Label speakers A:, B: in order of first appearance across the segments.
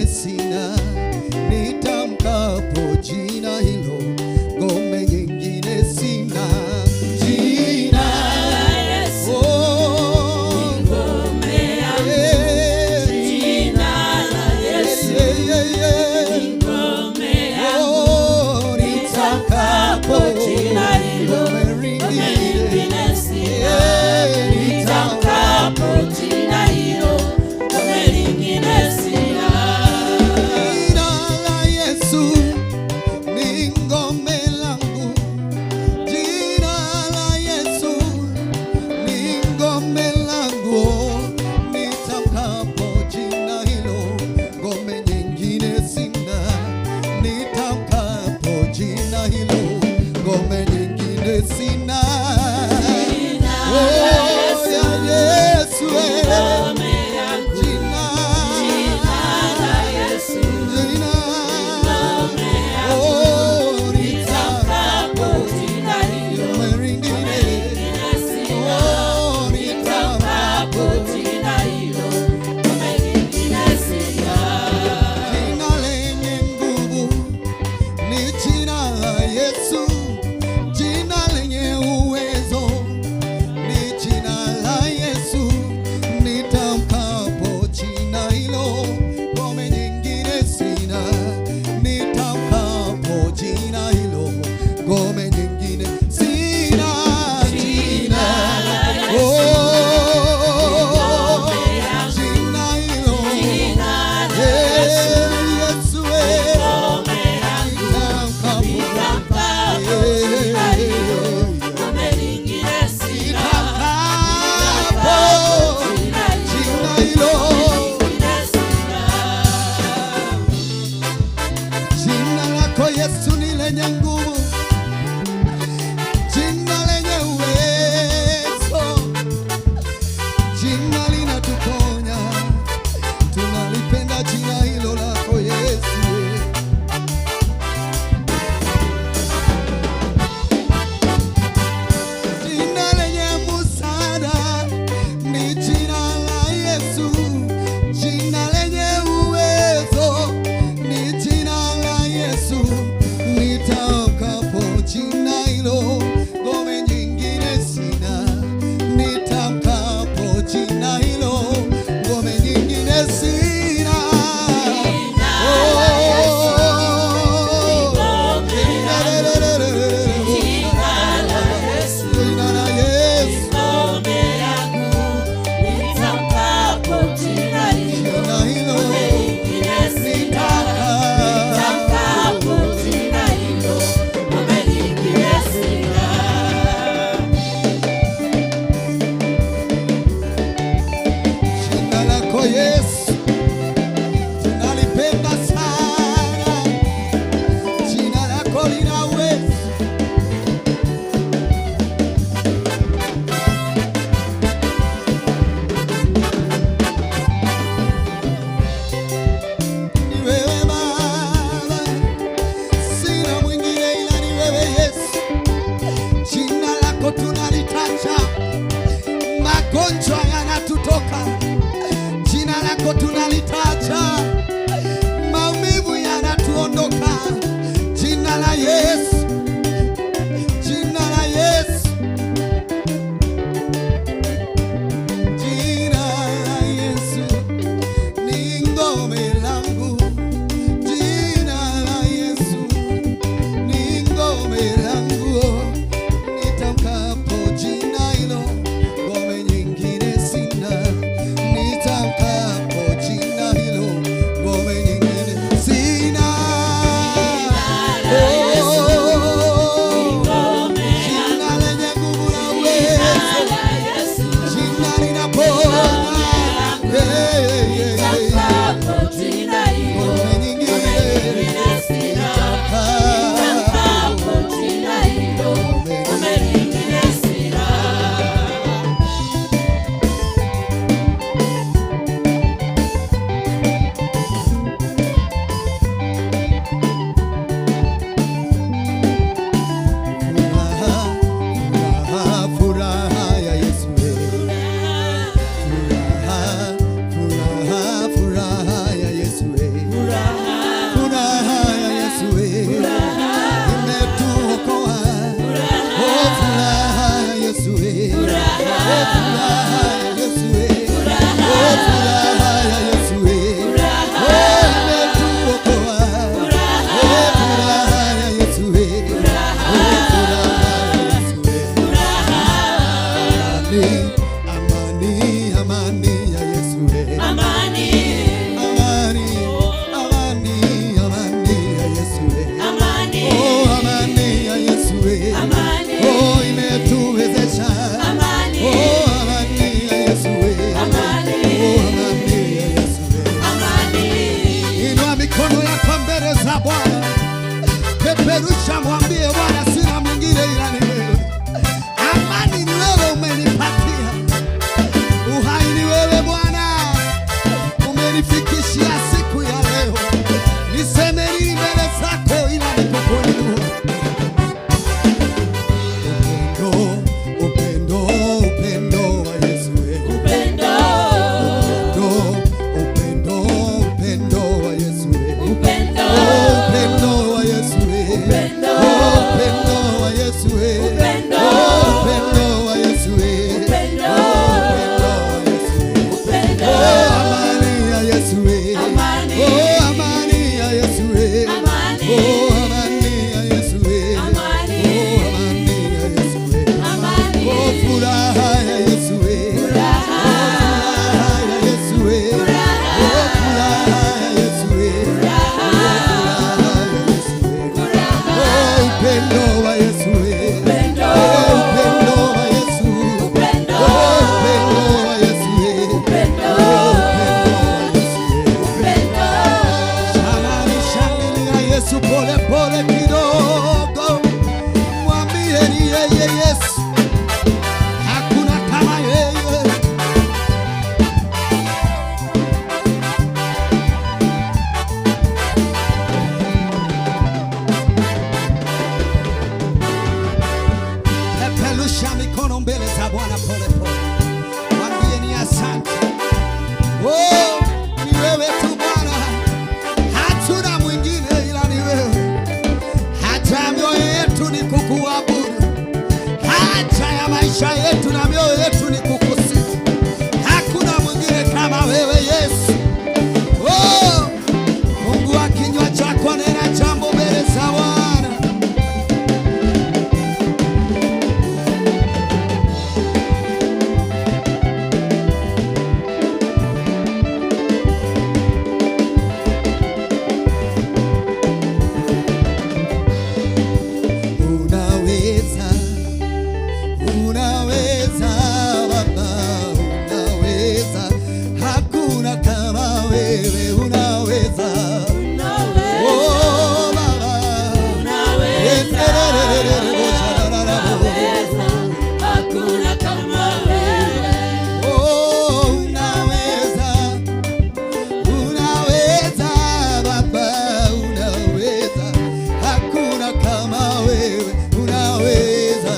A: nyingine sina, nitamkapo jina hilo, ngome nyingine sina. Jina
B: La Yesu
A: oh,
B: ngome yangu.
A: eh,
B: Jina la Yesu
A: eh, eh, eh.
B: ngome yangu.
A: Oh, nitamkapo
B: Jina hilo,
A: ngome
B: ngome
A: nyingine,
B: nyingine sina.
A: eh,
B: Nitamkapo jina hilo, ngome nyingine sina.
A: Jina la Yesu ni ngome langu, jina la Yesu ni ngome langu, nitamkapo jina hilo, ngome nyingine sina, nitamkapo jina hilo, ngome nyingine sina.
B: Jina
A: Oh,
B: la Yesu
A: ya Yesu, eh,
B: ngome yangu.
A: jina,
B: Jina la Yesu
A: jina,
B: ngome yangu.
A: oh,
B: Nitamkapo jina hilo,
A: ngome nyingine.
B: nyingine sina.
A: Oh,
B: Nitamkapo jina hilo, ngome nyingine sina.
A: Jina lenye nguvu ni jina la Yesu, jina lenye uwezo ni jina la Yesu. Nitamkapo jina hilo, ngome nyingine sina. Nitamkapo jina hilo, ngome nyingine sina. Jina, oh, jina hilo,
B: Jina la
A: Yesu, eh,
B: ngome yangu.
A: nitamkapo
B: Nitamkapo jina hilo, ngome nyingine sina.
A: Nitamkapo
B: Jina hilo,
A: jina hilo,
B: nyingine sina.
A: jina lako Yesu ni lenye nguvu, jina lenye uwezo, jina linatuponya, tunalipenda jina hilo lako Yesu. Jina lenye msaada ni jina la Yesu, jina lenye uwezo ni jina la Yesu. Nitamkapo Maisha yetu na mioyo yetu ni kukusifu. Hakuna mwingine kama wewe Yesu. Oh, fungua kinywa chako, nena jambo mbele za Bwana. Unaweza, unaweza Baba, unaweza, hakuna kama wewe, unaweza. Oh Baba,
B: Unaweza, hakuna kama wewe.
A: Oh, unaweza, unaweza Baba, unaweza, hakuna kama wewe, unaweza.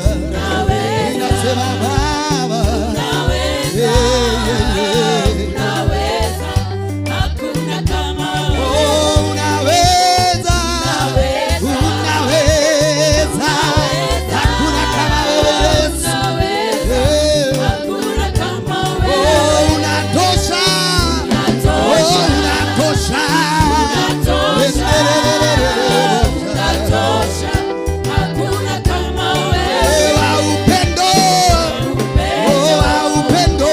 A: Ninasema Baba,
B: Unaweza,
A: yeah, yeah, yeah.
B: unaweza, hakuna kama wewe.
A: Oh, unaweza, unaweza, hakuna kama wewe Yesu.
B: Unaweza,
A: Yeah.
B: hakuna kama wewe.
A: Oh, unatosha, oh, unatosha.
B: Unatosha, unatosha, hakuna kama wewe.
A: Wa upendo, oh, wa upendo,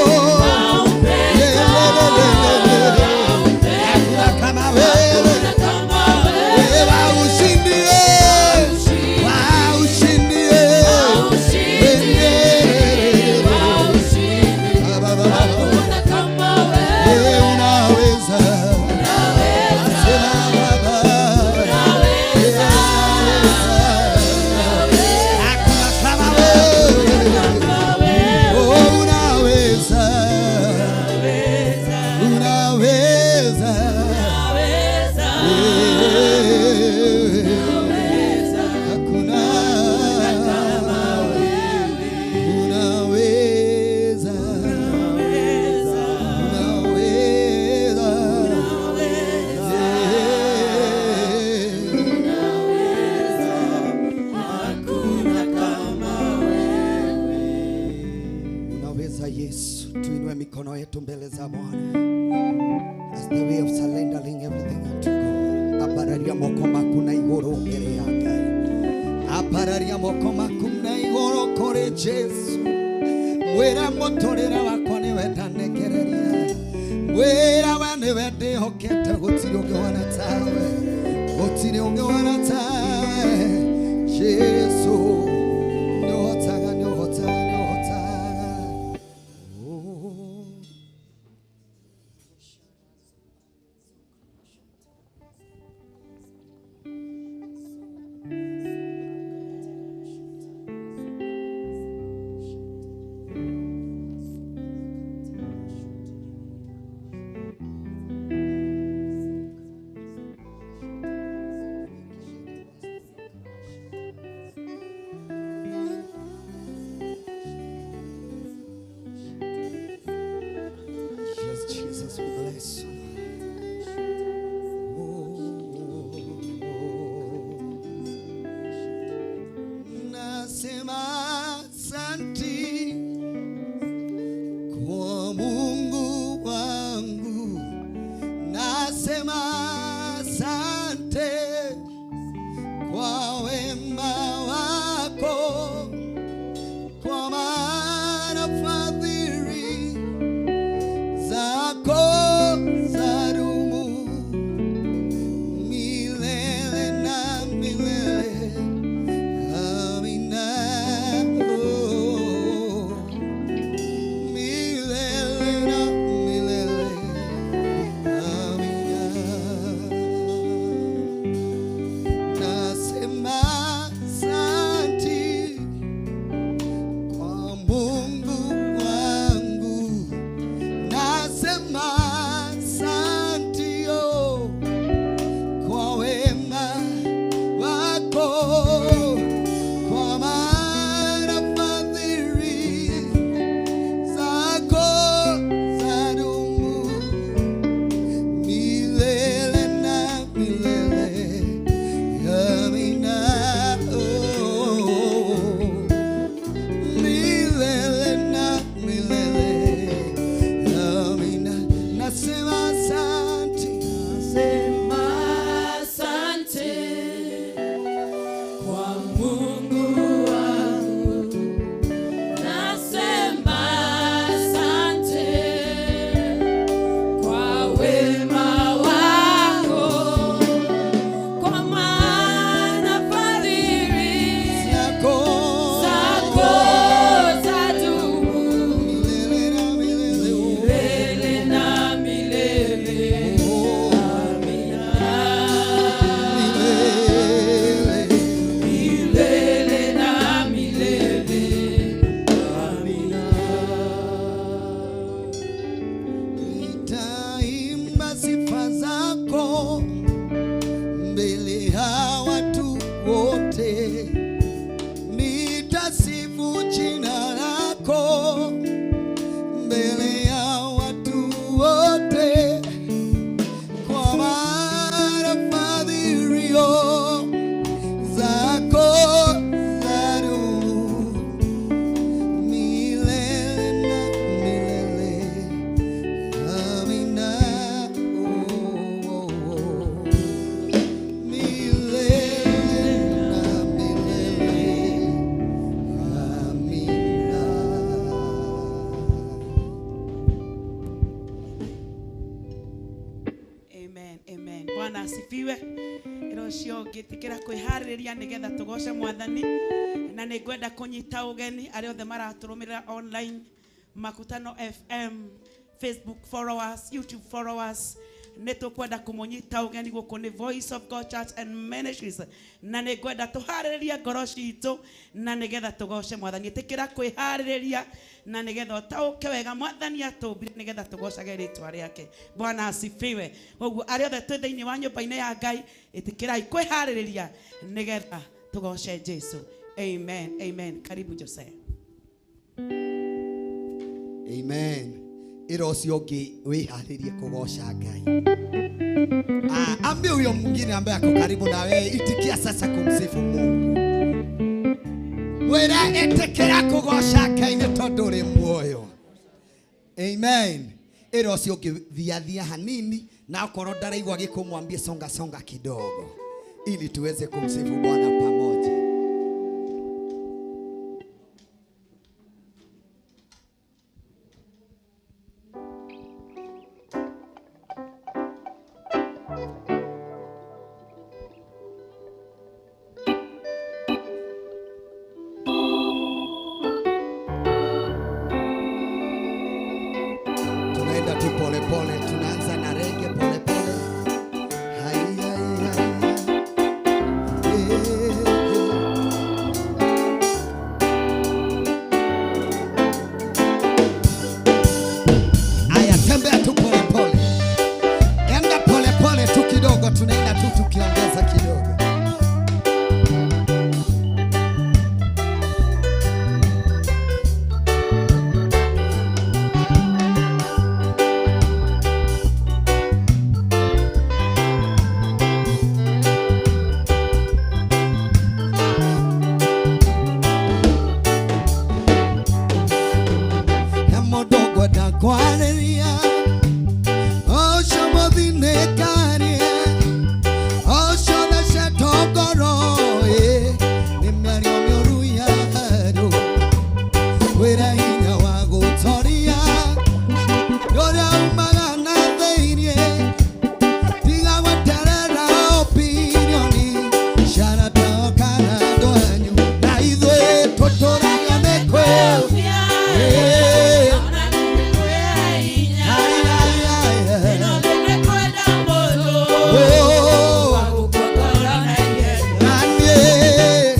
A: hakuna kama wewe.
B: Hakuna kama wewe.
A: Wa ushindi, wa ushindi.
B: Ushindi, ushindi, hakuna kama wewe.
A: Wewe unaweza, sema Baba,
B: Unaweza,
A: hakuna kama wewe.
B: kama wewe.
A: Oh, unaweza, unaweza,
B: Unaweza,
A: Eh, hakuna unaweza, unaweza, Eh.
B: hakuna kama
A: Unaweza Yesu, tuinue mikono yetu mbele za Bwana as the way of surrendering everything unto God. Apararia moko maku na igũrũ mbere ya Ngai. Apararia moko maku na igũrũ kũrĩ Jesu. Mwĩra mũtũrĩre wakwa nĩwe ndanekereria. Mwĩra we nĩwe ndĩhokete, gũtirĩ ũngĩ wana tawe, gũtirĩ ũngĩ wana tawe. Jesu, nĩũhotaga, nĩũhotaga, nĩũhotaga. Oh. Yes, Jesus, we bless you. Oh, Nasema asanti kwa Mungu wangu, nasema asante kwa wema wako, kwa maana fadhili zako zadumu milele na milele. Amina. Oh, milele na milele. Amina. Nasema asanti kwa Mungu wangu, nasema asanti oh, kwa wema wako, kwa maana fadhili zako zadumu milele na milele. Amina. Oh, milele.
B: Asifiwe. Ĩra ũcio ũngĩ ĩtĩkĩra kwĩharĩrĩria nĩgetha tũgoce mwathani, na nĩ ngwenda kũnyita ũgeni arĩa othe maratũrũmĩrĩra online, Makutano FM, Facebook followers, YouTube followers, nĩ tũkwenda kũmũnyita ũgeni gũkũ nĩ Voice of God Church and Ministries, na nĩ ngwenda tũharĩrĩrie ngoro citũ na nĩgetha tũgoce mwathani. Ĩtĩkĩra kwĩharĩrĩria na nĩgetha ũtaũke wega mwathani atũmbire nĩgetha tũgocage rĩtwa rĩake. Bwana asifiwe. Koguo arĩa othe twĩ thĩinĩ wa nyũmba-inĩ ya Ngai, ĩtĩkĩrai kwĩharĩrĩria nĩgetha tũgoce Jesu. Amen, amen. Karibu Jose.
A: Amen. Ĩra ũcio ũngĩ wĩharĩrie kũgoca Ngai. Ah, ambia huyo mwingine ambaye ako karibu na wewe, itikia sasa kumsifu Mungu. Mwĩre ĩtĩkĩra kũgoca Ngai nĩ tondũ ũrĩ muoyo. Amen. Ĩra ũcio ũngĩ thiathia hanini, na okorwo ndaraigua gĩkũmwambie songa songa kidogo ili tuweze kumsifu Bwana pamoja. Tunaenda tu pole pole, tunaanza na rege pole pole. Hai, hai, hai. Eh, eh. Aya, tembea tu pole pole, enda pole pole tu kidogo, tunaenda tu tukiongeza kidogo. Mũndũ ngwenda kwarĩria ũcio mũthinĩkarie ũcio thecetwo ngoro ĩ nĩ mĩario mĩũru ya andũ wĩra hinya wa gũtoria ũrĩa umaga na thĩiniĩ tiga gweterera opinioni ciaratao kana andũ anyu na ithuĩ tũtũraga nĩ kwĩ. Ai, ai, ai, ai. Oh, nanie.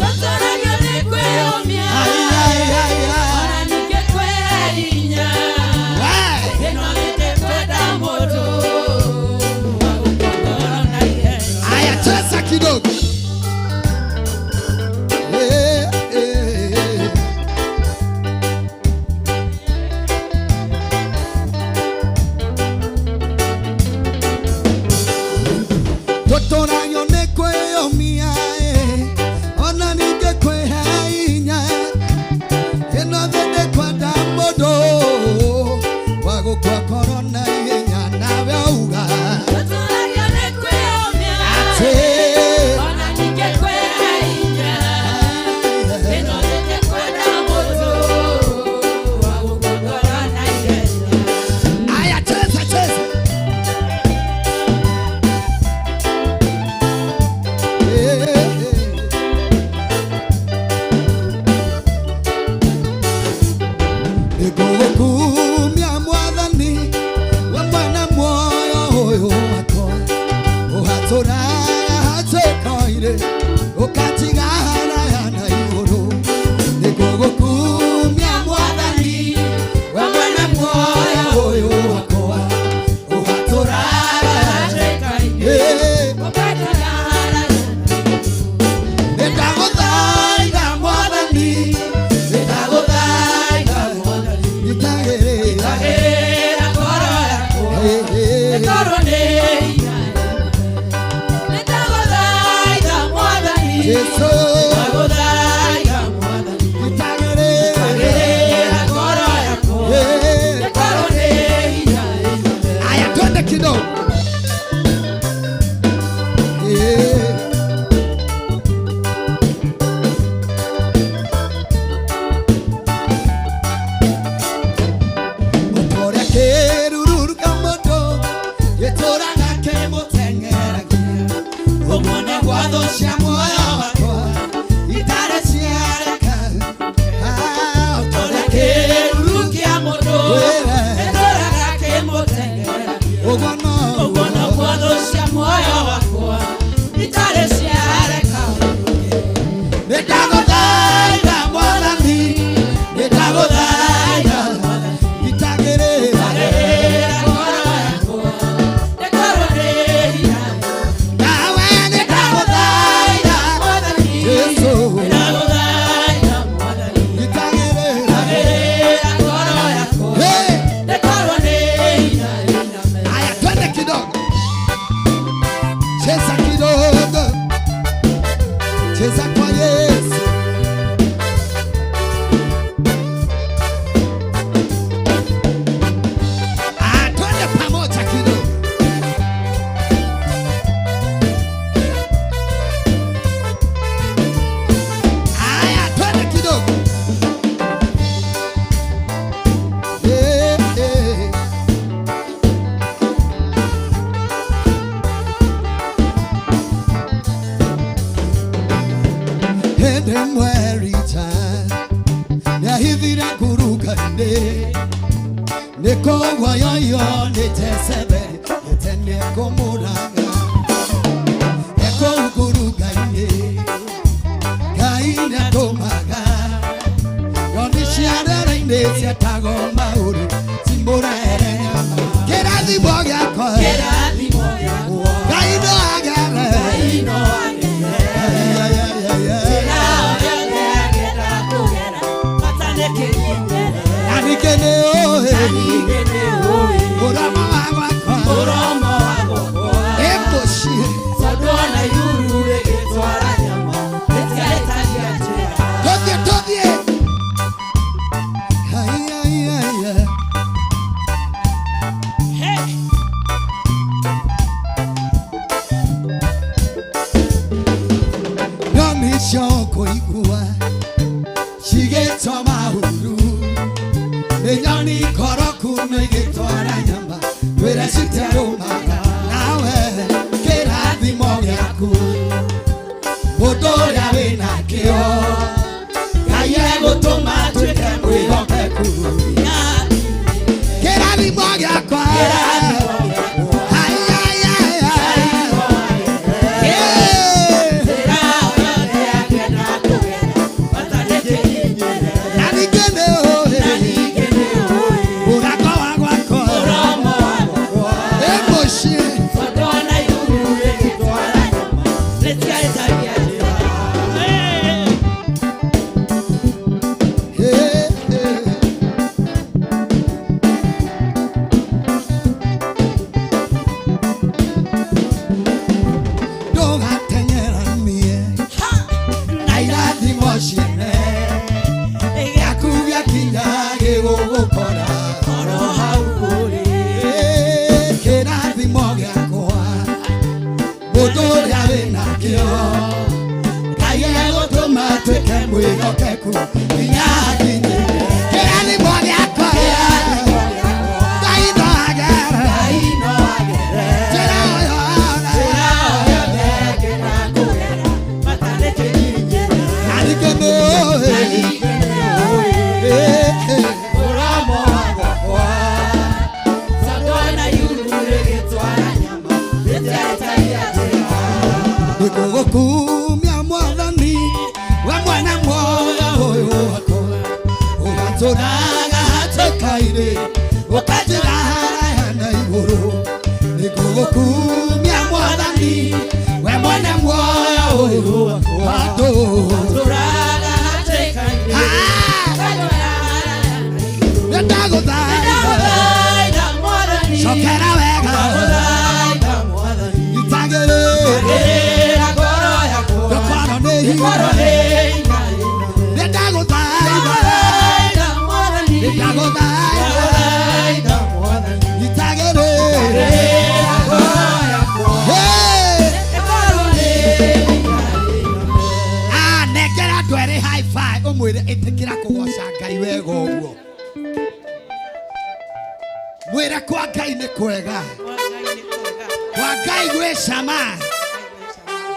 A: Ai, ai, ai, ai. Wai. Aya, cheza kidogo. Eh, eh, eh. Tũtũragio nĩ kwĩyũmia ĩ, ona ningĩ kwĩhe hinya ĩno thĩ ndĩkwenda mũndũ wa gũkua ngoro na ihenya nawe auga atĩ Aya, cheza cheza. Eh, eh. Nĩngũgũkumia mwathani we mwene muoyo ũyũ wakwa ũhatũraga hatĩkoire ũkatiga haraya na igũrũ. Nĩngũgũkumia mwathani we mwene muoyo ũyũ wakwa ũhatũraga. Eh. Nĩndagũthaitha mwathani, nĩndagũthaitha mwathani, itagĩrĩra. Eh, eh. Jesũ, itagĩrĩra. Eh. Aya, twende kidogo. Eh. Ũtoria kĩruru kĩa mũndũ gĩtũraga kĩmũteng'eragia. Ũguo nĩguo thũ cia muoyo wakwa itarĩ ciareka. Ah, o ta ũrĩa
B: Kĩruru kĩa mũndũ
A: Wĩra.
B: gĩtũũraga kĩmũteng'eragia.
A: Ũguo noguo.
B: Ũguo noguo thũ cia muoyo wakwa itarĩ ciareka ũrũke.
A: Nĩndagũthaitha Mwathani, nĩndagũthaitha, itagĩrĩra.
B: Agĩrĩra ngoro yakwa, ndĩkorwo nĩ hinya.
A: Nawe nĩndagũthaitha,
B: Mwathani,
A: Jesũ.
B: nĩndagũthaitha Mwathani.
A: Itagĩrĩra.
B: Agĩrĩra ngoro yakwa,
A: Hey!
B: ndĩkorwo nĩ hinya iname.
A: Haya, twende kidogo, cheza kidogo, cheza kwa Yesu. Ah, twende pamoja kidogo. Haya, twende kidogo. Eh, eh. Hende mwerita nyahithire ngurunga-inĩ nĩkũgwa yoyo nĩtecebe gĩtene kũmũraga ekũu ngurunga-inĩ Ngai nĩatũmaga nyoni cia rĩera-inĩ cietagwo maũru cimũrehere nyama kĩrathimo gĩakwa
B: Kĩrathimo gĩakwa,
A: Ngai no agere
B: Ngai no agere.
A: Ay, ay, ay, ay, ay.
B: Njĩra o yothe agenda kũgera, bata nĩ kĩnyinyĩre.
A: Na ningĩ nĩũĩ
B: Na ningĩ nĩũĩ
A: ũromo wa gwakwa
B: mũromo wa gwakwa.
A: ĩmũciĩ
B: Tondũ ona iruru rĩgĩtwara nyama, rĩtiahĩtagia njĩra.
A: tũthiĩ tũthiĩ. Ai, ai, ai, ai.
B: Hey!
A: Nyoni cio kũigua cigĩtwo mahuru nĩ nyoni koroku nĩ igĩtwara nyama twĩre citiarũmaga nawe kĩrathimo gĩaku mũndũ ũrĩa wĩnakĩo Ngai egũtũma tuĩke mwĩhokeku kĩrathimo gĩakwa.
B: Kĩrathimo gĩakwa.
A: Ai, ai, ai, ai. Yeah.
B: Njĩra o yothe agenda kũgera, bata nĩ kĩnyinyĩre.
A: Na ningĩ nĩũĩ
B: Na ningĩ nĩũĩ
A: mũrango wa gwakwa
B: mũromo wa gwakwa.
A: ĩ mũciĩ
B: Tondũ ona iruru rĩgĩtwara nyama, rĩtiahĩtagia njĩra. Hey!
A: Hey, hey. Ndũgateng'eranie
B: Ha!
A: na irathimo ciene gĩaku gĩakinya gĩgũgũkora
B: Oro hau ũrĩ.
A: Ĩ, kĩrathimo gĩakwa mũndũ ũrĩa wĩnakĩo Ngai egũtũma tuĩke mwĩhokeku nginya hakinye kĩrathimo gĩakwa. Ngai no agere
B: Ngai no agere.
A: njĩra o yothe.
B: Njĩra o yothe agenda kũgera, bata nĩ kĩnyinyĩre.
A: Na ningĩ nĩũĩ.
B: Na ningĩ nĩũĩ
A: Ĩ, ĩ.
B: mũromo wa gwakwa. Tondũ ona iruru rĩgĩtwara nyama, rĩtiahĩtagia njĩra.
A: Nĩngũgũkumia Mwathani we mwene muoyo ũyũ wakwa ũgatũraga hatĩka-inĩ ũkanjĩra haraya na igũrũ. Nĩngũgũkumia Mwathani we mwene muoyo ũyũ wakwa handũ
B: Tũraga hatĩka-inĩ,
A: Ah!
B: ũkanjĩra haraya na igũrũ.
A: Nĩndagũthaitha
B: Ndagũthaitha Mwathani,
A: cokera wega
B: ndagũthaitha Mwathani.
A: itagĩrĩra
B: Agĩrĩra ngoro yakwa,
A: ndũkorwo nĩ
B: ĩkorwo
A: hinya.
B: nĩ hinya.
A: Nĩndagũthaitha
B: Ndagũthaitha Mwathani,
A: nĩndagũthaitha
B: ndagũthaitha Mwathani.
A: itagĩrĩra.
B: Agĩrĩra ngoro yakwa,
A: Hey!
B: ĩkorwo nĩ hinya.
A: Ah, nengera andũ erĩ high five ũmwĩre ĩtĩkĩra kũgoca Ngai wega ũguo mwĩre kwa Ngai nĩ kwega
B: Kwa Ngai nĩ kwega.
A: kwa Ngai gwĩ cama.
B: Ngai gwĩ cama.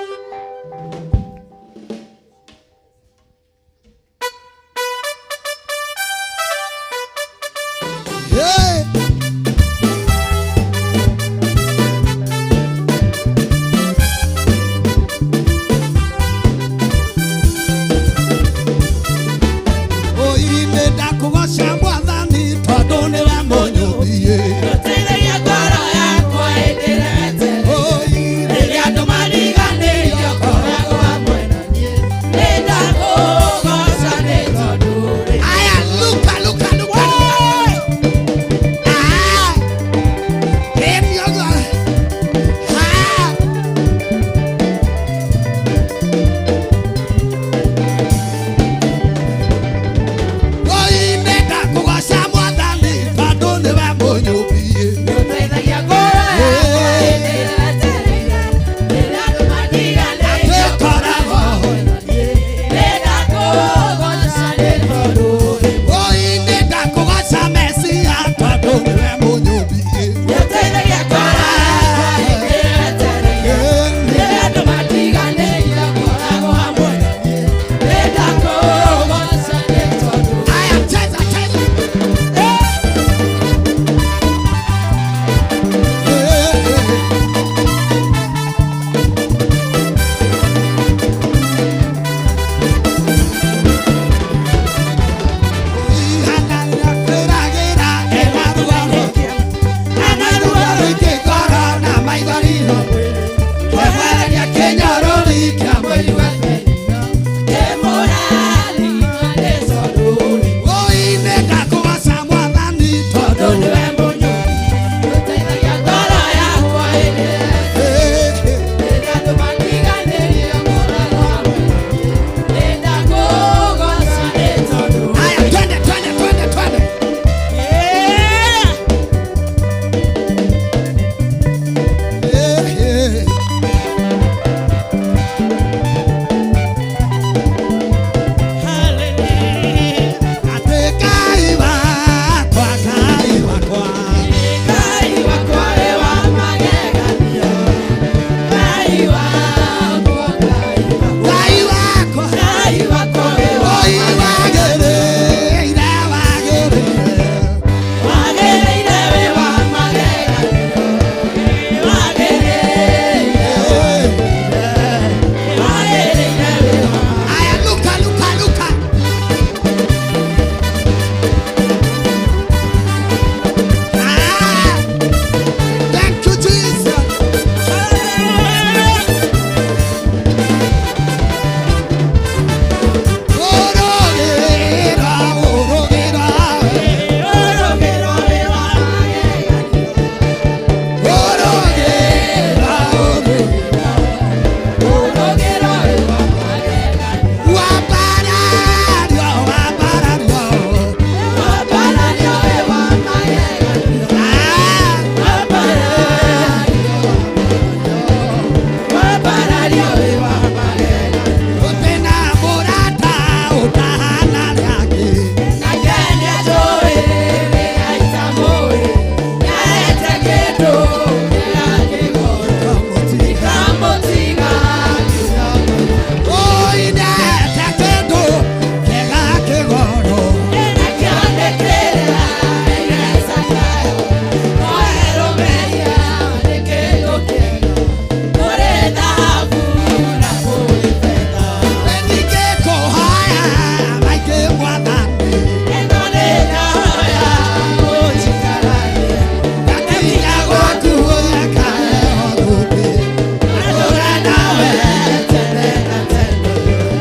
A: Tene na tene.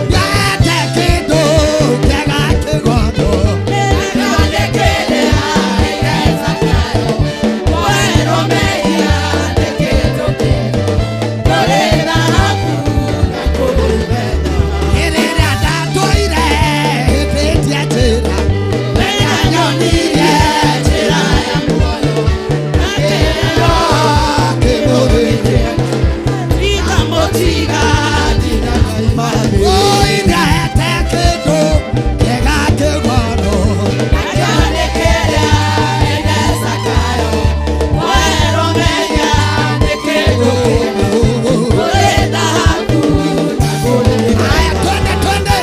A: Ndĩhete kĩndũ kĩega kĩgondo. Ĩrĩrĩa ndatũire hĩtĩtie njĩra, nĩnyonirie njĩra ya muoyo. Kĩmũrĩte. Oi, ndĩhete kĩndũ kĩega kĩgondo. Haya, twende, twende.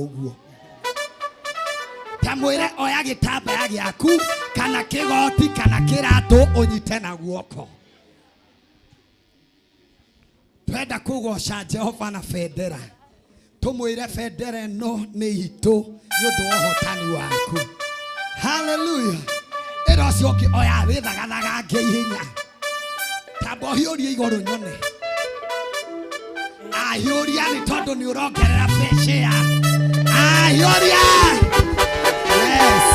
A: ũguo. Ta mwĩre oya gĩtambaya gĩaku kana kĩgoti kana kĩratũ ũnyite na guoko. Twenda kũgoca Jehova na bendera. Tũmwĩre bendera ĩno nĩ itũ nĩ ũndũ wa ũhotani waku. Hallelujah. Ĩra ũcio ũngĩ oya wĩthagathagange ihenya. Tamba ũhiũrie igũrũ nyone. Ahiũria nĩ tondũ nĩ ũrongerera pressure. Ahiũria. Yes.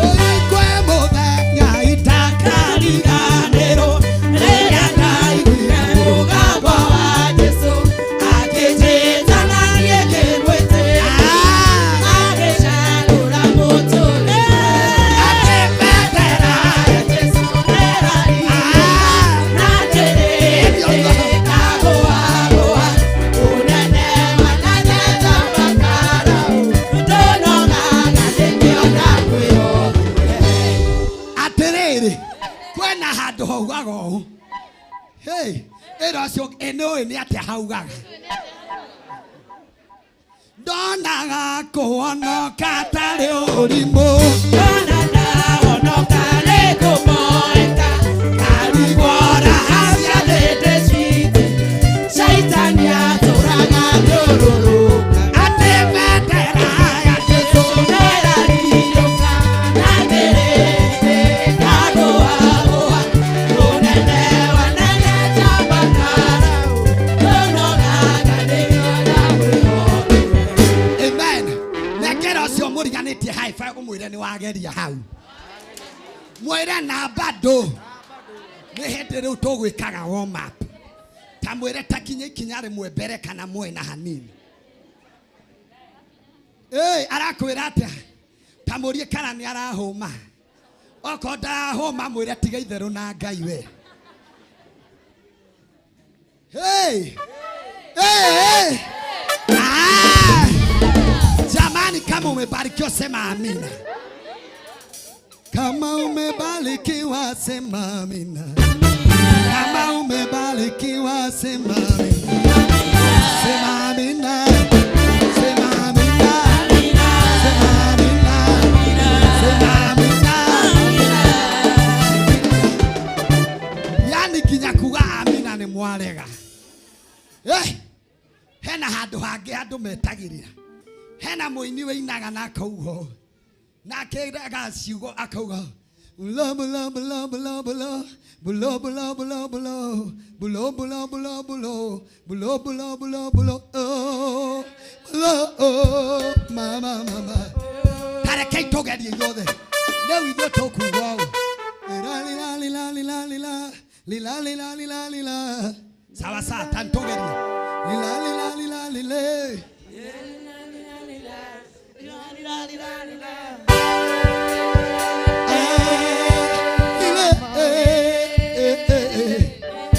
A: Oigwe mũthenya itakariganĩrwo rĩrĩa ndaiguire
B: Mũgambo wa Jesũ akĩnjĩta na niĩ ngĩmwĩtĩka. Agĩcarũra mũtũrĩre.
A: Atĩ bendera
B: Ya Jesũ ĩrarĩrĩka. Na njĩrĩte kagũagũa. Ũnene wa Nazareti makarau. Ndũnogaga ndĩkĩona kwĩyothe.
A: Atĩrĩrĩ, kwĩna handũ haugaga ũũ. Hey, ĩra ũcio nĩũĩ nĩ atĩa haugaga. Ndonaga kũhonoka tarĩ ũrimũ.
B: Ndona ndahonoka nĩngũmoeka. Ngarigwo raha cia thĩndĩ citũ. Shaitani atũraga thiũrũrũka.
A: Atĩ bendera ya Jesũ
B: Nĩrariũka na ngĩrĩte kagũagũa. Ũnene wa Nazareti makarau. Ndũnogaga ndĩkĩona kwĩyothe.
A: Amen. Nengera ũcio mũriganĩtie high five ũmwĩre nĩ wageria hau. Mwĩre na bado. Nĩ hĩndĩ rĩu tũgwĩkaga warm up. Ta mwĩre ta kinya ikinya rĩmwe mbere kana mwena hanini. Ĩ, arakwĩra atĩa? Ta mũrie kana nĩ arahũma. Okorwo ndarahũma mwĩre tiga itherũ na Ngai we. Hey! Hey, hey! Ah! Jamani, kama umebarikiwa sema amina. Kama umebarikiwa sema amina. Kama umebarikiwa sema amina. Sema amina. Sema amina. Sema amina. Sema amina. Yani kinya kuga amina nĩ mwarega. Eh, hena handũ hangĩ andũ metagĩrĩra. Hena mũini wĩinaga na akauga ũũ. Na akĩraga ciugo akauga bulo bulo bulo bulo bulo bulo bulo bulo bulo bulo bulo bulo bulo bulo bulo bulo bulo oh bulo oh mama mama. Tarekei tũgerie ithuothe. Rĩu ithuĩ tũkuga ũũ. Lila lila lila lila lila lila lila lila lila. Sawa sawa, tũgerie. Lila lila lila lile.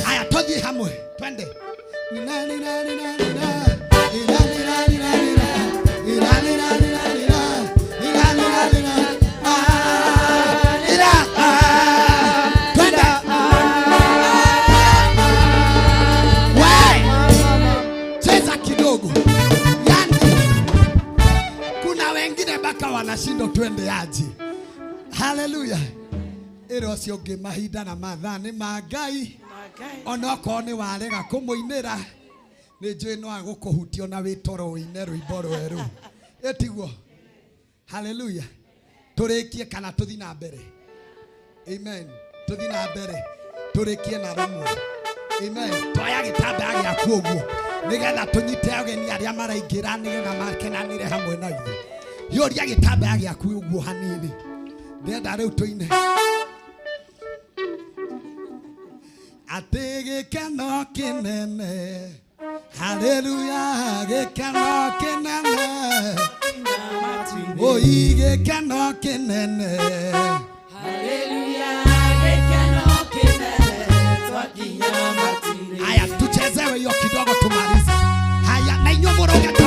A: Haya, tũthiĩ hamwe, twende. Lila lila lila lila lila lila lila lila lila lila lila lila lila lila ah lila ah twende. We, cheza kidogo. Yani kuna wengine mpaka wanashindwa twende aje. Haleluya. Ĩra ũcio ũngĩ mahinda na mathaa nĩ ma Ngai. Onokorwo nĩ warega kũmũinĩra nĩ njũĩ no agũkũhutia ona wĩ toro ũine rwĩmbo rwerũ. Ĩtiguo? Haleluya. Tũrĩkie kana tũthiĩ na mbere? Amen. Tũthiĩ na mbere tũrĩkie na rũmwe. Amen. Toya gĩtambaya gĩaku ũguo nĩgetha tũnyite ageni arĩa maraingĩra nĩgetha makenanĩre hamwe na ithuĩ. Hiũria gĩtambaya gĩaku ũguo hanini. Ndĩrenda rĩu tũine. Atĩ gĩkeno kĩnene. Haleluya, gĩkeno kĩnene. Oi, gĩkeno kĩnene.
B: Haleluya, gĩkeno kĩnene twakinya matu-inĩ.
A: Haya, tuchezewe hiyo kidogo tumalize. Haya, na inyuĩ mũrũge ta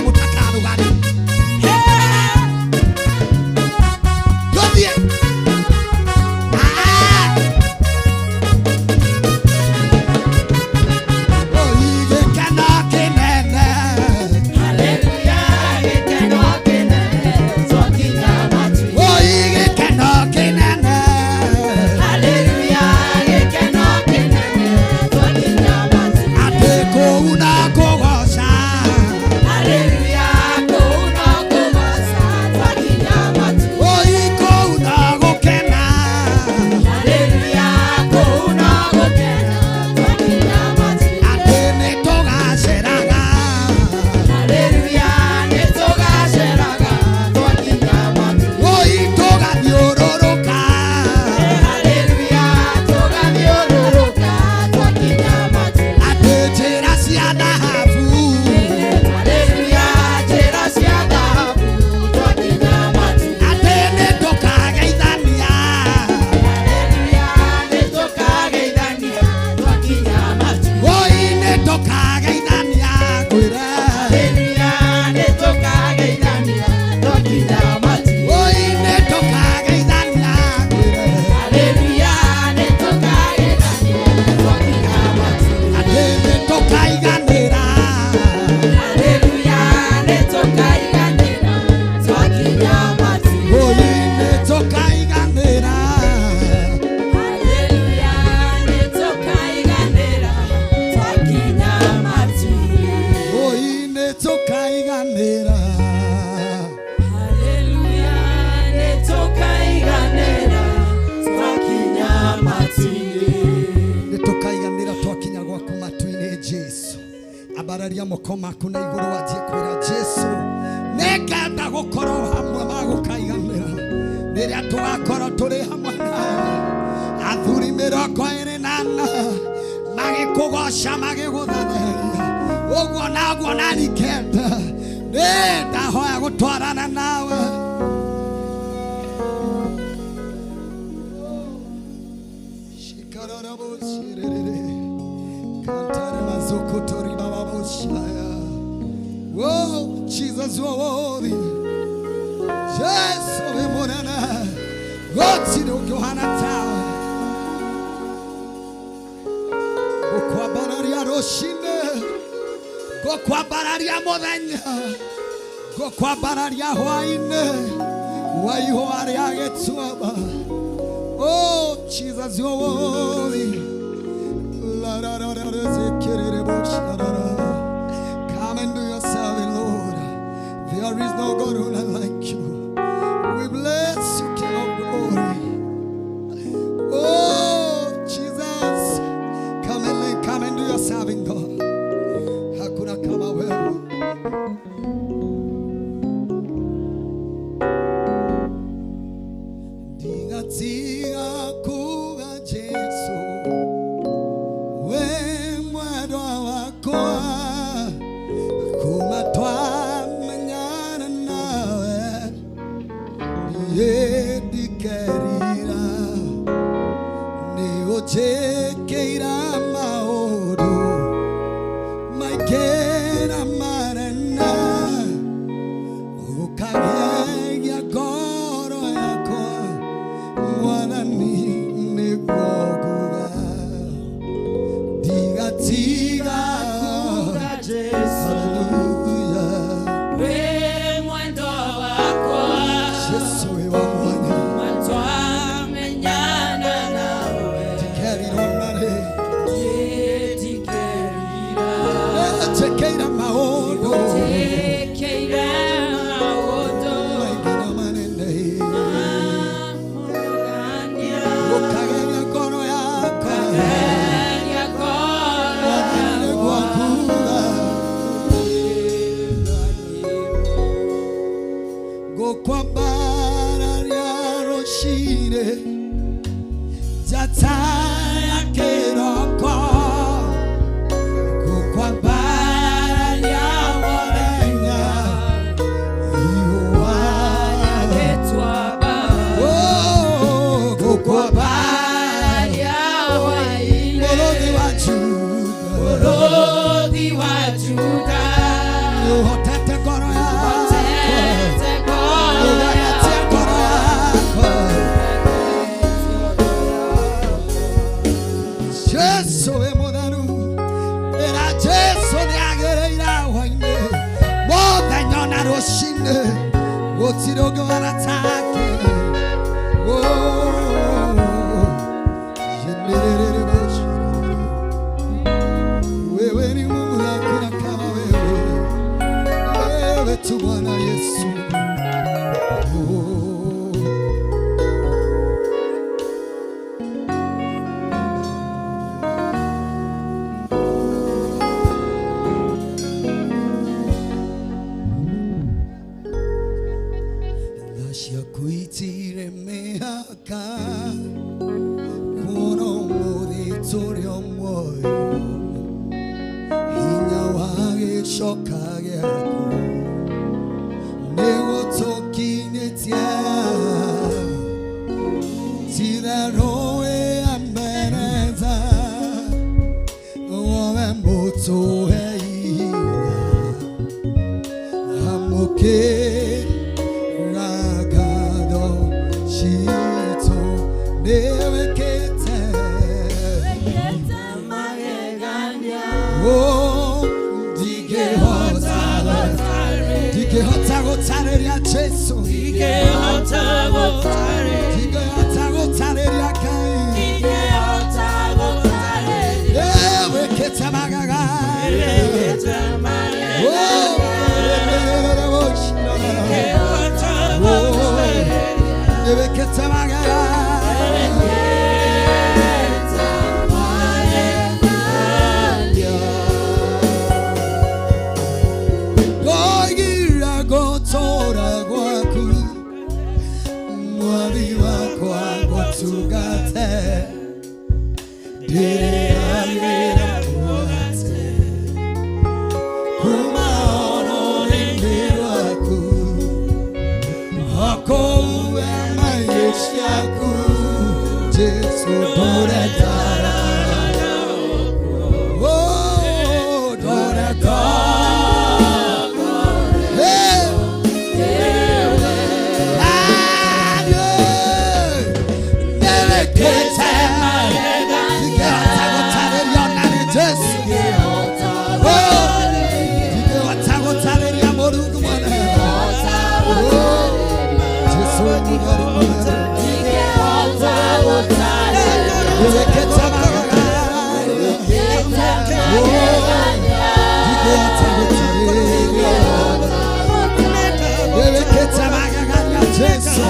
A: Ambararia moko maku na igũrũ wanjie kwĩra Jesu nĩngenda gũkorwo hamwe magũkaiganĩra rĩrĩa tũgakorwo tũrĩ hamwe nawe. Athuri 24 magĩkũgoca magĩgũthathaiya ũguo naguo nani kenda nĩ ndahoya gũtwarana nawe. Whoa, Jesus, you are worthy. Jesus, we monana. Gotire ukiohana tawe. Gokwambararia rũcinĩ, gokwambararia mũthenya, gokwambararia hwaĩ-inĩ, wa ihũa rĩa gĩtuamba. Oh, Jesus, you are worthy. La la la la la Come and do your serving, Lord. There is no God who like you. We bless you, King of glory. Oh, Jesus. Come and do your serving, God. Hakuna kama wewe. Ndingatia kuga Jesu. We mwendwa wakwa kuma twamenyana nawe ndikerira nĩũnjĩkĩira maũndũ maingĩ na manene ũkagegia ngoro yakwa Mwathani nĩguo nguga ndigatiga
B: Kuga Jesu.
A: Hallelujah.
B: We mwendo wakwa.
A: Jesu we wa mwanya
B: Twamenyana nawe.
A: ndikerirwo narĩ
B: Ndikerira.
A: njĩkĩire maũndũ
B: Njĩkĩire maũndũ
A: maingĩ na manene
B: mamũgania.
A: ũkageria ngoro yakwa
B: Geria ngoro
A: Mwathani nĩguo
B: yakwa.
A: nguga ngũkwambararia rũcinĩ njata ya kĩroko ngũkwambararia mũthenya riũa
B: Gĩtuamba.
A: Oh, ngũkwambararia
B: Hwaĩ-inĩ.
A: mũrũthi wa Juda
B: Mũrũthi wa Juda.
A: nĩũhotete ngoro yakwa
B: Tete ngoro
A: ũgagetia ngoro yakwa Jesu we mũtheru ĩra Jesu nĩagĩrĩire hwaĩ-inĩ mũthenya ona rũcinĩ gũtirĩ ũngĩ ũhana take. Oh, wewe ni Mungu, hakuna kama wewe. Wewe tu Bwana Yesu. Oh. Tha ciaku itirĩ mĩhaka kuona ũmũthĩ tũrĩ o muoyo hinya wa gĩcoka gĩaku nĩguo tũkinyĩtie titherũ wĩ Ebeneza wowe mũtũhe hinya amũkĩra ngatho citũ nĩwĩkĩte Oh, ndingĩhota ndingĩhota gũtarĩria Jesu
B: Ndingĩhota gũtarĩria.
A: ndingĩhota gũtarĩria Ngai
B: Ndingĩhota gũtarĩria.
A: wĩkĩte magegania
B: Wĩkĩte magegania.
A: Oh,
B: Ndingĩhota gũtarĩria.
A: nĩwĩkĩte magegania
B: Wĩkĩte magegania.
A: Ndĩrĩarĩra mũgate kuma rũrĩmĩ rwaku o kũu hema-inĩ ciaku Jesu ndũretara. Oh, ndũretara. Hey! Jesus.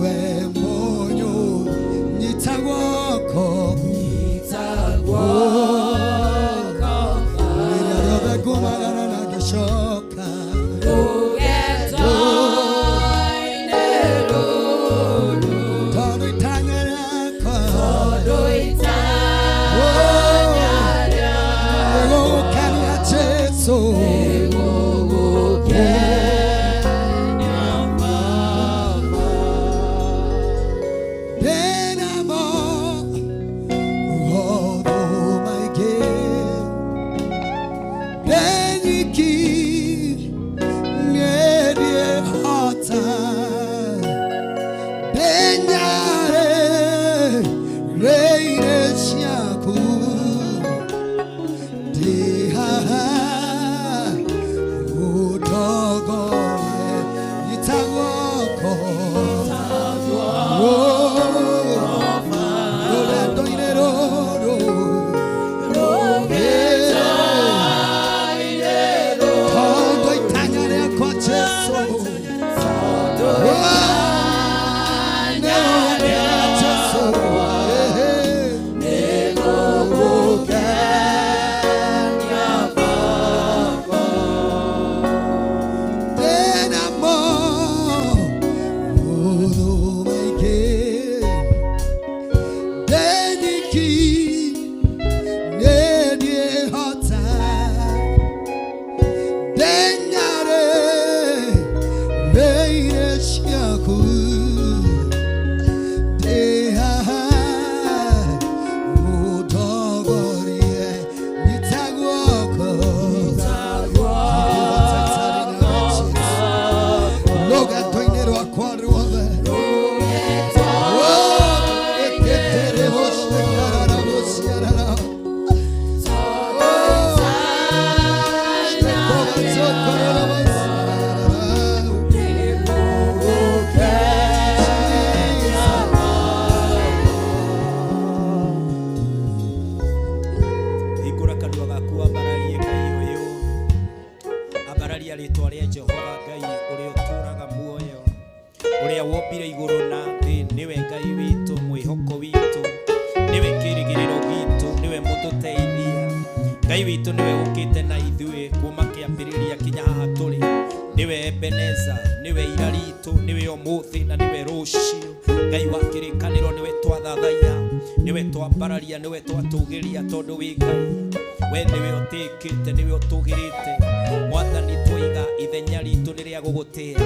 A: We mũnyũ nyita guoko rĩrĩa rĩothe ngumagara na ngĩcoka tondũ itanya rĩakwa nĩgũgũkenia Jesũ. Ndĩnamo ũhoro maingĩ ndĩ nyiki nĩndĩhota ndĩnyarĩrĩire ciaku ndĩ haha ũtongorie nyita guoko rũgendo-inĩ rũrũ tondũ itanya rĩakwa Jesũ nĩgũgũkenia Jesũ ndĩnamo maũndũ maingĩ ndĩ nyiki nĩndĩhota ndĩnyarĩrĩire ciaku ndĩ haha mũtongorie nyita guoko rũgendo-inĩ rwakwa ruothe
C: Hingũra kanua gaku ambararie Ngai ũyũ, ambararia rĩtwa rĩa Jehova Ngai ũrĩa ũtũũraga muoyo, ũrĩa wombire igũrũ na thĩ. Nĩwe Ngai witũ, mwĩhoko witũ, nĩwe kĩĩrĩgĩrĩro gitũ, nĩwe mũtũteithia. Ngai witũ nĩwe ũkĩte na ithuĩ kuma kĩambĩrĩria kinya haha tũrĩ. Nĩwe Ebeneza, nĩwe ira ritũ, nĩwe ũmũthĩ na nĩwe rũciũ. Ngai wa kĩrĩkanĩro nĩwe twathathaiya, nĩwe twambararia, nĩwe twatũgĩria, tondũ wĩ Ngai. We nĩwe ũtĩkĩte, nĩwe ũtũgĩrĩte. Mwathani, twaiga ithenya ritũ nĩ rĩa gũgũtĩa,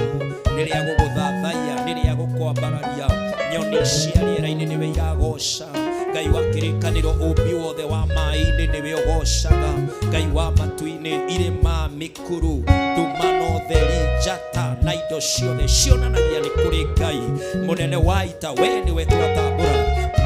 C: nĩ rĩa gũgũthathaiya, nĩ rĩa gũkwambararia. Nyoni cia rĩera-inĩ nĩwe iragoca. Ngai wa kĩrĩkanĩro, ũmbi wothe wa maĩ-inĩ nĩwe ũgocaga. Ngai wa matu-inĩ, irĩma, mĩkuru, nduma na ũtheri, njata na indo ciothe cionanagia nĩ kũrĩ Ngai mũnene wa ita. We nĩwe twatambũra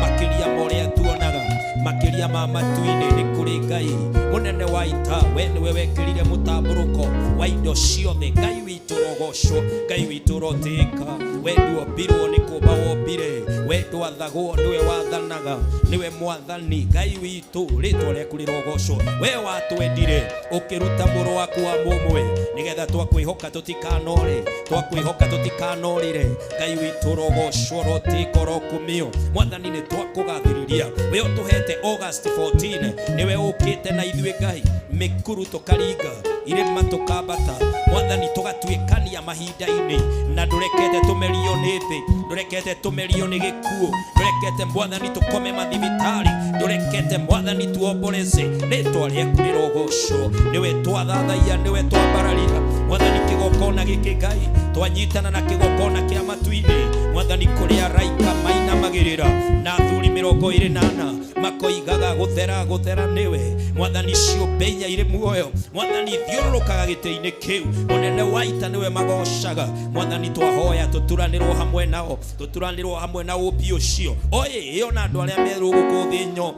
C: makĩria ma ũrĩa tuonaga, makĩria ma matu-inĩ nĩ kũrĩ Ngai mũnene wa ita. We nĩwe wekĩrire mũtambũrũko wa indo ciothe. Ngai witũ rogocwo, Ngai witũ rotĩka. We nduombirwo nĩ kũmba wombire, we ndwathagwo nĩwe wathanaga, nĩwe mwathani. Ngai witũ, rĩtwa rĩaku rĩrogocwo. We watwendire ũkĩruta mũrũ waku wa mũmwe, nĩgetha twakwĩhoka tũtikanore, twakwĩhoka tũtikanorĩre. Ngai witũ rogocwo, rotĩka, rokumio. Mwathani, nĩ twakũgathĩrĩria. We ũtũhete August 14, nĩwe ũkĩte na ithuĩ Ngai, mĩkuru tũkaringa, irĩma tũkambata, Mwathani tũgatuĩkania mahinda-inĩ, na ndũrekete tũmerio nĩ thĩ, ndũrekete tũmerio nĩ gĩkuũ, ndũrekete Mwathani tũkome mathibitarĩ, ndũrekete Mwathani tuomboreze. Rĩtwa rĩaku rĩrogocwo. Nĩwe twathathaiya, nĩwe twambararia. Mwathani, kĩgongona gĩkĩ Ngai twanyitana na kĩgongona kĩa matu-inĩ, Mwathani, kũrĩa raika mainamagĩrĩra na athuri 24 makoigaga gũthera gũthera nĩwe Mwathani. Ciũmbe inya irĩ muoyo, Mwathani, thiũrũrũkaga gĩtĩ-inĩ kĩu mũnene wa ita, nĩwe magocaga. Mwathani, twahoya tũturanĩrwo hamwe nao, tũturanĩrwo hamwe na ũmbi ũcio oĩ ĩyo na andũ arĩa me gũkũ thĩ nyo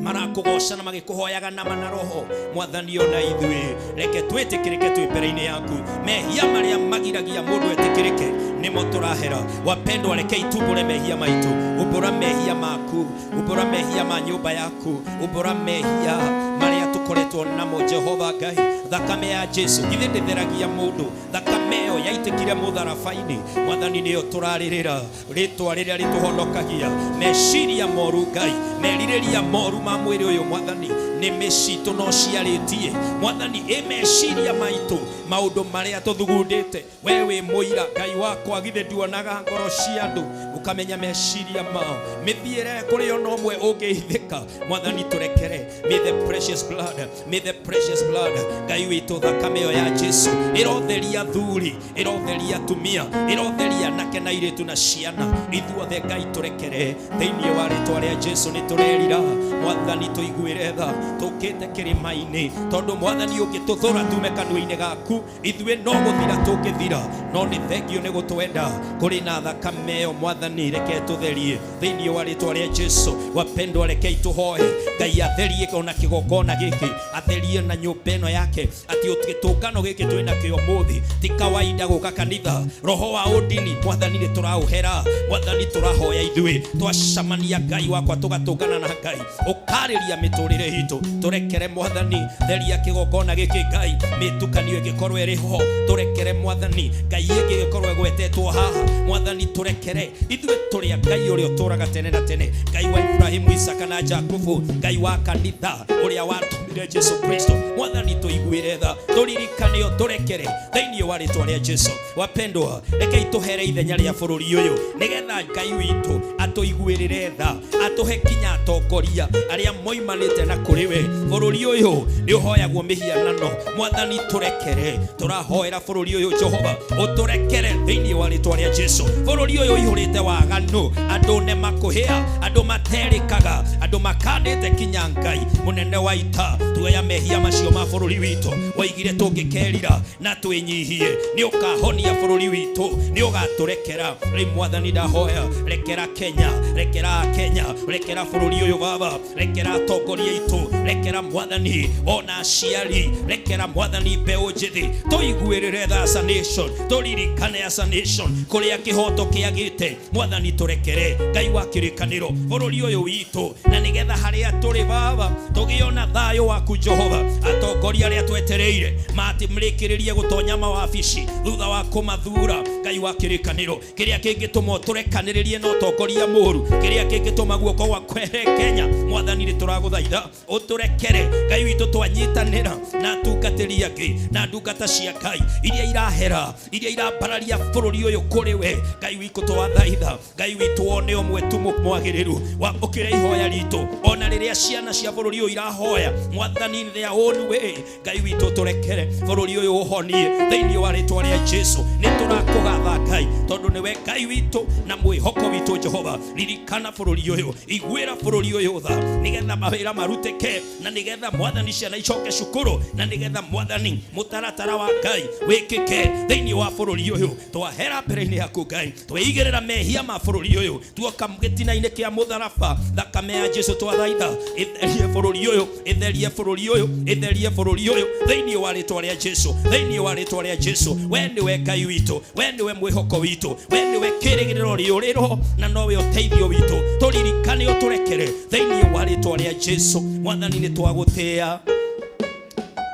C: marakũgoca na magĩkũhoyaga nama na roho. Mwathani, ona ithuĩ reke twĩtĩkĩrĩke twĩ mbere-inĩ yaku. Mehia marĩa magiragia mũndũ etĩkĩrĩke nĩmo tũrahera. Wapendwa, reke itumbũre mehia maitũ. Umbũra mehia maku, umbũra mehia ma nyũmba yaku, umbũra mehia marĩa tũkoretwo namo. Jehova Ngai. Thakame ya Jesu githĩ ndĩtheragia mũndũ. Thakame ĩyo yaitĩkire mũtharaba-inĩ, mwathani nĩyo tũrarĩrĩra, rĩtwa rĩrĩa rĩtũhonokagia. Meciria moru Ngai, merirĩria moru ma mwĩrĩ ũyũ mwathani, nĩ mĩcitũ no ciarĩtie mwathani. Ĩ meciria maitũ, maũndũ marĩa tũthugundĩte, we wĩ mũira Ngai wakwa, githĩ nduonaga ngoro cia andũ ũkamenya meciria mao, mĩthiĩre kũrĩ ona ũmwe ũngĩhithĩka. Mwathani tũrekere. May the precious blood, may the precious blood, Ngai witũ, thakame ĩyo ya Jesu ĩrotheria thuri, ĩrotheria atumia, ĩrotheria anake na airĩtu na ciana ithuothe. Ngai tũrekere thĩinĩ wa rĩtwa rĩa Jesu. Nĩ tũrerira mwathani, tũiguĩre tha. Tũkĩte kĩrĩma-inĩ tondũ mwathani ũngĩtũthũra tume kanua-inĩ gaku, ithuĩ no gũthira tũngĩthira, no nĩ thengio nĩ gũtwenda. Kũrĩ na thakame ĩyo mwathani, reke tũtherie thĩinĩ wa rĩtwa rĩa Jesu. Wapendwa, rekei tũhoe Ngai atherie ona kĩgongona gĩkĩ, atherie na nyũmba ĩno yake, atĩ gĩtũngano gĩkĩ twĩ nakĩo ũmũthĩ ti kawaida gũka kanitha. Roho wa ũndini mwathani nĩ tũraũhera. Mwathani tũrahoya ithuĩ twacamania Ngai wakwa, tũgatũngana na Ngai ũkarĩria mĩtũrĩre itũ. Tũrekere mwathani, theria kĩgongona gĩkĩ Ngai, mĩtukanio ĩngĩkorwo ĩrĩ ho tũrekere mwathani. Ngai ĩngĩgĩkorwo ĩgwetetwo haha mwathani, tũrekere. Ithuĩ tũrĩ a Ngai ũrĩa ũtũraga tene na tene, Ngai wa Ibrahimu, Isaka na Jakubu, Ngai wa kanitha ũrĩa watũmire Jesu Kristo. Mwathani tũiguĩre tha, tũririkane, ũtũrekere thĩinĩ wa rĩtwa rĩa Jesu. Wapendwa, rekei tũhere ithenya rĩa bũrũri ũyũ nĩgetha Ngai witũ atũiguĩrĩre tha, atũhe kinya atongoria arĩa moimanĩte na kũrĩ we. Bũrũri ũyũ nĩ ũhoyagwo mĩhianano. Mwathani tũrekere, tũrahoera bũrũri ũyũ. Jehova ũtũrekere thĩinĩ wa rĩtwa rĩa Jesu. Bũrũri ũyũ ũihũrĩte waganu, andũ nĩ makũhĩa, andũ materĩkaga, andũ makanĩte kinya Ngai mũnene wa ita. Tuoya mehia macio ma bũrũri witũ. Woigire tũngĩkerira na twĩnyihie nĩ ũkahonia bũrũri witũ, nĩ ũgatũrekera. Rĩu mwathani ndahoya, rekera Kenya, rekera Kenya, rekera bũrũri ũyũ baba, rekera atongoria aitũ, rekera mwathani ona aciari, rekera mwathani mbeũ njĩthĩ. Tũiguĩrĩre tha as a nation, tũririkane as a nation kũrĩa kĩhoto kĩagĩte. Mwathani tũrekere, Ngai wa kĩrĩkanĩro, bũrũri ũyũ witũ, na nĩgetha harĩa tũrĩ baba tũgĩe na thayũ waku Jehova. Atongoria arĩa twetereire matimrĩkĩrĩrie gũtonya mawabici thutha wa kũmathura, Ngai wa kĩrĩkanĩro, kĩrĩa kĩngĩtũma tũrekanĩrĩrie na ũtongoria mũũru, kĩrĩa kĩngĩtũma guoko gwa kwehere Kenya, mwathani nĩ tũragũthaitha ũtũrekere. Ngai witũ, twanyitanĩra na atungatĩri angĩ na ndungata cia Ngai iria irahera, iria irambararia bũrũri ũyũ kũrĩ we, Ngai witũ twathaitha, Ngai witũ wone ũmwe tu mwagĩrĩru wamũkĩre ihoya ritũ ona rĩrĩa ciana cia bũrũri ũyũ irahoya. Mwathani, in their own way, Ngai witũ tũrekere, bũrũri ũyũ ũhonie thĩinĩ wa rĩtwa rĩa Jesu. Nĩ tũrakũgatha Ngai tondũ nĩwe Ngai witũ na mwĩhoko witũ. Jehova, ririkana bũrũri ũyũ, iguĩra bũrũri ũyũ tha, nĩgetha mawĩra marutĩke, na nĩgetha mwathani ciana icoke cukuru, na nĩgetha mwathani mũtaratara wa Ngai wĩkĩke thĩinĩ wa bũrũri ũyũ. Twahera mbere-inĩ yaku Ngai, twĩigĩrĩra mehia ma bũrũri ũyũ, tuoka gĩtina-inĩ kĩa mũtharaba. Thakame ya Jesu twathaitha ĩtherie bũrũri ũyũ, ĩtherie bũrũri ũyũ, ĩtherie bũrũri ũyũ thĩinĩ wa rĩtwa rĩa Jesu, thĩinĩ wa rĩtwa rĩa Jesu. We nĩwe Ngai witũ, we nĩwe mwĩhoko witũ, we nĩwe kĩrĩgĩrĩro rĩũrĩro, na nowe ũteithio witũ. Tũririkane, ũtũrekere thĩinĩ wa rĩtwa rĩa Jesu. Mwathani nĩ twagũtĩĩa,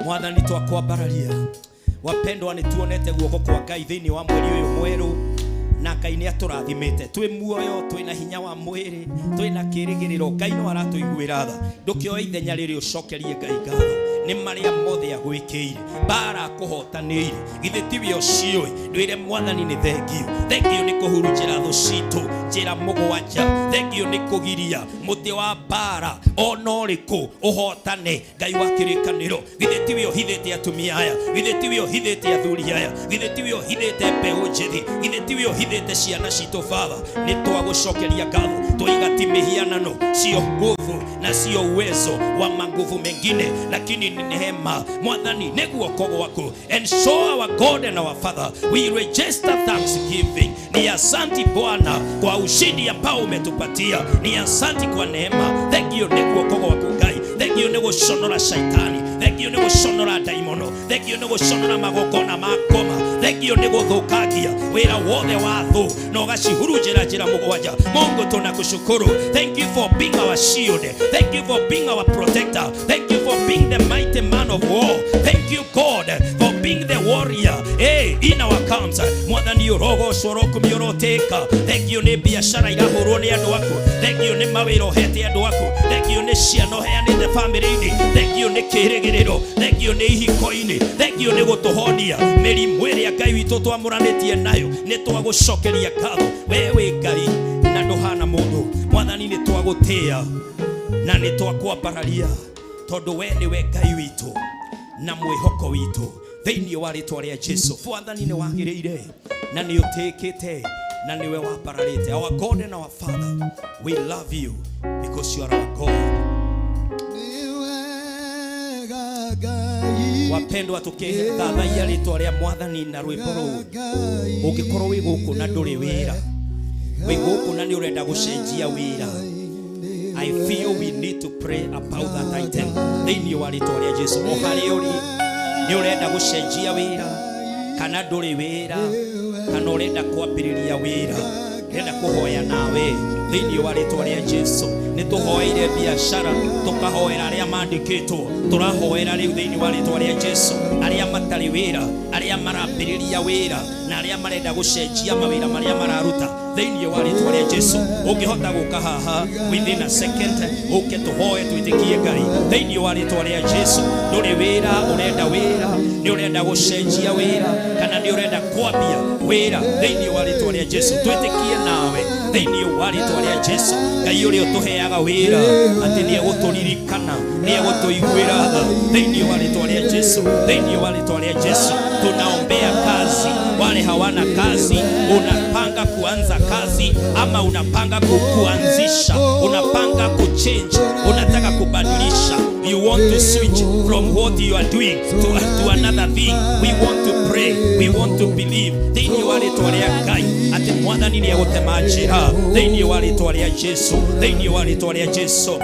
C: mwathani twakwambararia. Wapendwa, nĩ tuonete guoko kwa Ngai thĩinĩ wa mweri ũyũ mwerũ, na Ngai nĩ atũrathimĩte. Twĩ muoyo, twĩ na hinya wa mwĩrĩ, twĩ na kĩrĩgĩrĩro. Ngai no aratũiguĩra tha. Ndũkĩoe ithenya rĩrĩ ũcokerie Ngai ngatho nĩ marĩa mothe agwĩkĩire, mbara akũhotanĩire, githĩ tiwe ũciũĩ? Ndwĩre mwathani nĩ thengio, thengio nĩ kũhurunjĩra thũ citũ njĩra mũgwanja, thengio nĩ kũgiria mũtĩ wa mbara ona ũrĩkũ ũhotane. Ngai wa kĩrĩkanĩro, githĩ tiwe ũhithĩte atumia aya? Githĩ tiwe ũhithĩte athuri aya? Githĩ tiwe ũhithĩte mbeũ njĩthĩ? Githĩ tiwe ũhithĩte ciana citũ? Baba, nĩ twagũcokeria ngatho. Twoiga ti mĩhianano, sio nguvu na sio uwezo wa manguvu mengine, lakini ni neema mwathani, nĩ guoko gwaku. And so, our God and our Father, we register thanksgiving. Ni asanti Bwana kwa ushindi ambao umetupatia, ni asanti kwa neema. Thengio nĩ guoko gwaku Ngai, thengio nĩ gũconora shaitani. Thengio nĩ gũconora ndaimono. Thengio nĩ gũconora magongona ma ngoma. Thengio nĩ gũthũkangia wĩra wothe wa thũ na ũgacihurunjĩra njĩra mũgwanja. Mungu tunakushukuru. Thank you for being our shield. Thank you for being our protector. Thank you for being the mighty man of war. Thank you, God, for being the warrior, hey, in our camps. Mwathani ũrogocwo, ũrokumio, ũrotĩka. Thengio nĩ biacara irahũrwo nĩ andũ aku. Thengio nĩ mawĩra ũhete andũ aku. Thengio nĩ ciana ũheanĩte bamĩrĩ-inĩ. Thengio nĩ kĩrĩgĩrĩro. Thengio nĩ ihiko-inĩ. Thengio nĩ gũtũhonia mĩrimũ ĩrĩa Ngai witũ twamũranĩtie nayo. Nĩ twagũcokeria ngatho. We wĩ Ngai na ndũhana mũndũ. Mwathani, nĩ twagũtĩĩa na nĩ twakwambararia tondũ we nĩwe Ngai witũ na mwĩhoko witũ thĩinĩ wa rĩtwa rĩa Jesu. Mwathani, nĩ wagĩrĩire na nĩ ũtĩkĩte na nĩwe wambararĩte. Our God and our Father, we love you because you are our God.
A: Nĩ wega Ngai.
C: Wapendwa, tukithathaia rĩtwa rĩa Mwathani na rwĩmbo rũu,
A: Ngai.
C: Ũngĩkorwo wĩ gũkũ na ndũrĩ wĩra, wĩ gũkũ na nĩ ũrenda gũcenjia wĩra, I feel we need to pray about that item thĩinĩ wa rĩtwa rĩa Jesu. O harĩa ũrĩ, nĩ ũrenda gũcenjia wĩra kana ndũrĩ wĩra kana ũrenda kwambĩrĩria wĩra, ndĩrenda kũhoya nawe thĩinĩ wa rĩtwa rĩa Jesu. Nĩ tũhoeire biacara, tũkahoera arĩa mandĩkĩtwo, tũrahoera rĩu thĩinĩ wa rĩtwa rĩa Jesu arĩa matarĩ wĩra, arĩa marambĩrĩria wĩra na arĩa marenda gũcenjia mawĩra marĩa mararuta thĩinĩ wa rĩtwa rĩa Jesu. Ũngĩhota gũka haha within a second, ũke tũhoe twĩtĩkie Ngai thĩinĩ wa rĩtwa rĩa Jesu. Ndũrĩ wĩra, ũrenda wĩra, nĩ ũrenda gũcenjia wĩra kana nĩ ũrenda kwambia wĩra, thĩinĩ wa rĩtwa rĩa Jesu twĩtĩkie nawe thĩinĩ wa rĩtwa rĩa Jesu. Ngai ũrĩa ũtũheaga wĩra atĩ nĩ egũtũririkana, nĩ egũtũiguĩra tha thĩinĩ wa rĩtwa rĩa Jesu. Thĩinĩ wa rĩtwa rĩa Jesu tunaombea kazi. Wale hawana kazi, unapanga kuanza kazi ama unapanga kuanzisha, unapanga kuchange, unataka kubadilisha, you want to switch from what you are doing to another thing, we want to pray, we want to believe thĩinĩ wa rĩtwa rĩa Ngai atĩ Mwathani nĩ egũtema njĩra thĩinĩ wa rĩtwa rĩa Jesu. Thĩinĩ wa rĩtwa rĩa Jesu,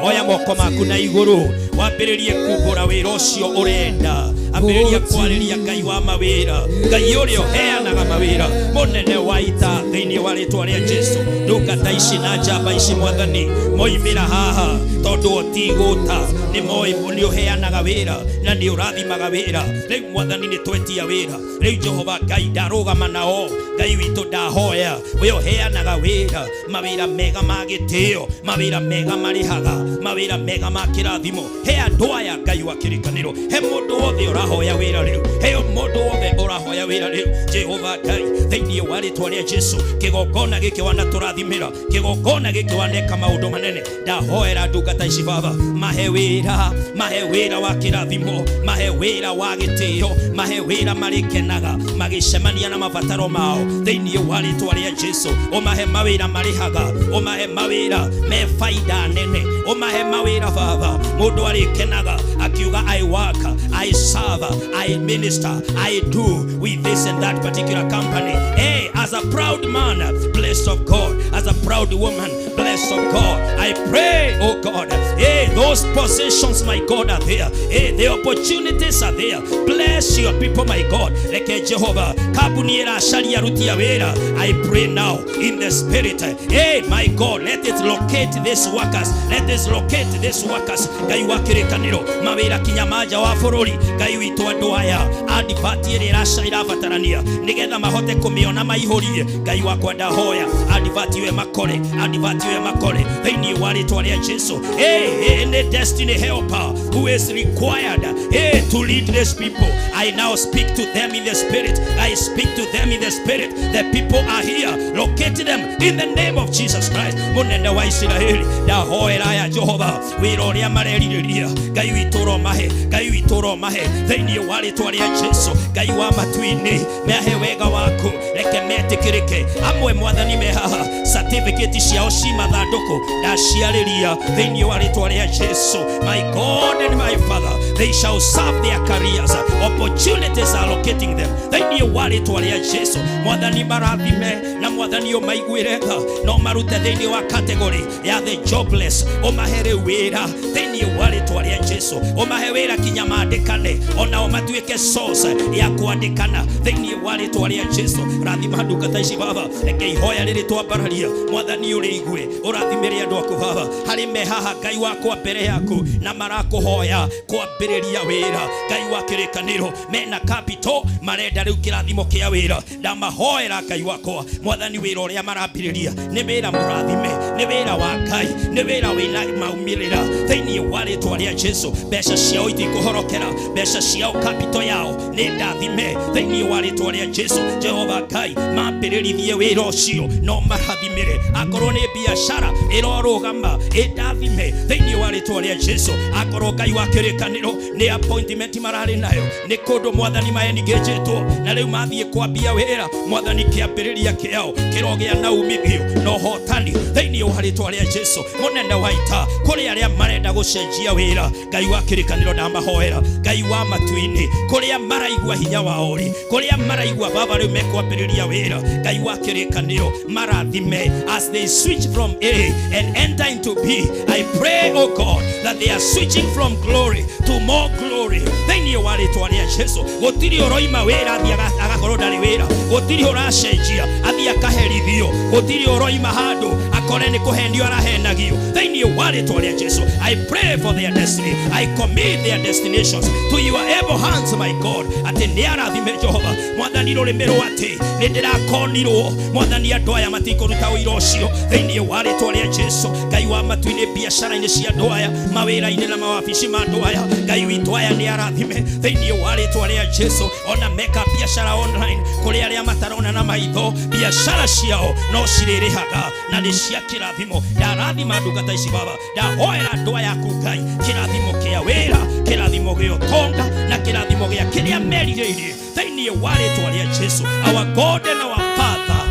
C: oya moko maku na igũrũ, wambĩrĩrie kumbũra wĩra ũcio ũrenda. Ambĩrĩria kwarĩria Ngai wa mawĩra, Ngai ũrĩa ũheanaga mawĩra, mũnene wa ita thĩinĩ wa rĩtwa rĩa Jesu. Ndungata ici na njamba ici, Mwathani, moimĩra haha tondũ o ti gũta nĩ moĩ nĩ ũheanaga wĩra na nĩ ũrathimaga wĩra. Rĩu Mwathani, nĩ twetia wĩra. Rĩu Jehova Ngai, ndarũgama nao. Ngai witũ, ndahoya we ũheanaga wĩra, mawĩra mega ma gĩtĩo, mawĩra mega marĩhaga, mawĩra mega ma kĩrathimo, he andũ aya. Ngai wa kĩrĩkanĩro, he mũndũ wothe ũrahoya wĩra rĩu, he mũndũ wothe ũrahoya wĩra rĩu, Jehova Ngai, thĩinĩ wa rĩtwa rĩa Jesu. Kĩgongona gĩkĩ wanatũrathimĩra, kĩgongona gĩkĩ waneka maũndũ manene, ndahoera ndungata ici, Baba, mahe wĩra, mahe wĩra wa kĩrathimo, mahe wĩra wa gĩtĩo, mahe wĩra marĩkenaga magĩcemania na mabataro mao thĩinĩ wa rĩtwa rĩa Jesu. Ũmahe mawĩra marĩhaga, ũmahe mawĩra me faida nene, ũmahe mawĩra, Baba, mũndũ arĩkenaga akiuga, "I work, I serve, I minister, I do with this and that particular company." Hey, as a proud man blessed of God, as a proud woman blessed of God, I pray, oh God, hey, those positions, my God, are there. Hey, the opportunities are there. Bless your people, my God. Reke Jehovah, kambuni ĩracaria aruti a wĩra, I pray now in the spirit, hey, my God, let it locate these workers, let it locate these workers. Ngai wa kĩrĩkanĩro, mawĩra kinya manja wa bũrũri, Ngai witũ, andũ aya advert ĩrĩa ĩrabatarania nĩgetha mahote kũmĩona maihũrie. Ngai wakwa, ndahoya advert iwe makore, advert iwe makore thĩinĩ wa rĩtwa rĩa Jesu. Hey, any destiny helper who is required, hey, to lead these people, I now speak to them in the spirit. I speak to them in the spirit. The people are here. Locate them in the name of Jesus Christ. Mũnene wa Isiraeli, ndahoera aya, Jehova, wĩra ũrĩa marerirĩria, Ngai witũ ũromahe, Ngai witũ ũromahe thĩinĩ wa rĩtwa rĩa Jesu. Ngai wa matu-inĩ, meahe wega waku, reke metĩkĩrĩke. Amwe, Mwathani, me haha certificate ciao ci mathandũkũ, ndaciarĩria thĩinĩ wa rĩtwa rĩa Jesu. My God and my Father, they shall serve their careers. Opportunities are locating them thĩinĩ wa rĩtwa rĩa Jesu. Mwathani, marathime na Na mwathani ũmaiguĩre tha, no marute thĩinĩ wa category ya the jobless, ũmahe rĩu wĩra thĩinĩ wa rĩtwa rĩa Jesu, ũmahe wĩra kinya mandĩkane, onao matuĩke source ya kwandĩkana thĩinĩ wa rĩtwa rĩa Jesu. Rathima ndungata ici Baba, reke ihoya rĩrĩ twambararia, mwathani ũrĩigue, ũrathimĩre andũ aku Baba, harĩ me haha Ngai wakwa mbere yaku na marakũhoya kwambĩrĩria wĩra. Ngai wa kĩrĩkanĩro, mena capital marenda rĩu kĩrathimo kĩa wĩra, ndamahoera Ngai wakwa, mwathani wĩra ũrĩa marambĩrĩria nĩ wĩra mũrathime, nĩ wĩra wa Ngai, nĩ wĩra wĩna maumĩrĩra thĩinĩ wa rĩtwa rĩa Jesu. Mbeca ciao itikũhorokera, mbeca ciao capital yao nĩ ndathime thĩinĩ wa rĩtwa rĩa Jesu. Jehova Ngai, mambĩrĩrithie wĩra ũcio no marathimĩre, akorwo nĩ biacara ĩrorũgama ĩndathime thĩinĩ wa rĩtwa rĩa Jesu. Akorwo Ngai wa kĩrĩkanĩro nĩ appointment mararĩ nayo, nĩ kũndũ mwathani maenigĩnjĩtwo na rĩu mathiĩ kwambia wĩra, mwathani kĩambĩrĩria kĩao kĩrogĩa na umithio na ũhotani thĩinĩ wa rĩtwa rĩa Jesu. Mũnene wa ita, kũrĩ arĩa marenda gũcenjia wĩra, Ngai wa kĩrĩkanĩro ndamahoera, Ngai wa matu-inĩ, kũrĩa maraigua hinya wao rĩ, kũrĩa maraigua Baba rĩu mekwambĩrĩria wĩra, Ngai wa kĩrĩkanĩro marathime as they switch from A and enter into B. I pray, oh God, that they are switching from glory to more glory thĩinĩ wa rĩtwa rĩa Jesu. Gũtirĩ ũroima wĩra athiĩ agakorwo ndarĩ wĩra, gũtirĩ ũracenjia athiĩ akaherithio, gũtirĩ ũroima handũ akore nĩ kũhenio arahenagio thĩinĩ wa rĩtwa rĩa Jesu. I pray for their destiny, I commit their destinations to your able hands, my God, atĩ nĩ arathime Jehova. Mwathani rũrĩmĩ rwa atĩ nĩ ndĩrakonirwo, mwathani andũ aya matikũruta ũira ũcio thĩinĩ wa rĩtwa rĩa Jesu. Ngai wa matu-inĩ, biacara-inĩ cia andũ aya, mawĩra-inĩ na mawabici ma andũ aya, Ngai witũ aya nĩ arathime thĩinĩ wa rĩtwa rĩa Jesu. Ona meka biacara online, kũrĩ arĩa matarona na maitho, biacara ciao no cirĩrĩhaga na nĩ cia kĩrathimo. Ndarathima ndungata ici Baba, ndahoera andũ aya aku Ngai kĩrathimo kĩa wĩra, kĩrathimo gĩa ũtonga na kĩrathimo gĩa kĩrĩa merirĩirie thĩinĩ wa rĩtwa rĩa Jesu. Our God and our Father,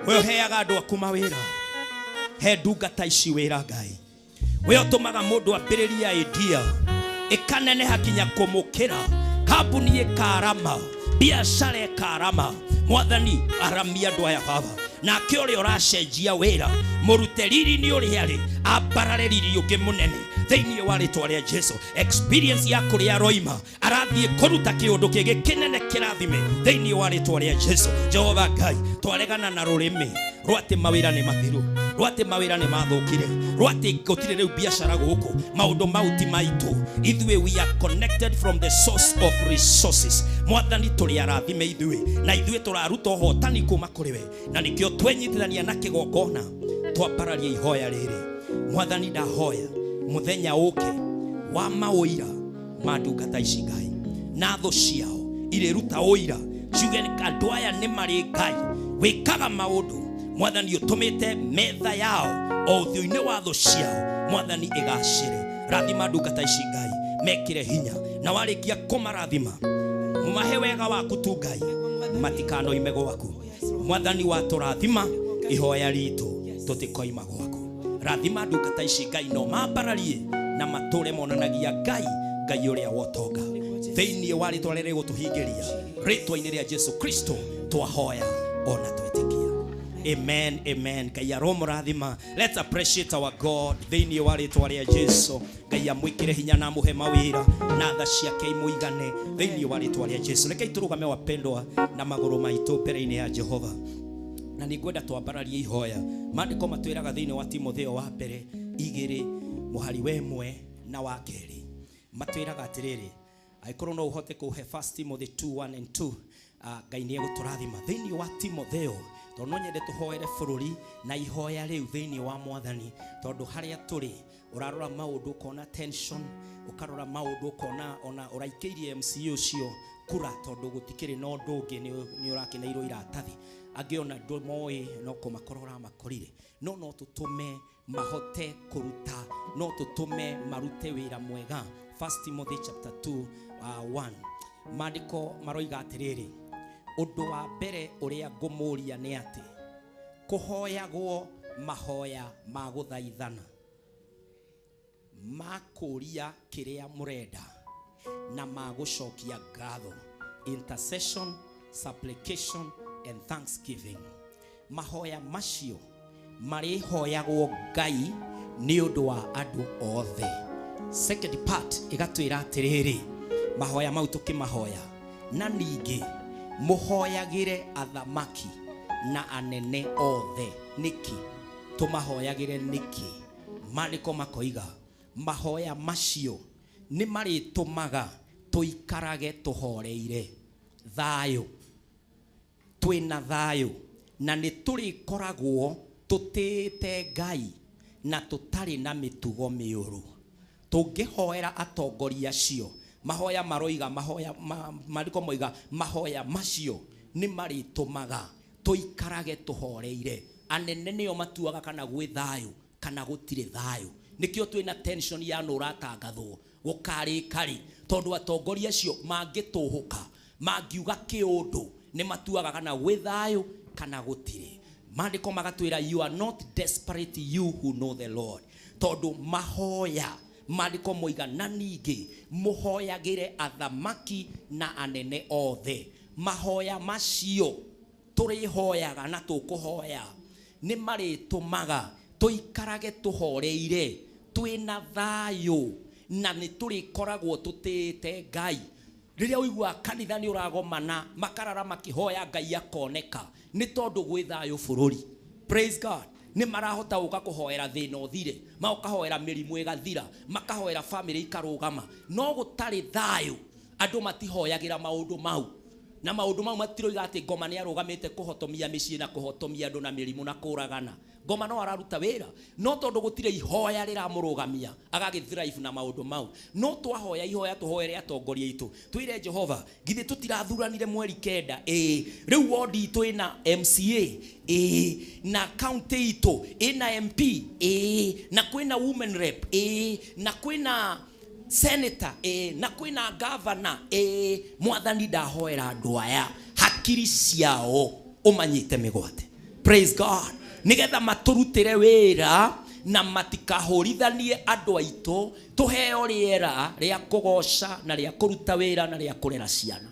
C: we ũheaga andũ aku mawĩra, he ndungata ici wĩra Ngai. We ũtũmaga mũndũ ambĩrĩria idea ĩkaneneha kinya kũmũkĩra, kambuni ĩkarama, biacara ĩkarama. Mwathani aramia andũ aya Baba, nake ũrĩa ũracenjia wĩra mũrute riri nĩ ũrĩa arĩ, ambarare riri ũngĩ mũnene thĩinĩ wa rĩtwa rĩa Jesu. Experience ya kũrĩa aroima arathiĩ kũruta kĩũndũ kĩngĩ kĩnene kĩrathime thĩinĩ wa rĩtwa rĩa Jesu. Jehova Ngai, twaregana na rũrĩmĩ rwa atĩ mawĩra nĩ mathiru, rwa atĩ mawĩra nĩ mathũkire, rwa atĩ gũtirĩ rĩu biacara gũkũ, maũndũ mau ti maitũ. Ithuĩ we are connected from the source of resources. Mwathani tũrĩ arathime ithuĩ, na ithuĩ tũraruta ũhotani kuma kũrĩ we, na nĩkĩo twenyitithania na kĩgongona twambararia ihoya rĩrĩ. Mwathani ndahoya mũthenya ũke wa maũira ma ndungata ici Ngai, na thũ ciao irĩruta ũira ciuge andũ aya nĩ marĩ Ngai wĩkaga maũndũ. Mwathani ũtũmĩte metha yao o ũthiũ-inĩ wa thũ ciao, mwathani ĩgacĩre. Rathima ndungata ici Ngai, mekĩre hinya, na warĩkia kũmarathima mahe wega waku tu Ngai, matikanoime gwaku. Mwathani watũrathima ihoya ritũ tũtikoima gwaku. Rathima ndungata ici Ngai, no mambararie na matũre monanagia Ngai, Ngai ũrĩa wotonga thĩinĩ wa rĩtwa rĩrĩa rĩgũtũhingĩria, rĩtwa-inĩ rĩa Jesu Kristo twahoya ona twĩtĩkia. Amen, amen. Ngai aromũrathima. Let's appreciate our God thĩinĩ wa rĩtwa rĩa Jesu. Ngai amwĩkĩre hinya na amũhe mawĩra na tha ciake imũigane thĩinĩ wa rĩtwa rĩa Jesu. Rekei tũrũgame wapendwa na magũrũ maitũ mbere-inĩ ya Jehova, na nĩngwenda twambararie ihoya. Maandĩko matwĩraga thĩinĩ wa Timotheo wa mbere 2 mũhari wa 1 na wa 2, matwĩraga atĩrĩrĩ, angĩkorwo no ũhote kũhe 1 Timothy 2:1 and 2, Ngai nĩ egũtũrathima thĩinĩ wa Timotheo, tondũ no nyende tũhoere bũrũri na ihoya rĩu thĩinĩ wa mwathani, tondũ harĩa tũrĩ ũrarora maũndũ ũkona tension, ũkarora maũndũ ũkona ona ũraikĩirie MCA ũcio kura, tondũ gũtikĩrĩ na ũndũ ũngĩ, nĩ ũrakeneirwo iratathi, angĩ ona ndũmoĩ no kũmakora ũramakorire. No tũtũme mahote kũruta, no tũtũme marute wĩra mwega. 1 Timothy chapter 2 1, maandĩko maroiga atĩrĩrĩ, ũndũ wa mbere ũrĩa ngũmũria nĩ atĩ kũhoyagwo mahoya ma gũthaithana, ma kũũria kĩrĩa mũrenda, na ma gũcokia ngatho. Intercession, supplication and thanksgiving. Mahoya macio marĩhoyagwo Ngai nĩ ũndũ wa andũ othe. Second part ĩgatwĩra atĩrĩrĩ, mahoya mau tũkĩmahoya, na ningĩ mũhoyagĩre athamaki na anene othe. Nĩkĩ tũmahoyagĩre? Nĩkĩ? Maandĩko makoiga mahoya macio nĩ marĩtũmaga tũikarage tũhoreire, thayũ, twĩna thayũ, na nĩ tũrĩkoragwo tũtĩĩte Ngai na tũtarĩ na mĩtugo mĩũru. Tũngĩhoera atongoria acio, mahoya maroiga, mahoya maandĩko moiga mahoya macio nĩ marĩtũmaga tũikarage tũhoreire. Anene nĩo matuaga kana gwĩ thayũ kana gũtirĩ thayũ. Nĩkĩo twĩna tension ya nũ ũratangathwo gũkarĩka rĩ, tondũ atongoria acio mangĩtũhũka, mangiuga kĩũndũ, nĩ matuaga kana gwĩ thayũ kana gũtirĩ. Maandĩko magatwĩra you are not desperate, you who know the Lord. Tondũ mahoya, maandĩko moiga na ningĩ mũhoyagĩre athamaki na anene othe. Mahoya macio tũrĩhoyaga na tũkũhoya nĩ marĩtũmaga tũikarage tũhoreire, twĩna thayũ, na nĩ tũrĩkoragwo tũtĩĩte Ngai. Rĩrĩa ũiguaga kanitha nĩ ũragomana, makarara makĩhoya Ngai akoneka, nĩ tondũ gwĩ thayũ bũrũri. Praise God. Nĩ marahota gũka kũhoera thĩna ũthire, magokahoera mĩrimũ ĩgathira, makahoera famĩlĩ ikarũgama. No gũtarĩ thayũ, andũ matihoyagĩra maũndũ mau. Na maũndũ mau matiroiga atĩ ngoma nĩ arũgamĩte kũhotomia mĩciĩ na kũhotomia andũ na mĩrimũ na kũragana. Ngoma no araruta wĩra, no tondũ gũtirĩ ihoya rĩramũrũgamia, agagĩ thrive na maũndũ mau. No twahoya ihoya tũhoere atongoria aitũ, twĩre Jehova, githĩ tũtirathuranire mweri 9? Ĩĩ. Rĩu wodi itũ ĩna MCA? Ĩĩ. Na county itũ ĩna MP? Ĩĩ. Na kwĩna women rep? Ĩĩ. Na kwĩna senator? Ĩĩ. Na kwĩna governor? Ĩĩ. Mwathani, ndahoera andũ aya hakiri ciao ũmanyite mĩgwate. Praise God. Nĩgetha matũrutĩre wĩra na matikahũrithanie andũ aitũ, tũheo rĩera rĩa kũgoca na rĩa kũruta wĩra na rĩa kũrera ciana.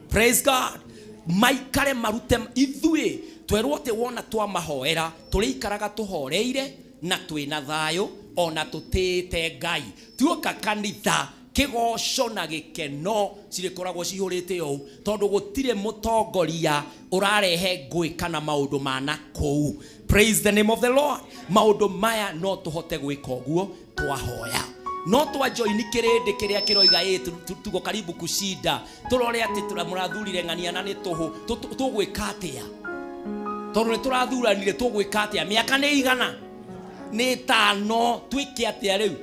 C: Praise God. Maikare marute ithuĩ twerwo atĩ wona twamahoera tũrĩikaraga tũhoreire na twĩna thayũ ona tũtĩĩte Ngai. Tuoka kanitha, kĩgoco na gĩkeno cirĩkoragwo cihũrĩte ũũ, tondũ gũtirĩ mũtongoria ũrarehe ngũĩ kana maũndũ ma na kũu. Praise the name of the Lord. Maũndũ maya no tũhote gwĩka ũguo twahoya. No twajoini kĩrĩndĩ kĩrĩa kĩroiga ĩ tuko karibu kushinda, tũrore atĩ mũrathurire ng'ania na nĩ tũhũ, tũgwĩka atĩa? Tondũ nĩ tũrathuranire, tũgwĩka atĩa? Mĩaka nĩ igana nĩ 5, twĩke atĩa rĩu?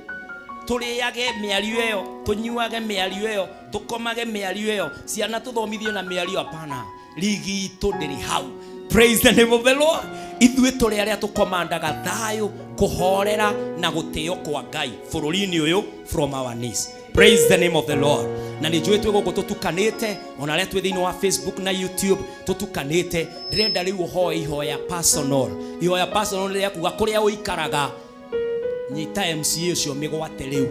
C: Tũrĩage mĩario ĩyo, tũnyuage mĩario ĩyo, tũkomage mĩario ĩyo, ciana tũthomithie na mĩario? Hapana, rigi itũ ndĩrĩ hau. Praise the name of the Lord. Ithuĩ tũrĩ arĩa tũkomandaga thayũ, kũhorera na gũtĩo kwa Ngai bũrũri-inĩ ũyũ from our knees. Praise the name of the Lord. Na nĩ njũĩ twĩ gũkũ tũtukanĩte, ona arĩa twĩ thĩinĩ wa Facebook na YouTube tũtukanĩte. Ndĩrenda rĩu ũhoe ihoya personal. Ihoya personal rĩa kuga kũrĩa ũikaraga, nyita MCA ũcio mĩgwate rĩu,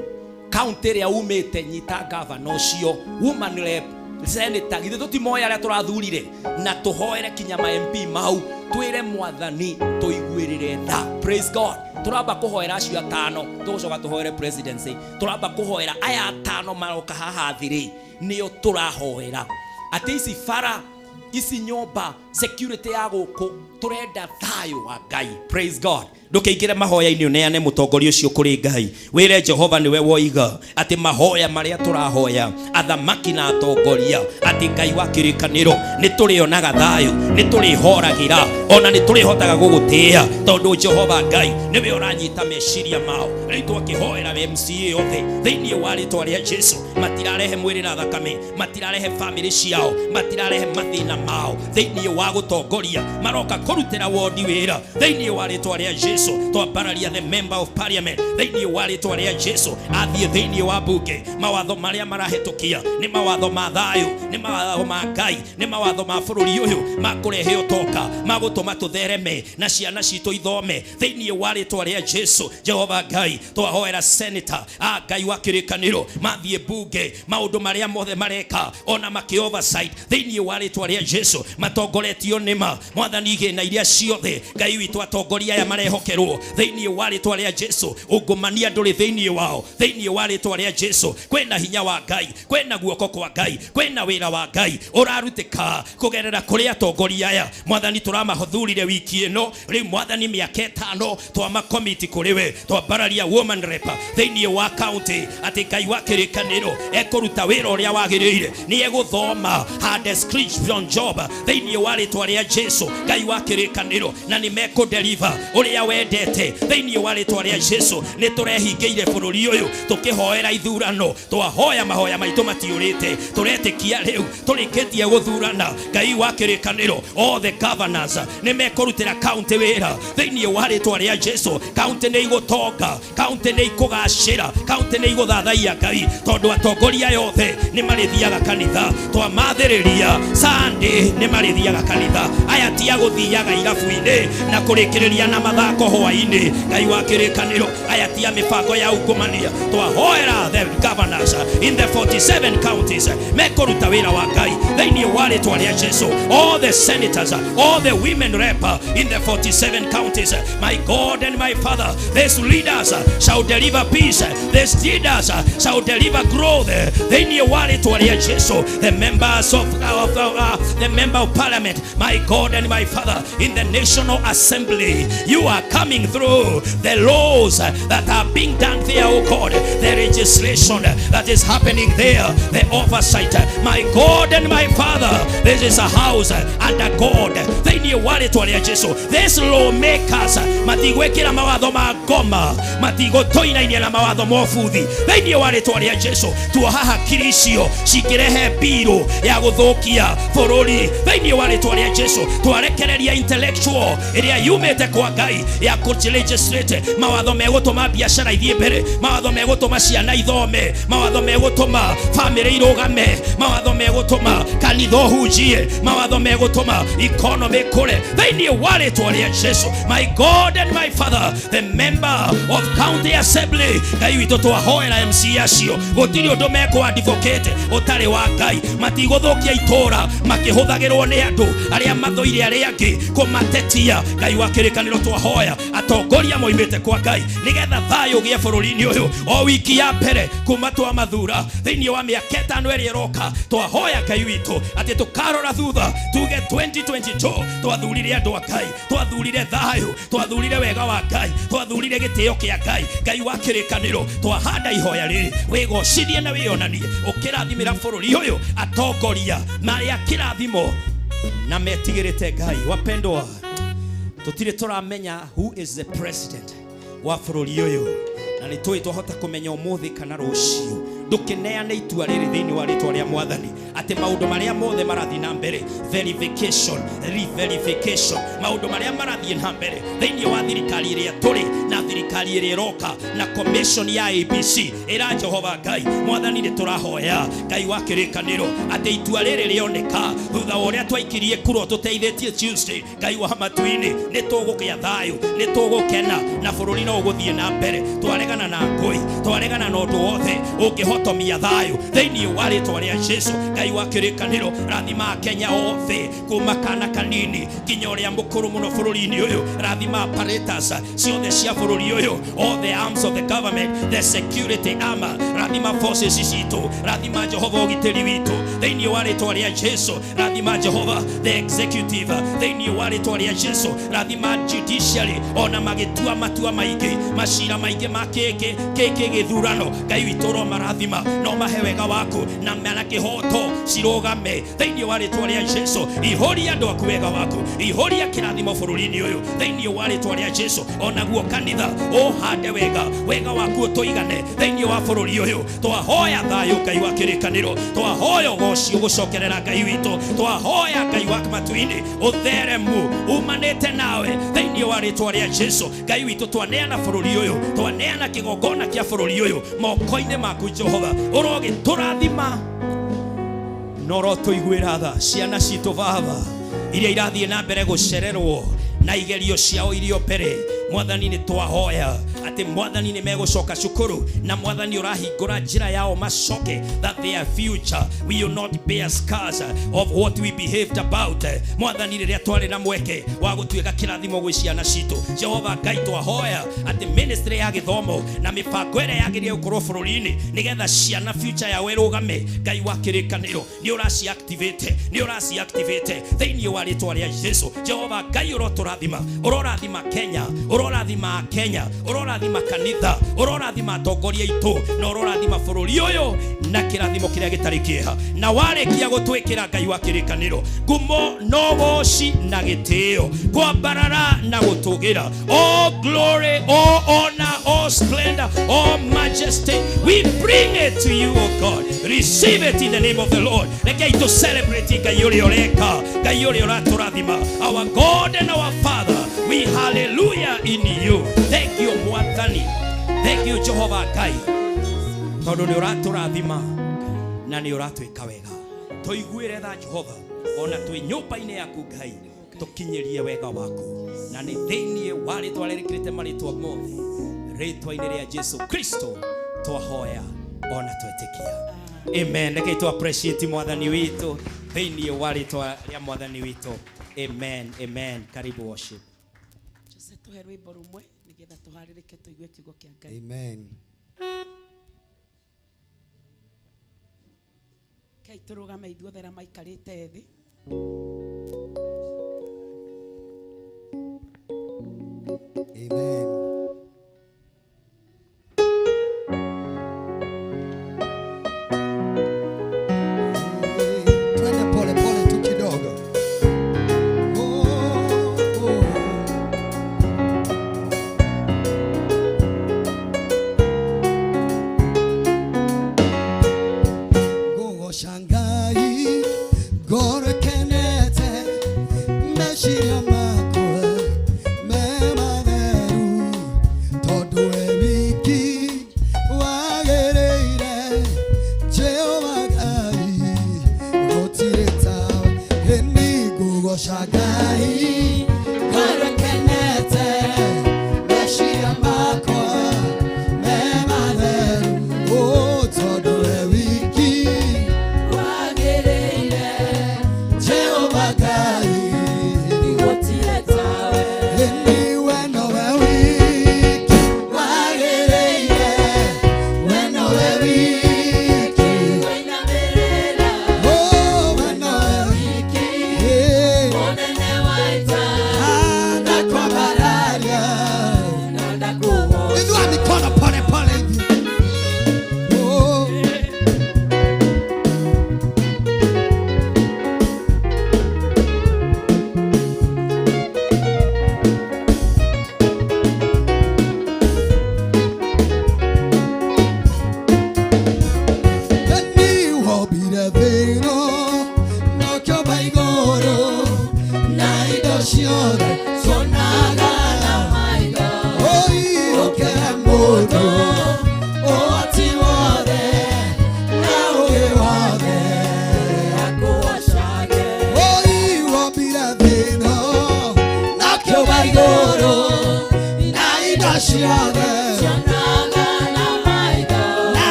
C: county ĩrĩa umĩte nyita governor ũcio, woman rep, senator, githĩ tũtimoĩ arĩa tũrathurire? Na tũhoere kinya ma MP mau, twĩre Mwathani tũiguĩrĩre tha. Praise God. Tũramba kũhoera acio 5, tũgũcoka tũhoere presidency. Tũramba kũhoera aya 5 maroka haha thĩ-rĩ, nĩo tũrahoera atĩ ici bara, ici nyũmba, security ya gũkũ, tũrenda thayũ wa Ngai. Praise God. Ndũkĩingĩre mahoya-inĩ, ũneane mũtongoria ũcio kũrĩ Ngai, wĩre Jehova nĩwe woiga atĩ mahoya marĩa tũrahoya athamaki na atongoria, atĩ Ngai wa kĩrĩkanĩro, nĩ tũrĩonaga thayũ, nĩ tũrĩhoragĩra, ona nĩ tũrĩhotaga gũgũtĩĩa, tondũ Jehova Ngai nĩwe ũranyita meciria mao. Rĩu twakĩhoera MCA othe thĩinĩ wa rĩtwa rĩa Jesu, matirarehe mwĩrĩ na thakame, matirarehe famĩlĩ ciao, matirarehe mathĩna mao thĩinĩ wa gũtongoria, maroka kũrutĩra wondi wĩra. Thĩinĩ wa rĩtwa rĩa Jesu, twambararia the member of parliament thĩinĩ wa rĩtwa rĩa Jesu, athiĩ thĩinĩ wa bunge, mawatho marĩa marahĩtũkia nĩ mawatho ma thayũ, nĩ mawatho ma Ngai, nĩ mawatho ma bũrũri ũyũ ma kũrehe ũtonga, ma gũtongoria. Egũtũma tũthereme na ciana citũ ithome thĩinĩ wa rĩtwa rĩa Jesu. Jehova Ngai, twahoera senator a Ngai wa kĩrĩkanĩro mathiĩ bunge, maũndũ marĩa mothe mareka ona makĩ oversight thĩinĩ wa rĩtwa rĩa Jesu, matongoretio nĩma Mwathani igĩna iria ciothe Ngai witũ atongoria aya marehokerwo thĩinĩ wa rĩtwa rĩa Jesu. Ungumania ndũrĩ thĩinĩ wao thĩinĩ wa rĩtwa rĩa Jesu. Kwĩna hinya wa Ngai, kwĩna guoko kwa Ngai, kwĩna wĩra wa Ngai ũrarutĩka kũgerera kũrĩ atongoria aya. Mwathani tũramathurire wiki ĩno, rĩu Mwathani mĩaka 5 twamakomiti kũrĩ we, twambararia woman rep thĩinĩ wa county atĩ Ngai wa kĩrĩkanĩro ekũruta wĩra ũrĩa wagĩrĩire, nĩ egũthoma her description job thĩinĩ wa rĩtwa rĩa Jesu. Ngai wa kĩrĩkanĩro na nĩ mekũdeliver ũrĩa wendete thĩinĩ wa rĩtwa rĩa Jesu. Nĩ tũrehingĩire bũrũri ũyũ tũkĩhoera ithurano, twahoya mahoya maitũ matiũrĩte, tũretĩkia rĩu tũrĩkĩtie gũthurana. Ngai wa kĩrĩkanĩro, all the governors nĩ mekũrutĩra county wĩra thĩinĩ wa rĩtwa rĩa Jesu. County nĩ igũtonga, county nĩ ikũgacĩra, county nĩ igũthathaiya Ngai, tondũ atongoria aya othe nĩ marĩthiaga kanitha. Twamathĩrĩria Sunday nĩ marĩthiaga kanitha, aya ti a gũthiaga irabu-inĩ na kũrĩkĩrĩria na mathako hwaĩ-inĩ. Ngai wa kĩrĩkanĩro, aya ti a mĩbango ya ungumania. Twahoera the governors in the 47 counties mekũruta wĩra wa Ngai thĩinĩ wa rĩtwa rĩa Jesu. All the senators, all the women rep in the 47 counties, my God and my Father, these leaders shall deliver peace, these leaders shall deliver growth thĩinĩ wa rĩtwa rĩa Jesu. The members of the member of parliament, my God and my Father, in the National Assembly, you are coming through the laws that are being done there, oh God, the legislation that is happening there, the oversight, my God and my Father, this is a house under God thĩinĩ wa rĩtwa rĩa Jesu. These lawmakers matigwĩkĩra mawatho ma ngoma, matigũtũinainia na mawatho ma ũbuthi thĩinĩ wa rĩtwa rĩa Jesu. Tuoha hakiri icio cingĩrehe mbirũ ya gũthũkia bũrũri thĩinĩ wa rĩtwa rĩa Jesu. Twarekereria intellectual ĩrĩa yumĩte kwa Ngai ya kũ-legislate mawatho megũtũma biacara ithiĩ mbere, mawatho megũtũma ciana ithome, mawatho megũtũma famĩlĩ irũgame, mawatho megũtũma kanitha ũhunjie, mawatho megũtũma economy ĩkũre thĩinĩ wa rĩtwa rĩa Jesu. My God and my Father, the member of county assembly, Ngai witũ twahoera MC acio gũtirĩ ũndũ mekũ advocate ũtarĩ wa Ngai, matigũthũkia itũra makĩhũthagĩrwo nĩ andũ arĩa mathũire arĩa angĩ kũmatetia. Ngai wa kĩrĩkanĩro twahoya atongoria moimĩte kwa Ngai nĩgetha thayũ ũgĩe bũrũri-inĩ ũyũ o wiki ya mbere kuma twamathura thĩinĩ wa mĩaka 5 ĩrĩa ĩroka. Twahoya Ngai witũ atĩ tũkarora thutha tuge 2022 twathurire andũ a Ngai, twathurire thayũ, twathurire wega wa Ngai, twathurire gĩtĩo kĩa Ngai. Ngai wa kĩrĩkanĩro, twahanda ihoya rĩrĩ wĩgocithie na wĩonanie ũkĩrathimĩra bũrũri ũyũ atongoria marĩa kĩrathimo na metigĩrĩte Ngai. Wapendwa, tũtirĩ tũramenya who is the president wa bũrũri ũyũ, na nĩ tũĩ twahota kũmenya ũmũthĩ kana rũciũ. Ndũkĩneane itua rĩrĩ thĩinĩ wa rĩtwa rĩa Mwathani atĩ maũndũ marĩa mothe marathiĩ na mbere, verification, re-verification, maũndũ marĩa marathiĩ na mbere thĩinĩ wa thirikari ĩrĩa tũrĩ na thirikari ĩrĩa ĩroka na commission ya ABC ĩra Jehova Ngai Mwathani, nĩ tũrahoya Ngai wa kĩrĩkanĩro atĩ itua rĩrĩ rĩoneka thutha wa ũrĩa twaikirie kuro tũteithĩtie Tuesday. Ngai wa matu-inĩ, nĩ tũgũgĩa thayũ, nĩ tũgũkena na bũrũri no ũgũthiĩ na mbere. Twaregana na ngũi, twaregana na ũndũ wothe ũngĩhotomia thayũ thĩinĩ wa rĩtwa rĩa Jesu. Ngai wa kĩrĩkanĩro, rathima Kenya othe kuma kana kanini nginya ũrĩa mũkũrũ mũno bũrũri-inĩ ũyũ. Rathima apparatus ciothe cia bũrũri ũyũ, all the arms of the government, the security arm, rathima forces citũ, rathima Jehova ũgitĩri witũ thĩinĩ wa rĩtwa rĩa Jesu. Rathima Jehova the executive thĩinĩ wa rĩtwa rĩa Jesu. Rathima judiciary ona magĩtua matua maingĩ, macira maingĩ ma kĩkĩ kĩkĩ gĩthurano. Ngai witũ ro marathima no mahe wega waku na mena kĩhoto cirũgame thĩinĩ wa rĩtwa rĩa Jesu. Ihũria andũ aku wega waku, ihũria kĩrathimo bũrũri-inĩ ũyũ thĩinĩ wa rĩtwa rĩa Jesu. Onaguo kanitha ũhande wega, wega waku ũtũigane thĩinĩ wa bũrũri ũyũ. Twahoya thayũ Ngai wa kĩrĩkanĩro, twahoya ũgoci ũgũcokerera Ngai witũ, twahoya Ngai wa matu-inĩ ũtheremu umanĩte nawe thĩinĩ wa rĩtwa rĩa Jesu. Ngai witũ twaneana bũrũri ũyũ, twaneana kĩgongona kĩa bũrũri ũyũ moko-inĩ maku Jehova, ũrogĩtũrathima na ũrotũiguĩra tha ciana citũ Baba. Iria irathiĩ na mbere gũcererwo na igerio ciao irio mbere. Mwathani nĩ twahoya atĩ Mwathani nĩ megũcoka cukuru na Mwathani ũrahingũra njĩra yao macoke, that their future will not bear scars of what we behaved about. Mwathani rĩrĩa twarĩ na mweke wa gũtuĩka kĩrathimo gwĩ ciana citũ, Jehova Ngai twahoya atĩ ministry ya gĩthomo na mĩbango ĩrĩa yagĩrĩire gũkorwo bũrũri-inĩ nĩgetha ciana future yao ĩrũgame, Ngai wa kĩrĩkanĩro nĩ ũraci activate, nĩ ũraci activate thĩinĩ wa rĩtwa rĩa Jesu. Jehova Ngai ũrotũrathima, ũrorathima Kenya, ũrorathima Kenya, ũrorathima kanitha, ũrorathima atongoria aitũ, na ũrorathima bũrũri ũyũ na kĩrathimo kĩrĩa gĩtarĩ kĩeha. Na warĩkia gũtwĩkĩra Ngai wa kĩrĩkanĩro ngumo no woci na gĩtĩo, kwambarara na gũtũgĩra, all glory, all honor, all splendor, all majesty, we bring it to you, O God. Receive it in the name of the Lord. Rekei to celebrate Ngai ũrĩa ũreka, Ngai ũrĩa ũratũrathima, our God and our Father, we hallelujah in you. Thank you Mwathani, thank you Jehovah Ngai, tondũ nĩ ũratũrathima na nĩ ũratwĩka wega. Tũiguĩre tha Jehova, ona twĩ nyũmba-inĩ yaku Ngai, tũkinyĩrie wega waku, na nĩ thĩinĩ wa rĩtwa rĩrĩkĩrĩte marĩtwa mothe, rĩtwa-inĩ rĩa Jesu Kristo twahoya ona twetĩkia. Amen. Rekei tu appreciate Mwathani witũ thĩinĩ wa rĩtwa rĩa Mwathani witũ. Amen. Amen. Karibu worship.
B: Jose tũhe rwĩmbo rũmwe nĩgetha tũharĩrĩke tũigue kiugo kĩa Ngai.
A: Amen.
B: Rekei tũrũgame ithuothe arĩa maikarĩte thĩ.
A: Amen. Twende pole pole tu kidogo. Oh, oh. Gogo Shanghai, gore kenete,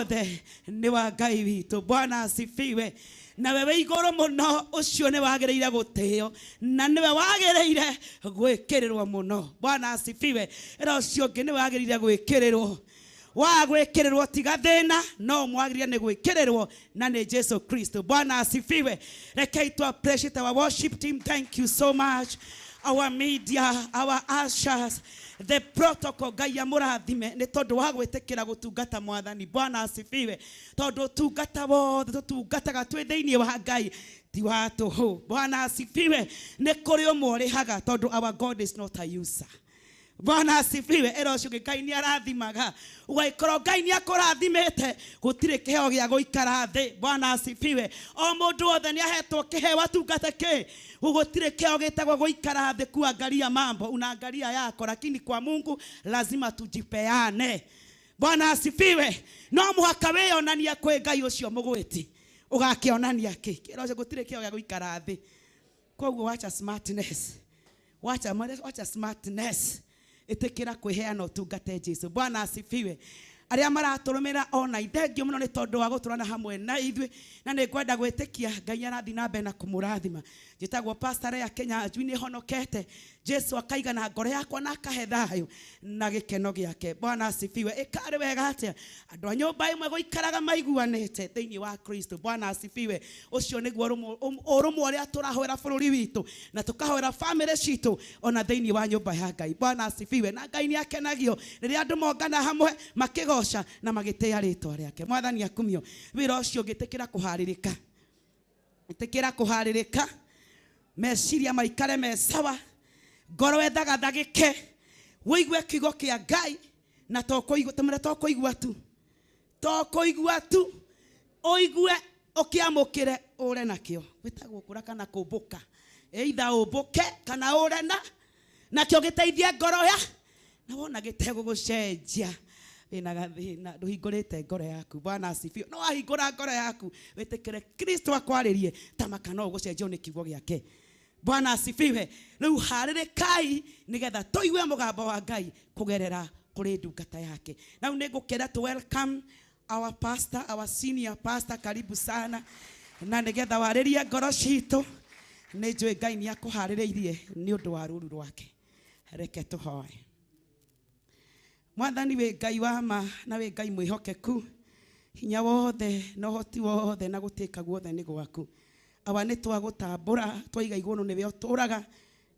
B: Wothe nĩ wa Ngai witũ. Bwana asifiwe. Na wewe igũrũ mũno ũcio nĩ wagĩrĩire gũtĩo na nĩwe wagĩrĩire gwĩkĩrĩrwo mũno. Bwana asifiwe. Ĩra ũcio ũngĩ nĩ wagĩrĩire gwĩkĩrĩrwo. Wa gwĩkĩrĩrwo tiga thĩna no mwagĩrĩire nĩ gwĩkĩrĩrwo na nĩ Jesu Kristo. Bwana asifiwe. Rekei tu appreciate our worship team. Thank you so much. Our media, our ushers, the protocol. Ngai amũrathime nĩ tondũ wa gwĩtĩkĩra gũtungata mwathani. Bwana asifiwe. Tondũ ũtungata wothe tũtungataga twĩ thĩinĩ wa Ngai ti wa tũhũ. Bwana asifiwe. Nĩ kũrĩ ũmwe ũrĩhaga tondũ our God is not a user. Bwana asifiwe. Ĩra ũcio ũngĩ Ngai nĩ arathimaga. Ũgagĩkorwo Ngai nĩ akũrathimĩte gũtirĩ kĩheo gĩa gũikara thĩ. Bwana asifiwe. O mũndũ wothe nĩ ahetwo kĩheo atungate kĩ. Gũtirĩ kĩheo gĩtagwo gũikara thĩ kuangalia mambo. Unaangalia yako, lakini kwa Mungu lazima tujipeane. Bwana asifiwe. No mũhaka wĩyonania kwĩ Ngai ũcio mũgwĩti. Ũgakĩonania kĩ? Kĩra ũcio gũtirĩ kĩheo gĩa gũikara thĩ. Koguo wacha smartness. Wacha smartness. Ĩtĩkĩra kwĩheana ũtungate Jesu. Bwana asifiwe. Arĩa maratũrũmĩra ona ithengio mũno nĩ tondũ wa gũtũrana hamwe na ithuĩ, na nĩ ngwenda gwĩtĩkia Ngai arathiĩ na mbere na kũmũrathima. Njĩtagwo Pastor Leah Kenya Njui, nĩ honokete Jesu akaiga na ngoro yakwa na akahe thayũ na gĩkeno gĩake. Bwana asifiwe. Ĩkarĩ wega atĩa andũ a nyũmba ĩmwe gũikaraga maiguanĩte thĩinĩ wa Kristo. Bwana asifiwe. Ũcio nĩguo ũrũmwe ũrĩa tũrahoera bũrũri witũ na tũkahoera famĩlĩ citũ ona thĩinĩ wa nyũmba ya Ngai. Bwana asifiwe. Na Ngai nĩ akenagio rĩrĩa andũ mongana hamwe makĩgoca na magĩtĩa rĩtwa rĩake. Mwathani akumio. Wĩra ũcio ũngĩtĩkĩra kũharĩrĩka, ĩtĩkĩra kũharĩrĩka, meciria maikare me sawa, ngoro ĩthagathagĩke, wĩigue kiugo kĩa Ngai na to kũigua, tũmĩre to kũigua tu, to kũigua tu, ũigue ũkĩamũkĩre ũre nakĩo. Gwĩtagwo kũra kana kũmbũka, either ũmbũke kana ũre na nakĩo gĩteithie ngoro ya na wona gĩtegũgũcenjia wĩna gathĩna ndũhingũrĩte ngoro yaku. Bwana asifiwe. No wahingũra ngoro yaku wĩtĩkĩre Kristo akwarĩrie tamaka no ũgũcenjio nĩ kiugo gĩake. Bwana asifiwe. Rĩu harĩrĩkai nĩgetha tũigue mũgambo wa Ngai kũgerera kũrĩ ndungata yake. Na rĩu nĩngũkena to welcome our pastor, our senior pastor. Karibu sana na nĩgetha warĩrie ngoro citũ. Nĩ njũĩ Ngai nĩ akũharĩrĩirie nĩ ũndũ wa rũũru rwake. Reke tũhoe. Mwathani wĩ Ngai wa ma na wĩ Ngai mwĩhokeku, hinya wothe na ũhoti wothe na gũtĩka guothe nĩ gwaku. Awa nĩ twagũtambũra twaiga igũrũ nĩwe ũtũraga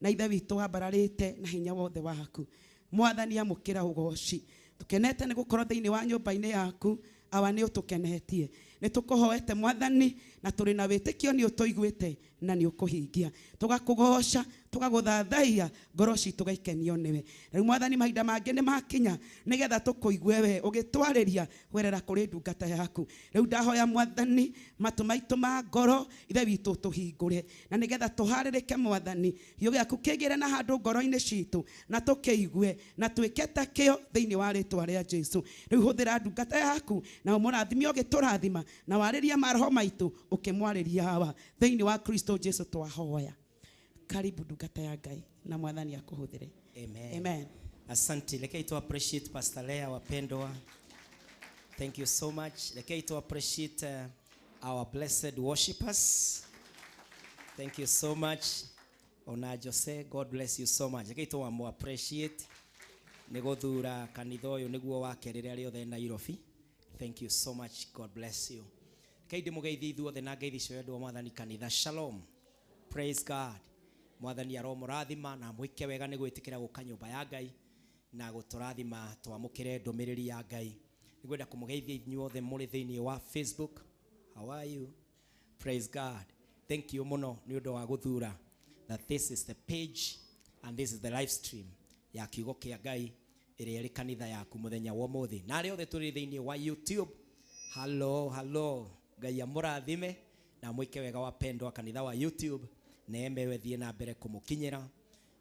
B: na ithe witũ wambararĩte na hinya wothe waku. Mwathani amũkĩra ũgoci. Tũkenete nĩ gũkorwo thĩinĩ wa nyũmba-inĩ yaku. Awa nĩ ũtũkenetie. Nĩ tũkũhoete Mwathani na tũrĩ na wĩtĩkio nĩ ũtũiguĩte na nĩ ũkũhingia. Tũgakũgoca, tũgagũthathaiya, ngoro citũ gaikenio nĩwe. Rĩu Mwathani mahinda mangĩ nĩ makinya nĩgetha tũkũigue we ũgĩtwarĩria kũgerera kũrĩ ndungata yaku. Rĩu ndahoya Mwathani matũ maitũ ma ngoro ithe witũ tũhingũre na nĩgetha tũharĩrĩke Mwathani kiugo gĩaku kĩgĩre na handũ ngoro-inĩ citũ na tũkĩigue na twĩke ta kĩo thĩinĩ wa rĩtwa rĩa Jesu. Rĩu hũthĩra ndungata yaku na ũmũrathime ũgĩtũrathima na warĩrie maroho maitũ ũkĩmwarĩria hawa thĩinĩ wa Kristo Jesu twahoya. Karibu ndungata ya Ngai na Mwathani akũhũthĩre.
C: Amen.
B: Amen.
C: Asante. Lekei tu appreciate Pastor Leah wapendwa. Thank you so much. Lekei tu appreciate our blessed worshipers. Thank you so much. Ona Jose, God bless you so much. Lekei tu appreciate nĩ gũthura kanitha ũyũ nĩguo wake rĩrĩa rĩothe Nairobi. Thank you so much. God bless you. Rekei ndĩmũgeithie ithuothe na ngeithi cio endwa Mwathani kanitha. Shalom. Praise God. Mwathani aromũrathima na mwĩke wega nĩ gwĩtĩkĩra gũka nyũmba ya Ngai na gũtũrathima twamũkĩre ndũmĩrĩri ya Ngai. Nĩngwenda kũmũgeithia inyuothe mũrĩ thĩinĩ wa Facebook. How are you? Praise God. Thank you mũno nĩ ũndũ wa gũthura that this is the page and this is the live stream ya kiugo kĩa Ngai ĩrĩa ĩrĩ kanitha yaku mũthenya wa ũmũthĩ. Na arĩa othe tũrĩ thĩinĩ wa YouTube, hello, hello. Ngai amũrathime na mwĩke wega wapendwa kanitha wa YouTube. Neema ĩyo ĩthiĩ na mbere kũmũkinyĩra.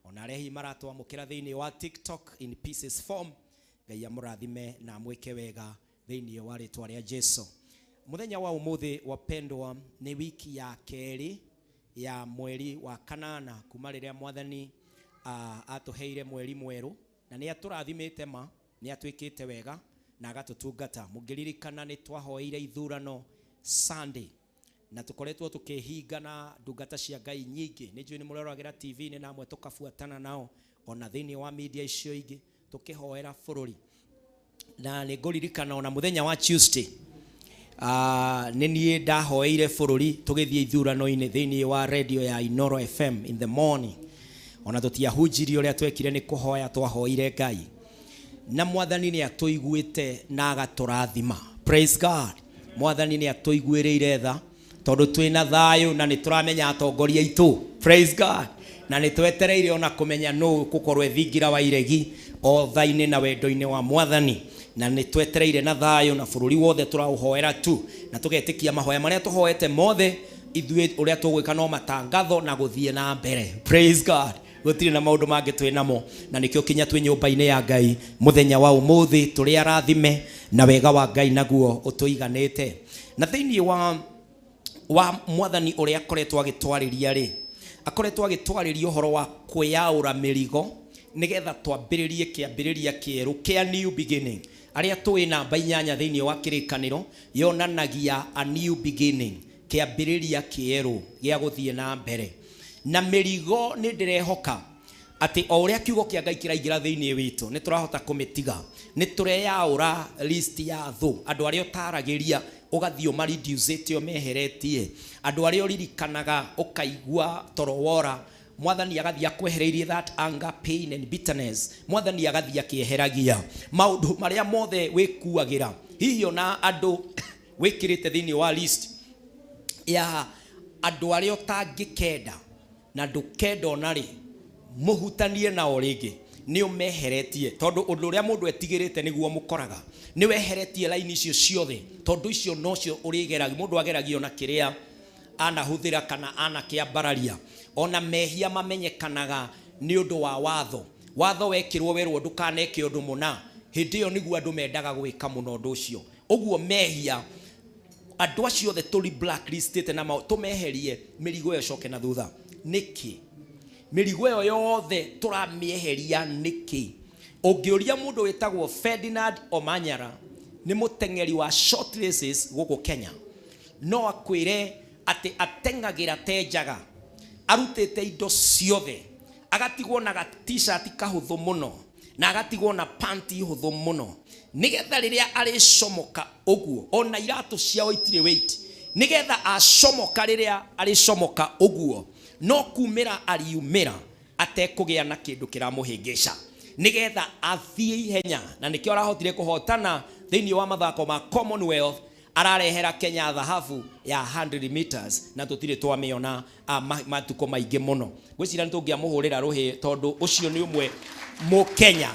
C: Ona arĩa hihi maratwamũkĩra thĩinĩ wa TikTok in pieces form, Ngai amũrathime na mwĩke wega thĩinĩ wa rĩtwa rĩa Jesu. Mũthenya wa ũmũthĩ wapendwa nĩ wiki ya kerĩ ya mweri wa kanana kuma rĩrĩa Mwathani atũheire mweri mwerũ na nĩ atũrathimĩte ma nĩ atwĩkĩte wega Na agatũtungata. Mũngĩririkana nĩ twahoeire ithurano Sunday na tũkoretwo tũkĩhinga na ndungata cia Ngai nyingĩ. Nĩ njũĩ nĩ mũroragĩra TV-inĩ na amwe tũkabuatana nao ona thĩinĩ wa media icio ingĩ tũkĩhoera bũrũri. Na nĩ ngũririkana ona mũthenya wa Tuesday, nĩ niĩ ndahoeire bũrũri tũgĩthiĩ ithurano-inĩ thĩinĩ wa radio ya Inoro FM in the morning. Ona tũtiahunjirie, ũrĩa twekire nĩ kũhoya twahoire Ngai, na Mwathani nĩ atũiguĩte na agatũrathima. Praise God. Mwathani nĩ atũiguĩrĩire tha tondũ twĩna thayũ na nĩ tũramenya atongoria aitũ. Praise God. Na nĩ twetereire ona kũmenya nũ gũkorwo ethingira wa iregi o tha-inĩ na wendo-inĩ wa Mwathani, na nĩ twetereire na thayũ, na bũrũri wothe tũraũhoera tu na tũgetĩkia mahoya marĩa tũhoete mothe. Ithuĩ ũrĩa tũgwĩka no matangatho na gũthiĩ na mbere. Praise God. Gũtirĩ na maũndũ mangĩ twĩ namo, na nĩkĩo kinya twĩ nyũmba-inĩ ya Ngai mũthenya wa ũmũthĩ tũrĩ arathime na wega wa Ngai naguo ũtũiganĩte. Na thĩinĩ wa Mwathani ũrĩa akoretwo agĩtwarĩria rĩ, akoretwo agĩtwarĩria ũhoro wa kwĩyaũra mĩrigo nĩgetha twambĩrĩrie kĩambĩrĩria kĩerũ kĩa new beginning. Arĩa tũĩ namba 8 thĩinĩ wa kĩrĩkanĩro yonanagia a new beginning, kĩambĩrĩria kĩerũ gĩa gũthiĩ na mbere. Na mĩrigo nĩ ndĩrehoka atĩ o ũrĩa kiugo kĩa Ngai kĩraingĩra thĩinĩ witũ nĩ tũrahota kũmĩtiga, nĩ tũreyaũra list ya thũ, andũ arĩa ũtaragĩria ũgathiĩ ũmareducĩte, ũmeheretie, andũ arĩa ũririkanaga ũkaigua toro wora. Mwathani agathiĩ akwehereirie that anger, pain and bitterness. Mwathani agathiĩ akĩeheragia maũndũ marĩa mothe wĩkuagĩra, hihi ona andũ wĩkĩrĩte thĩinĩ wa list ya andũ arĩa ũtangĩkenda na ndũkenda ona rĩ mũhutanie nao rĩngĩ, nĩ ũmeheretie, tondũ ũndũ ũrĩa mũndũ etigĩrĩte nĩguo mũkoraga. Nĩ weheretie laini icio ciothe, tondũ icio nocio ũrĩgeragia. Mũndũ ageragio na kĩrĩa anahũthĩra kana anakĩambararia. Ona mehia mamenyekanaga nĩ ũndũ wa watho. Watho wekĩrwo werwo ndũkaneke ũndũ mũna, hĩndĩ ĩyo nĩguo andũ mendaga gwĩka mũno ũndũ ũcio. Ũguo mehia andũ acio othe tũri blacklistĩte na tũmeherie, mĩrigo ĩyo ĩcoke na thutha. Nĩkĩ mĩrigo ĩyo yothe tũramĩeheria nĩkĩ? Ũngĩũria mũndũ wĩtagwo Ferdinand Omanyara, nĩ mũteng'eri wa short races gũkũ Kenya, no akwĩre atĩ ateng'agĩra te njaga, arutĩte indo ciothe, agatigwo na ga T-shirt kahũthũ mũno na agatigwo na panti hũthũ mũno, nĩgetha rĩrĩa arĩcomoka ũguo, ona iratũ ciao itirĩ weight, nĩgetha acomoka, rĩrĩa arĩcomoka ũguo no kumĩra ariumĩra atekũgĩa na kĩndũ kĩramũhĩngĩca, nĩgetha athiĩ ihenya. Na nĩkĩo arahotire kũhotana thĩinĩ wa mathako ma Commonwealth, ararehera Kenya thahabu ya 100 meters, na tũtirĩ twamĩona matukũ maingĩ mũno. Ngwĩciria nĩ tũngĩamũhũrĩra rũhĩ, tondũ ũcio nĩ ũmwe mũkenya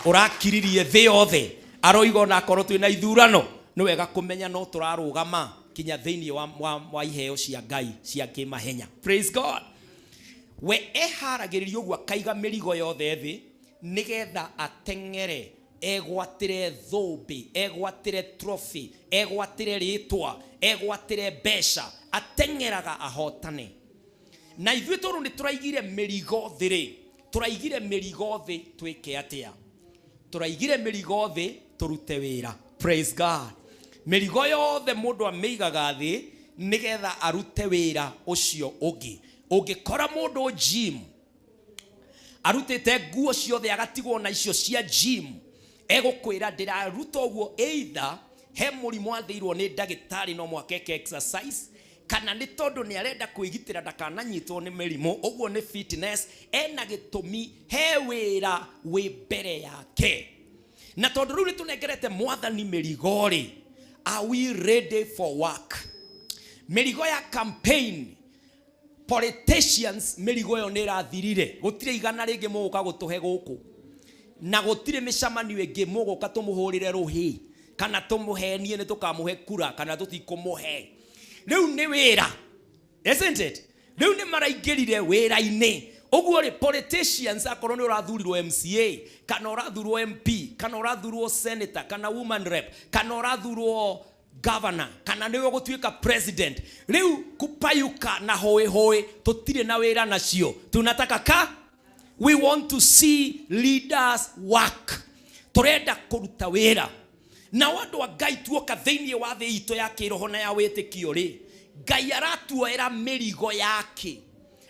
C: ũrakiririe thĩ yothe, aroiga ona akorwo twĩna ithurano nĩ wega kũmenya no tũrarũgama kinya thĩinĩ wa iheo cia Ngai cia kĩmahenya. Praise God. We eharagĩrĩria ũguo, akaiga mĩrigo yothe thĩ nĩgetha ateng'ere, egwatĩre thũmbĩ, egwatĩre trophy, egwatĩre rĩtwa, egwatĩre mbeca, ateng'eraga ahotane. Na ithuĩ tondũ nĩ tũraigire mĩrigo thĩ rĩ, tũraigire mĩrigo thĩ twĩke atĩa? Tũraigire mĩrigo thĩ tũrute wĩra. Praise God. Mĩrigo yothe mũndũ amĩigaga thĩ nĩgetha arute wĩra ũcio ũngĩ. Ũngĩkora mũndũ gym arutĩte nguo ciothe, agatigwo na icio cia gym, egũkwĩra ndĩraruta ũguo either he mũrimũ athĩirwo nĩ ndagĩtarĩ no mũhaka eke exercise, kana nĩ tondũ nĩ arenda kwĩgitĩra ndakananyitwo nĩ mĩrimũ. Ũguo nĩ fitness. Ena gĩtũmi, he wĩra wĩ mbere yake. Na tondũ rĩu nĩ tũnengerete Mwathani mĩrigo rĩ, are we ready for work? Mĩrigo ya campaign, politicians, mĩrigo ĩyo nĩ ĩrathirire. Gũtirĩ igana rĩngĩ mũgũka gũtũhe gũkũ, na gũtirĩ mĩcemanio ĩngĩ mũgũka tũmũhũrĩre rũhĩ kana tũmũhenie nĩ tũkamũhe kura kana tũtikũmũhe. Rĩu nĩ wĩra, isn't it? Rĩu nĩ maraingĩrire wĩra-inĩ. Ũguo rĩ, politicians, akorwo nĩ ũrathurirwo MCA kana ũrathurwo MP kana ũrathurwo senator kana woman rep kana ũrathurwo governor kana nĩwe ũgũtuĩka president, rĩu kupayuka na hũĩ hũĩ tũtirĩ na wĩra nacio. Tunataka ka we want to see leaders work. Tũrenda kũruta wĩra. Nao andũ a Ngai tuoka thĩinĩ wa thĩ itũ ya kĩroho na ya wĩtĩkio rĩ, Ngai aratuoera mĩrigo yake,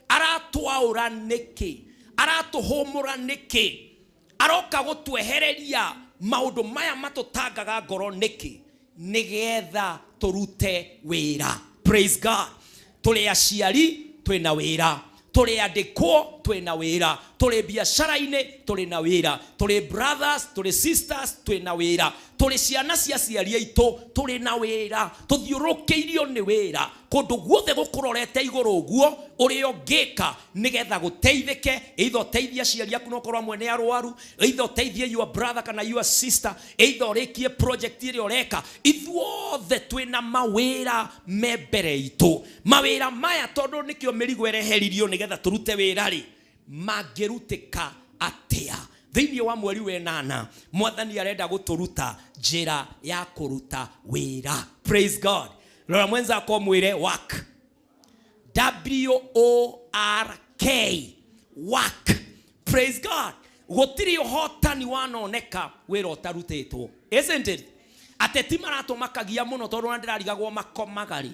C: aratwaũra nĩkĩ, aratũhũmũra nĩkĩ, aroka gũtwehereria maũndũ maya matũtangaga ngoro nĩkĩ? Nĩgetha tũrute wĩra. Praise God. Tũrĩ aciari twĩna wĩra, tũrĩ andĩkwo twĩna wĩra, tũrĩ biacara-inĩ tũrĩ na wĩra, tũrĩ brothers, tũrĩ sisters twĩna wĩra, tũrĩ ciana cia aciari aitũ tũrĩ na wĩra, tũthiũrũrũkĩirio nĩ wĩra kũndũ guothe gũkũrorete igũrũ ũguo ũrĩa ũngĩka nĩgetha gũteithĩke. Either ũteithie aciari aku nokorwo amwe nĩ arwaru, either ũteithie your brother kana your sister, either ũrĩkie project ĩrĩa ũreka. Ithuothe twĩna mawĩra me mbere itũ. Mawĩra maya tondũ nĩkĩo mĩrigo ĩreheririo nĩgetha tũrute wĩra rĩ, mangĩrutĩka atĩa? Thĩinĩ wa mweri wa ĩnana Mwathani arenda gũtũruta njĩra ya kũruta wĩra. Praise God. Rora mwenzako mwĩre work. W O R K, work. Praise God. Gũtirĩ ũhotani wanoneka wĩra ũtarutĩtwo, isn't it? Ateti maratũmakagia mũno tondũ ona ndĩrarigagwo makomaga rĩ.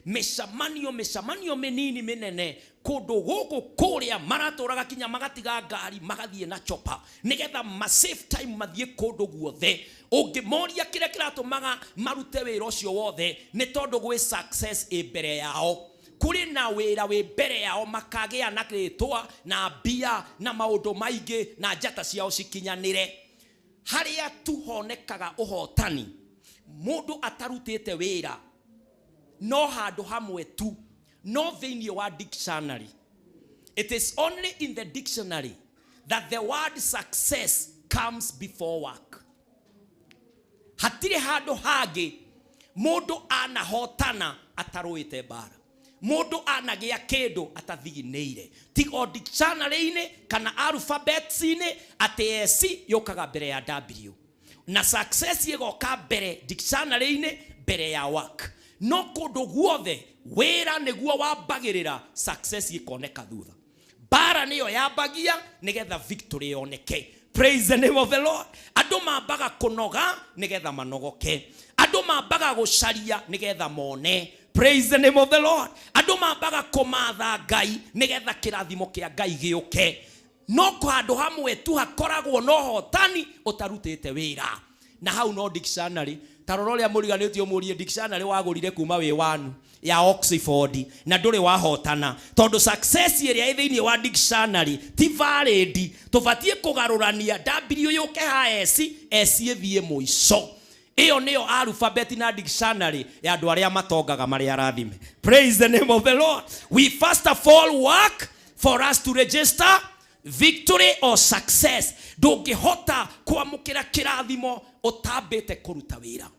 C: Mĩcemanio, mĩcemanio mĩnini mĩnene kũndũ gũkũ kũrĩa maratũraga kinya magatiga ngari magathiĩ na chopa nĩgetha ma save time mathiĩ kũndũ guothe. Ũngĩmoria kĩrĩa kĩratũmaga marute wĩra ũcio wothe, nĩ tondũ gwĩ success ĩ mbere yao, kũrĩ na wĩra wĩ mbere yao, makagĩa na rĩtwa na mbia na maũndũ maingĩ na njata ciao cikinyanĩre. Harĩa tu honekaga ũhotani mũndũ atarutĩte wĩra no handũ hamwe tu, no thĩinĩ wa dictionary. It is only in the dictionary that the word success comes before work. Hatirĩ handũ hangĩ mũndũ anahotana atarũĩte mbara, mũndũ anagĩa kĩndũ atathiginĩire, ti o dictionary-inĩ kana alphabets-inĩ, atĩ S yũkaga mbere ya W na success ĩgoka mbere dictionary-inĩ mbere ya work. No kũndũ guothe wĩra nĩguo wambagĩrĩra, success ĩkoneka thutha. Mbara nĩyo yambagia nĩgetha victory yoneke. Praise the name of the Lord. Andũ mambaga kũnoga nĩgetha manogoke, andũ mambaga gũcaria nĩgetha mone. Praise the name of the Lord. Andũ mambaga kũmatha Ngai nĩgetha kĩrathimo kĩa Ngai gĩũke. No handũ hamwe tu hakoragwo na ũhotani ũtarutĩte wĩra, na hau no dictionary. Ta rora ũrĩa mũriganĩtie ũmũrie dictionary wagũrire kuma wĩ wanu ya Oxford na ndũrĩ wahotana, tondũ success ĩrĩa ĩ thĩinĩ wa dictionary ti valid. Tũbatiĩ kũgarũrania W yũke ha S, S ĩthiĩ mũico. Ĩyo nĩyo alphabet na dictionary ya andũ arĩa matongaga marĩa arathime. Praise the name of the Lord. We first of all work for us to register victory or success. Ndũngĩhota kwamũkĩra kĩrathimo ũtambĩte kũruta wĩra.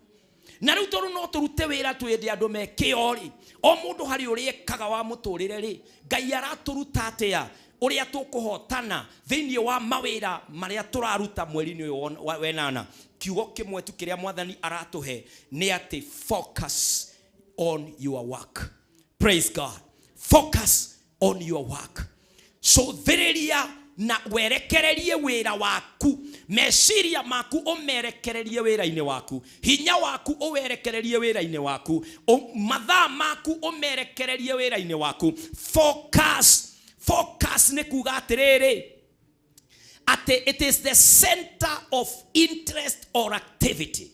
C: Na rĩu tondũ no tũrute wĩra twĩndĩ andũ me kĩo rĩ, o mũndũ harĩ ũrĩa ekaga wa mũtũrĩre rĩ, Ngai aratũruta atĩa ũrĩa tũkũhotana thĩinĩ wa mawĩra marĩa tũraruta mweri-inĩ ũyũ wa wenana? Kiugo kĩmwe tu kĩrĩa Mwathani aratũhe nĩ atĩ focus on your work. Praise God. Focus on your work. Cũthĩrĩria na werekererie wĩra waku, meciria maku ũmerekererie wĩra-inĩ waku, hinya waku ũwerekererie wĩra-inĩ waku, mathaa maku ũmerekererie wĩra-inĩ waku. Focus. Focus nĩ kuga atĩrĩrĩ, atĩ it is the center of interest or activity.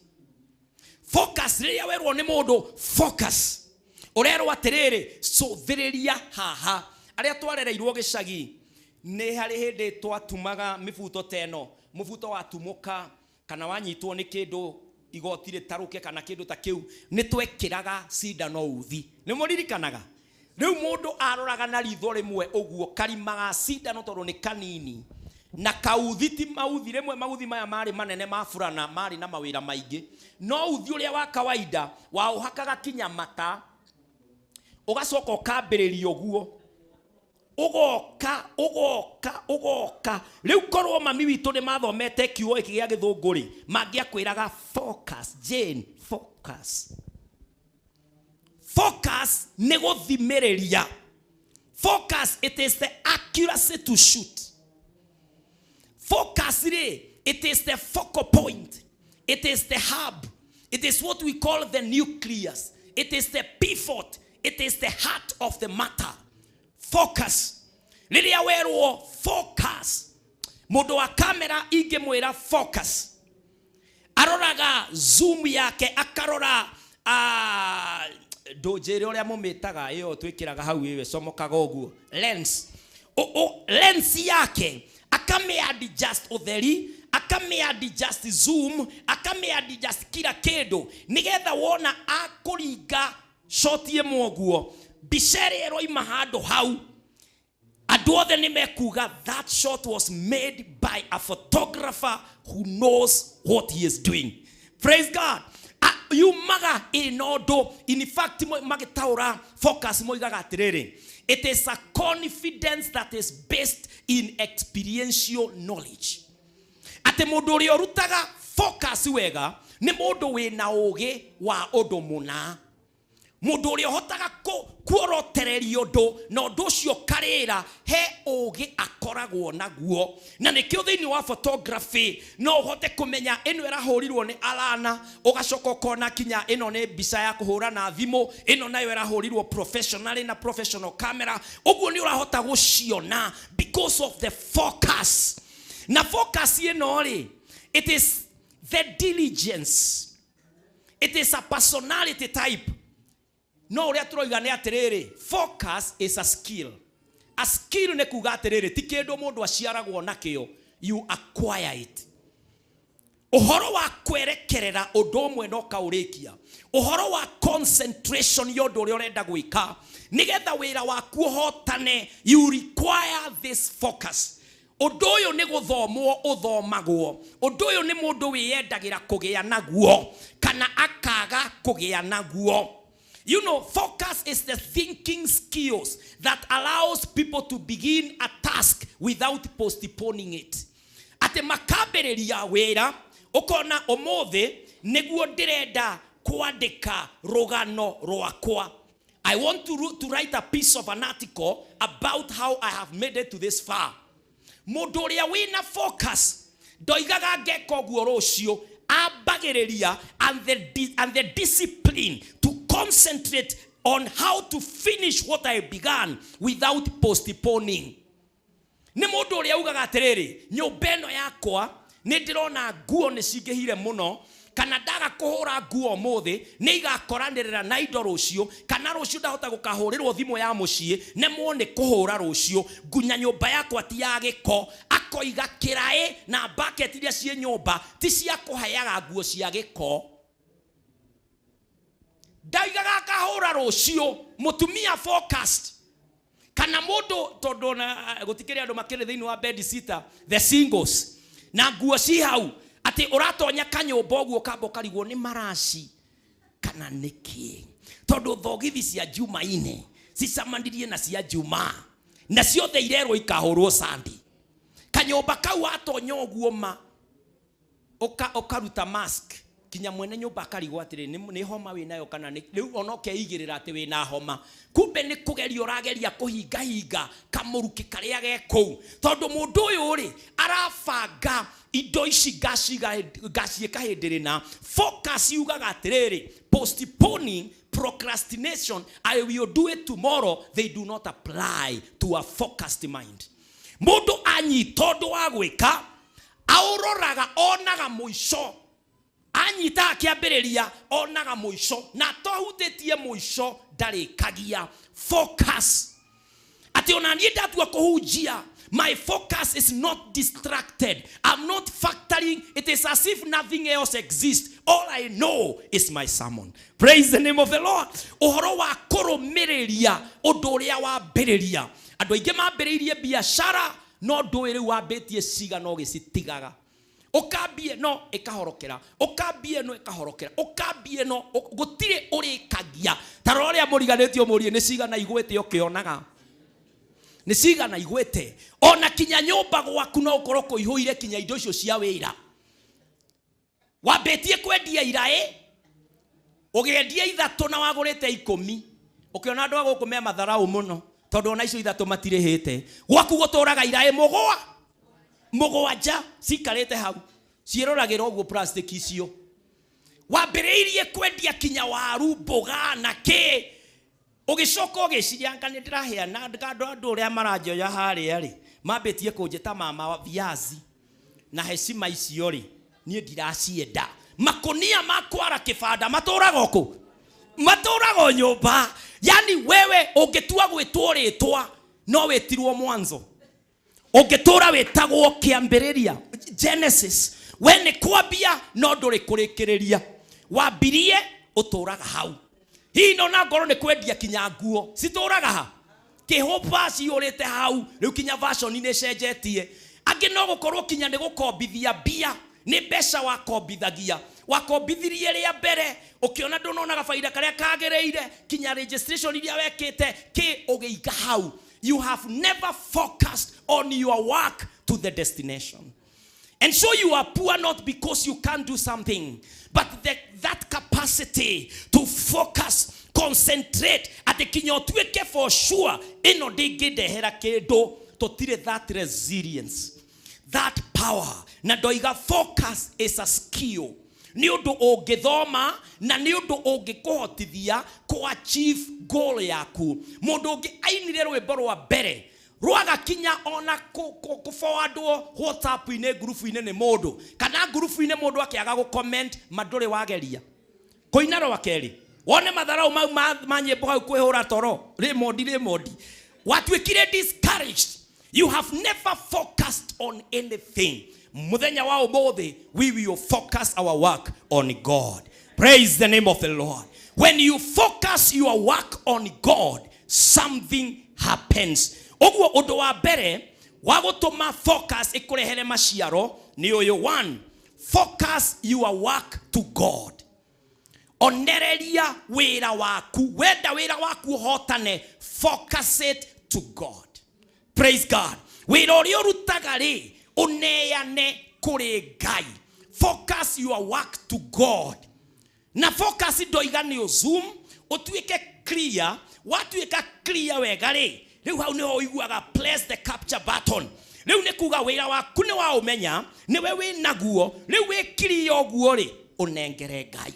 C: Focus, rĩrĩa werwo nĩ mũndũ focus, ũrerwo atĩrĩrĩ, cũthĩrĩria haha. Arĩa twarereirwo gĩcagi, nĩ harĩ hĩndĩ twatumaga mĩbuto ta ĩno, mũbuto watumũka kana wanyitwo nĩ kĩndũ igoti rĩtarũke kana kĩndũ ta kĩu, nĩ twekĩraga cindano uthi. Nĩ mũririkanaga? Rĩu mũndũ aroraga na ritho rĩmwe ũguo karima ga cindano tondũ nĩ kanini, na kauthi ti mauthi rĩmwe, mauthi maya marĩ manene ma burana marĩ na mawĩra maingĩ, no uthi ũrĩa wa kawaida waũhakaga kinya mata, ũgacoka ũkambĩrĩria ũguo, ũgoka ũgoka ũgoka. Rĩu korwo mami witũ nĩ mathomete kiugo gĩkĩ gĩa gĩthũngũ rĩ, mangĩakwĩraga focus, Jane, focus. Focus nĩ gũthimĩrĩria. Focus, it is the accuracy to shoot. Focus rĩ, it is the focal point, it is the hub. It is what we call the nucleus. It is the pivot. It is the heart of the matter. Focus. Rĩrĩa werwo focus, mũndũ wa kamera ingĩmwĩra focus, aroraga zoom yake, akarora ndũnjĩre ũrĩa mũmĩtaga ĩyo twĩkĩraga hau, ĩyo ĩcomokaga ũguo, lens. Lens yake akamĩ adjust ũtheri, akamĩ adjust zoom, akamĩ adjust kila kĩndũ, nĩgetha wona akũringa shot ĩmwe ũguo, mbica ĩrĩa ĩroima handũ hau, andũ othe nĩ mekuga that shot was made by a photographer who knows what he is doing. Praise God. Yumaga ĩna ũndũ. In fact, magĩtaũra focus moigaga atĩrĩrĩ, it is a confidence that is based in experiential knowledge. Atĩ mũndũ ũrĩa ũrutaga focus wega nĩ mũndũ wĩna ũgĩ wa ũndũ mũna, mũndũ ũrĩa ũhotaga kuorotereria ũndũ na ũndũ ũcio karĩra he ũgĩ akoragwo naguo. Na nĩkĩo thĩinĩ wa photography no ũhote kũmenya ĩno ĩrahũrirwo nĩ Alana, ũgacoka ũkona kinya ĩno nĩ mbica ya kũhũra na thimũ, ĩno nayo ĩrahũrirwo professionally na professional camera. Ũguo nĩ ũrahota gũciona because of the focus. Na focus ĩno rĩ, it is the diligence, it is a personality type. No ũrĩa tũroiga nĩ atĩrĩrĩ, focus is a skill. A skill nĩ kuga atĩrĩrĩ, ti kĩndũ mũndũ aciaragwo nakĩo, you acquire it. Ũhoro wa kwerekerera ũndũ ũmwe na ũkaũrĩkia, ũhoro wa concentration ya ũndũ ũrĩa ũrenda gwĩka nĩgetha wĩra waku ũhotane, you require this focus. Ũndũ ũyũ nĩ gũthomwo ũthomagwo, ũndũ ũyũ nĩ mũndũ wĩyendagĩra kũgĩa naguo kana akaga kũgĩa naguo. Focus is the thinking skills that allows people to begin a task without postponing it. Atĩ makambĩrĩria wĩra, ũkona ũmũthĩ nĩguo ndĩrenda kwandĩka rũgano rwakwa. I want to write a piece of an article about how I have made it to this far. Mũndũ ũrĩa wĩna focus ndoigaga ngeka ũguo rũciũ, ambagĩrĩria and the discipline to concentrate on how to finish what I began without postponing. Nĩ mũndũ ũrĩa ugaga atĩrĩrĩ, nyũmba ĩno yakwa nĩ ndĩrona nguo nĩ cingĩhire mũno, kana ndaga kũhũra nguo ũmũthĩ nĩ igakoranĩrĩra na indo rũciũ, kana rũciũ ndahota gũkahũrĩrwo thimũ ya mũciĩ nemwo nĩ kũhũra rũciũ, ngunya nyũmba yakwa ti ya gĩko. Akoiga kĩraĩ na bucket iria ciĩ nyũmba ti cia kũheaga nguo cia gĩko. Ndaigaga akahũra rũciũ. Mũtumia focused kana mũndũ, tondũ ona gũtikĩrĩ andũ makĩrĩ thĩinĩ wa bed sitter, the singles, na nguo ci hau, atĩ ũratonya kanyũmba ũguo ũkamba ũkarigwo nĩ maraci kana nĩkĩ, tondũ thogithi cia Jumaine cicamanirie na cia Jumaa na ciothe irerwo ikahũrwo sandi. Kanyũmba kau watonya ũguo ma ũkaruta mask, kinya mwene nyũmba akarigwo atĩrĩ, nĩ homa wĩnayo kana nĩ rĩu ona ũkeigĩrĩra atĩ wĩna homa, kumbe nĩ kũgeria ũrageria kũhingahinga kamũrukĩ karĩa ge kũu, tondũ mũndũ ũyũ rĩ arabanga indo ici ngaciĩka hĩndĩ rĩna. Focus yugaga atĩrĩrĩ, postponing, procrastination, I will do it tomorrow, they do not apply to a focused mind. Mũndũ anyita ũndũ wa gwĩka aũroraga, onaga mũico, anyita akĩambĩrĩria onaga mũico, na atohutĩtie mũico ndarĩkagia. Focus, atĩ ona niĩ ndatua kũhunjia, my focus is not distracted. I'm not factoring. It is as if nothing else exists. All I know is my sermon. Praise the name of the Lord. Ũhoro wa kũrũmĩrĩria ũndũ ũrĩa wambĩrĩria, andũ aingĩ mambĩrĩirie biacara no ndũĩ rĩu wambĩtie cigana ũgĩcitigaga, ũkambie no ĩkahorokera, ũkambie no ĩkahorokera, ũkambie no gũtirĩ ũrĩkagia. Ta rora ũrĩa mũriganĩtio mũrie nĩ cigana igwĩte, ũkĩonaga nĩ cigana igwĩte. Ona kinya nyũmba gwaku no ũkorwo kũihũire kinya indo icio cia wĩra. Wambĩtie kwendia iraĩ, ũgĩendia 3 na wagũrĩte 10, ũkĩona andũ a gũkũ me matharau mũno tondũ ona icio 3 matirĩhĩte. Gwaku gũtũraga iraĩ mũgwanja cikarĩte hau ciĩroragĩra ũguo plastic icio. Wambĩrĩirie kwendia kinya waru, mboga na kĩ, ũgĩcoka ũgĩciria anga nĩ ndĩraheana andũ ũrĩa maranjoya harĩa rĩ, mambĩtie kũnjĩta mama wa viazi na heshima icio rĩ, niĩ ndiracienda. Makunia ma kwara kĩbanda matũraga kũ? Matũraga nyũmba. Yani wewe ũngĩtua gwĩtwo rĩtwa no wĩtirwo mwanzo, ũngĩtũra wĩtagwo kĩambĩrĩria, Genesis, we nĩ kwambia no ndũrĩ kũrĩkĩrĩria. Wambirie ũtũraga hau. Hihi no na ngorwo nĩ kwendia kinya nguo citũraga ha kĩhũba cihũrĩte hau, rĩu kinya fashion nĩ ĩcenjetie. Angĩ no gũkorwo kinya nĩ gũkombithia mbia, nĩ mbeca wakombithagia, wakombithirie rĩa mbere ũkĩona ndũnonaga baida karĩa kagĩrĩire, kinya registration iria wekĩte kĩ ũgĩiga hau. You have never focused on your work to the destination. And so you are poor not because you can't do something, but that capacity to focus, concentrate, atĩ kinya ũtuĩke for sure ĩno ndĩngĩndehera kĩndũ, tũtirĩ that resilience, that power. Na ndoiga focus is a skill. Nĩ ũndũ ũngĩthoma na nĩ ũndũ ũngĩkũhotithia kũ achieve goal yaku. Mũndũ ũngĩ ainire rwĩmbo rwa mbere rwaga kinya ona kũ forwardwo WhatsApp-inĩ, ngurubu-inĩ nĩ mũndũ, kana ngurubu-inĩ mũndũ akĩaga gũ comment, ma ndũrĩ wageria kũina rwa kerĩ wone matharau mau ma nyĩmbo hau kwĩhũra toro rĩmondi rĩmondi, watuĩkire discouraged. You have never focused on anything. Muthenya wa ũmũthĩ we will focus our work on God. Praise the name of the Lord. When you focus your work on God, something happens. Ũguo ũndũ wa mbere wa gũtũma focus ĩkũrehere maciaro nĩ ũyũ: one, focus your work to God. Onereria wĩra waku, wenda wĩra waku ũhotane, focus it to God. Praise God. Wĩra ũrĩa ũrutaga rĩ, ũneane kũrĩ Ngai. Focus your work to God. Na focus ndoiga nĩ zoom ũtuĩke clear. Watuĩka clear wega rĩ, rĩu hau nĩho ũiguaga press the capture button. Rĩu nĩ kuga wĩra waku nĩ waũmenya, nĩwe wĩ naguo, rĩu wĩ clear ũguo rĩ, ũnengere Ngai.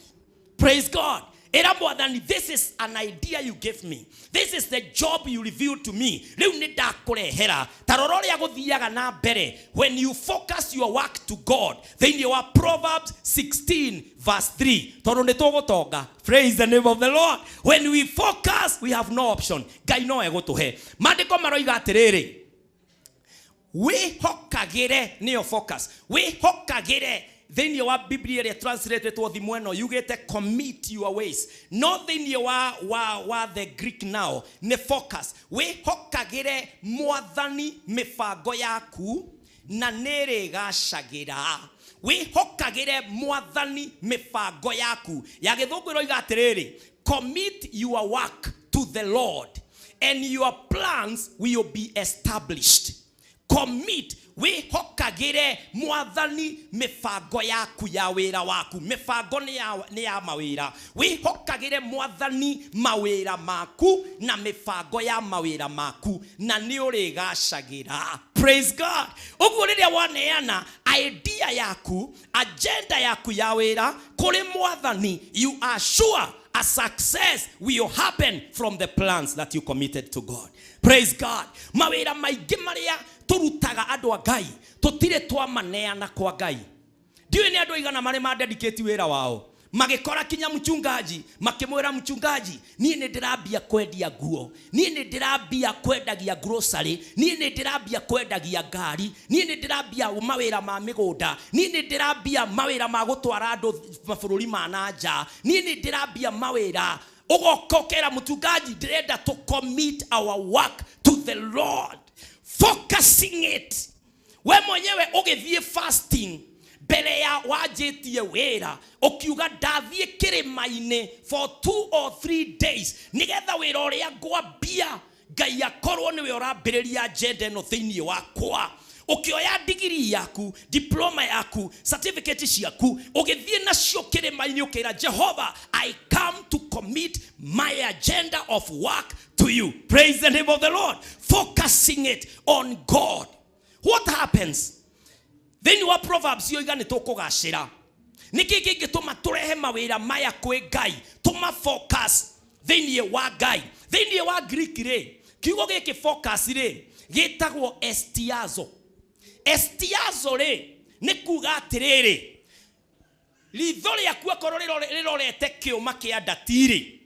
C: Praise God. Ĩra Mwathani, this is an idea you gave me, this is the job you revealed to me, rĩu nĩ ndakũrehera. Ta rora ũrĩa gũthiaga na mbere when you focus your work to God. Thĩinĩ wa Proverbs 16 verse 3, tondũ nĩ tũgũtonga. Praise the name of the Lord. When we focus, we have no option. Ngai no egũtũhe. Maandĩko maroiga atĩrĩrĩ, wĩhokagĩre, nĩyo focus, wĩhokagĩre. Thĩinĩ wa Biblia ĩrĩa translatetwo thimo ĩno yugĩte commit your ways, no thĩinĩ wa the Greek now nĩ focus. Wĩhokagĩre Mwathani mĩbango yaku na nĩrĩgacagĩra. Wĩhokagĩre Mwathani mĩbango yaku. Ya Gĩthũngũ ĩroiga atĩrĩrĩ, commit your work to the Lord and your plans will be established. Commit, wĩhokagĩre Mwathani mĩbango yaku ya wĩra waku. Mĩbango nĩ ya mawĩra. Wĩhokagĩre Mwathani mawĩra maku na mĩbango ya mawĩra maku na nĩ ũrĩgacagĩra. Praise God. Ũguo rĩrĩa waneana idea yaku, agenda yaku ya wĩra kũrĩ Mwathani, you are sure a success will happen from the plans that you committed to God. Praise God. Mawĩra maingĩ marĩa tũrutaga, andũ a Ngai, tũtirĩ twamaneana kwa Ngai. Ndiũĩ nĩ andũ aigana marĩ ma dedicate wĩra wao, magĩkora kinya mchungaji, makĩmwĩra, mchungaji, niĩ nĩ ndĩrambia kwendia nguo, niĩ nĩ ndĩrambia kwendagia grocery, niĩ nĩ ndĩrambia kwendagia ngari, niĩ nĩ ndĩrambia mawĩra ma mĩgũnda, niĩ nĩ ndĩrambia mawĩra ma gũtwara andũ mabũrũri ma na nja, niĩ nĩ ndĩrambia mawĩra. Ũgoka ũkera mũchungaji, ndĩrenda to commit our work to the Lord, focusing it. We mwenyewe ũgĩthiĩ fasting mbere ya wanjĩtie wĩra, ũkiuga ndathiĩ kĩrĩma-inĩ for 2 or 3 days nĩgetha wĩra ũrĩa ngwambia Ngai akorwo nĩwe ũrambĩrĩria agenda ĩno thĩinĩ wakwa. Ũkĩoya digiri yaku, diploma yaku, certificate ciaku, ũgĩthiĩ nacio kĩrĩma-inĩ, ũkĩra Jehova, I come to commit my agenda of work to you. Praise the name of the Lord. Focusing it on God, what happens? Thĩinĩ wa Proverbs yoiga nĩ tũkũgacĩra. Nĩkĩ kĩngĩtũma tũrehe mawĩra maya kwĩ Ngai, tũma focus thĩinĩ wa Ngai? Thĩinĩ wa Greek rĩ, kiugo gĩkĩ focus rĩ gĩtagwo estiazo. Estiazo rĩ nĩ kuga atĩrĩrĩ, ritho rĩaku akorwo rĩrorete kĩũma kĩa ndati rĩ,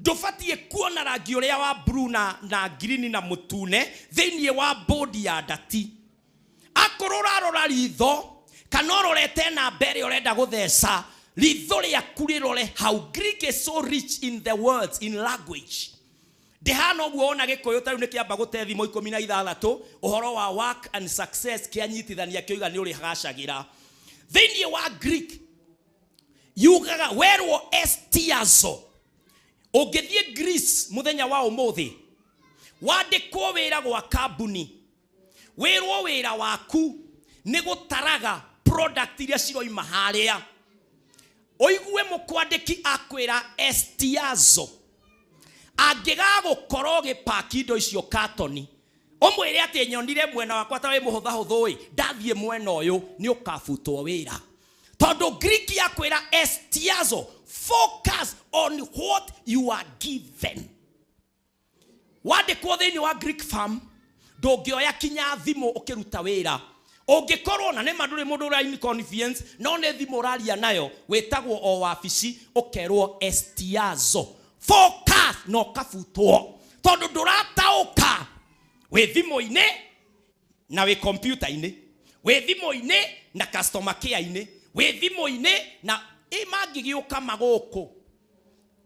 C: ndũbatiĩ kuona rangi ũrĩa wa blue na green na mũtune thĩinĩ wa bodi ya ndati. Akorwo ũrarora ritho kana ũrorete namba ĩrĩa ũrenda gũtheca, ritho rĩaku rĩrore hau. Greek is so rich in the words, in language. Ndĩhana ũguo wona Gĩkũyũ ta rĩu nĩ kĩamba gũte thimo 16 ũhoro wa work and success kĩanyitithania kĩoiga nĩ ũrĩgacagĩra. Thĩinĩ wa Greek yugaga werwo estiazo. Ũngĩthiĩ Greece mũthenya wa ũmũthĩ, wandĩkwo wĩra gwa kambuni, wĩrwo wĩra waku nĩ gũtaraga product iria ciroima harĩa, ũigue mũkwandĩki akwĩra estiazo. Angĩgagũkorwo ũgĩpaki indo icio katoni, ũmwĩre atĩ nyonire mwena wakwa ta wĩ mũhũthahũthũ ĩ, ndathiĩ mwena ũyũ nĩ ũkabutwo wĩra. Tondũ Greek yakwĩra estiazo, focus on what you are given. Wandĩkwo thĩinĩ wa Greek farm, ndũngĩoya kinya thimũ ũkĩruta wĩra. Ũngĩkorwo na nĩma ndũrĩ mũndũ ũra inconvenience, no nĩ thimũ ũraria nayo, wĩtagwo o wabici ũkerwo estiazo, focus, na ũkabutwo tondũ ndũrataũka. Wĩ thimũ-inĩ na wĩ kompyuta-inĩ, wĩ thimũ-inĩ na customer care-inĩ, wĩ thimũ-inĩ na ĩ mangĩgĩũka magũkũ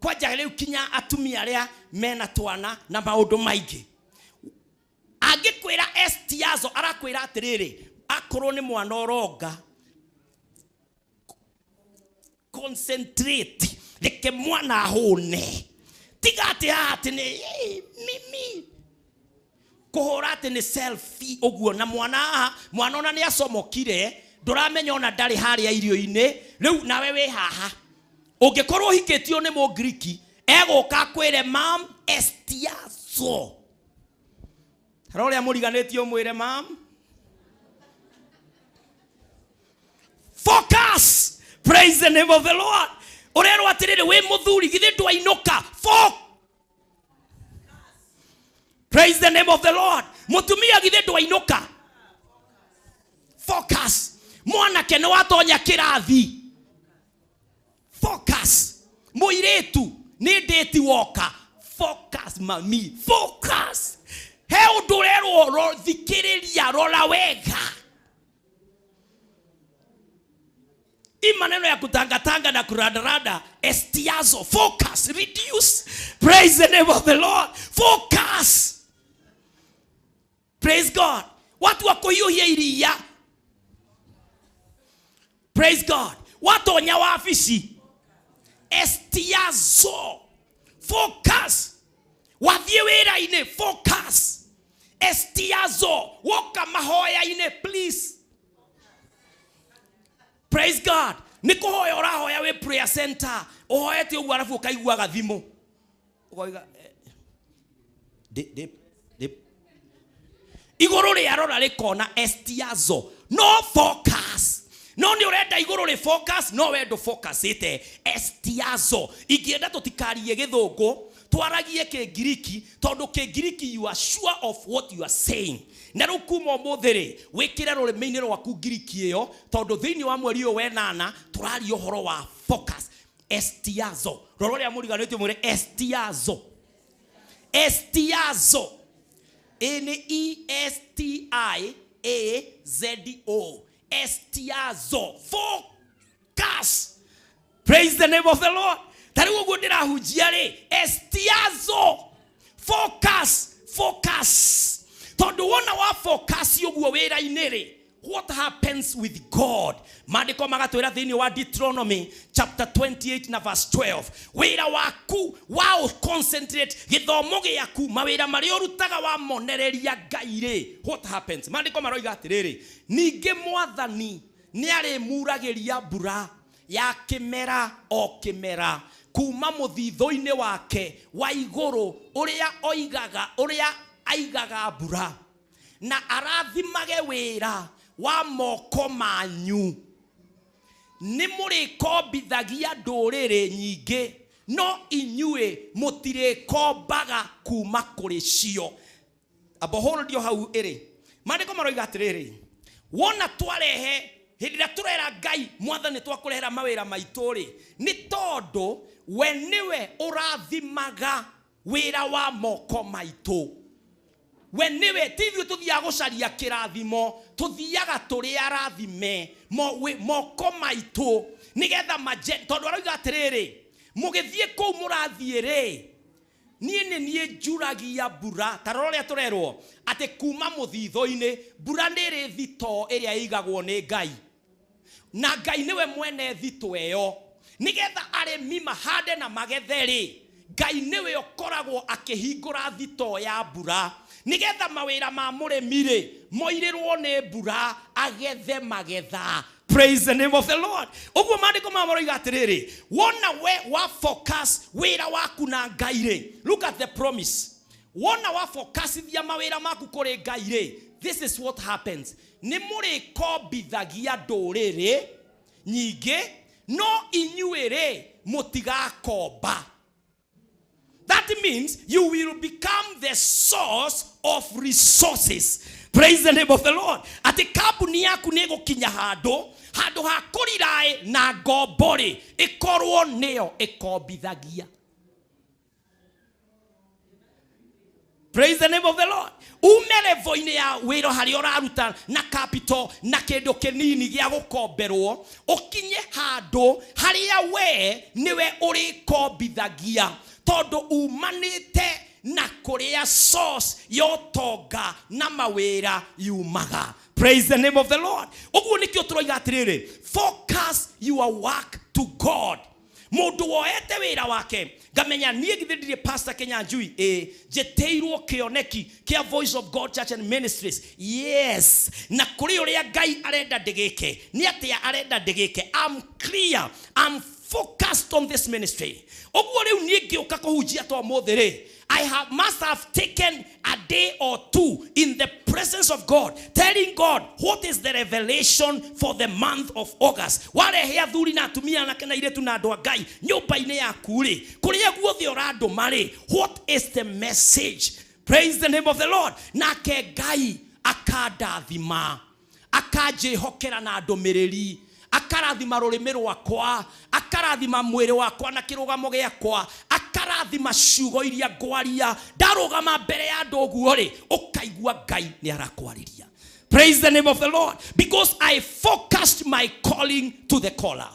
C: kwanja rĩu kinya atumia arĩa mena twana na maũndũ maingĩ. Angĩkwĩra estiazo, arakwĩra atĩrĩrĩ, akorwo nĩ mwana ũronga, concentrate, reke mwana ahũne, tiga atĩ haha atĩ nĩ mimi kũhũra atĩ nĩ selfie ũguo na mwana haha, mwana ona nĩ acomokire, ndũramenya ona ndarĩ harĩa irio-inĩ rĩu nawe wĩ haha. Ũngĩkorwo ũhikĩtio nĩ Mũngiriki, egũka akwĩre mam estiazo. Harĩa ũrĩa mũriganĩtio mwĩre mam focus. Praise the name of the Lord. Ũrerwo atĩrĩrĩ, wĩ mũthuri githĩ ndwainũka, focus. Praise the name of the Lord. Mũtumia githĩ ndwainũka, focus. Mwanake nĩ watonya kĩrathi, focus. Mũirĩtu nĩ ndĩti woka, focus mami, focus. He ũndũ ũrerwo, thikĩrĩria, rora wega. Hii maneno ya kutangatanga na kuradarada, estiazo, focus, reduce. Praise the name of the Lord. Focus. Praise God. Watu wa kũhiũhia iria. Praise God. Watonya wabici, estiazo, focus. Wathiĩ wĩra-inĩ, focus. Estiazo. Woka mahoya-inĩ, please. Praise God. Nĩ kũhoya ũrahoya wĩ prayer center, ũhoete ũguo arabu ũkaigua gathimũ, ũkoiga ndĩ ndĩ igũrũ rĩarora rĩkona estiazo, no focus. No nĩ ũrenda igũrũ rĩ focus, no we ndũ focusĩte. Estiazo. Ingĩenda tũtikarie gĩthũngũ, twaragie kĩngiriki, tondũ kĩngiriki you are sure of what you are saying. Na rĩu kuma ũmũthĩ rĩ, wĩkĩre rũrĩmĩ-inĩ rwaku ngiriki ĩyo, tondũ thĩinĩ wa mweri ũyũ wenana tũraria ũhoro wa focus. Estiazo. Rora ũrĩa mũriganĩtio mwĩre estiazo. Estiazo. Ĩ nĩ E S T I A Z O. Estiazo. Focus. Praise the name of the Lord. Ta rĩu ũguo ndĩrahunjia rĩ, estiazo, focus, focus. Tondũ wona wa focus ũguo wĩra-inĩ rĩ, what happens with God? Maandĩko magatwĩra thĩinĩ wa Deuteronomy chapter 28 na verse 12, wĩra waku wa concentrate, gĩthomo gĩaku, mawĩra marĩa ũrutaga wamonereria Ngai rĩ, what happens? Maandĩko maroiga atĩrĩrĩ, ningĩ Mwathani nĩ arĩmuragĩria mbura ya kĩmera o kĩmera kuma mũthithũ-inĩ wake wa igũrũ, ũrĩa oigaga, ũrĩa aigaga mbura, na arathimage wĩra wa moko manyu. Nĩ mũrĩkombithagia ndũrĩrĩ nyingĩ, no inyuĩ mũtirĩkombaga kuma kũrĩ cio. Amba hold hau ĩrĩ. Maandĩko maroiga atĩrĩrĩ, wona twarehe hĩndĩ ĩrĩa tũrera Ngai mwathani twakũrehera mawĩra maitũ rĩ, nĩ tondũ we nĩwe ũrathimaga wĩra wa moko maitũ. We nĩwe, ti ithuĩ tũthiaga gũcaria kĩrathimo, tũthiaga tũrĩ arathime moko maitũ nĩgetha maje, tondũ aroiga atĩrĩrĩ, mũgĩthiĩ kũu mũrathiĩ rĩ, niĩ nĩ niĩ njuragia mbura. Ta rora ũrĩa tũrerwo atĩ kuma mũthithũ-inĩ mbura nĩ ĩrĩ thitoo ĩrĩa ĩigagwo nĩ Ngai, na Ngai nĩwe mwene thitoo ĩyo, nĩgetha arĩmi mahande na magethe rĩ, Ngai nĩwe ũkoragwo akĩhingũra thitoo ya mbura, nĩgetha mawĩra ma mũrĩmi rĩ moirĩrwo nĩ mbura agethe magetha. Praise the name of the Lord. Ũguo maandĩko maya maroiga atĩrĩrĩ, wona we wa focus wĩra waku na Ngai rĩ, look at the promise. Wona wa focusithia mawĩra maku kũrĩ Ngai rĩ, this is what happens. Nĩ mũrĩkombithagia ndũrĩrĩ nyingĩ, no inyuĩ rĩ mũtigakomba. That means you will become the source of resources. Praise the name of the Lord. Atĩ kambuni yaku nĩ ĩgũkinya handũ, handũ ha kũriraĩ na ngombo rĩ, ĩkorwo nĩyo ĩkombithagia. Praise the name of the Lord. Ume level-inĩ ya wĩra harĩa ũraruta na capital na kĩndũ kĩnini gĩa gũkomberwo, ũkinye handũ harĩa we nĩwe ũrĩkombithagia, tondũ umanĩte na kũrĩa source ya ũtonga na mawĩra yumaga. Praise the name of the Lord. Ũguo nĩkĩo tũroiga atĩrĩrĩ, focus your work to God. Mũndũ woete wĩra wake, ngamenya niĩ githĩ ndirĩ Pastor Kinyanjui, ĩ njĩtĩirwo kĩoneki kĩa Voice of God Church and Ministries, yes, na kũrĩ ũrĩa Ngai arenda ndĩgĩke, nĩ atĩa arenda ndĩgĩke. I'm clear, I'm focused on this ministry. Ũguo rĩu niĩ ngĩũka kũhunjia ta ũmũthĩ rĩ, I must have taken a day or two in the presence of God, telling God what is the revelation for the month of August. Warehe athuri na atumia anake na airĩtu na andũ a Ngai nyũmba-inĩ yaku rĩ, kũrĩa guothe ũrandũma rĩ, what is the message? Praise the name of the Lord. Nake Ngai akandathima, akanjĩhokera na ndũmĩrĩri, akarathima rũrĩmĩ rwakwa, akarathima mwĩrĩ wakwa na kĩrũgamo gĩakwa, akarathima ciugo iria ngwaria. Ndarũgama mbere ya andũ ũguo rĩ, ũkaigua Ngai nĩ arakwarĩria. Praise the name of the Lord. Because I focused my calling to the caller.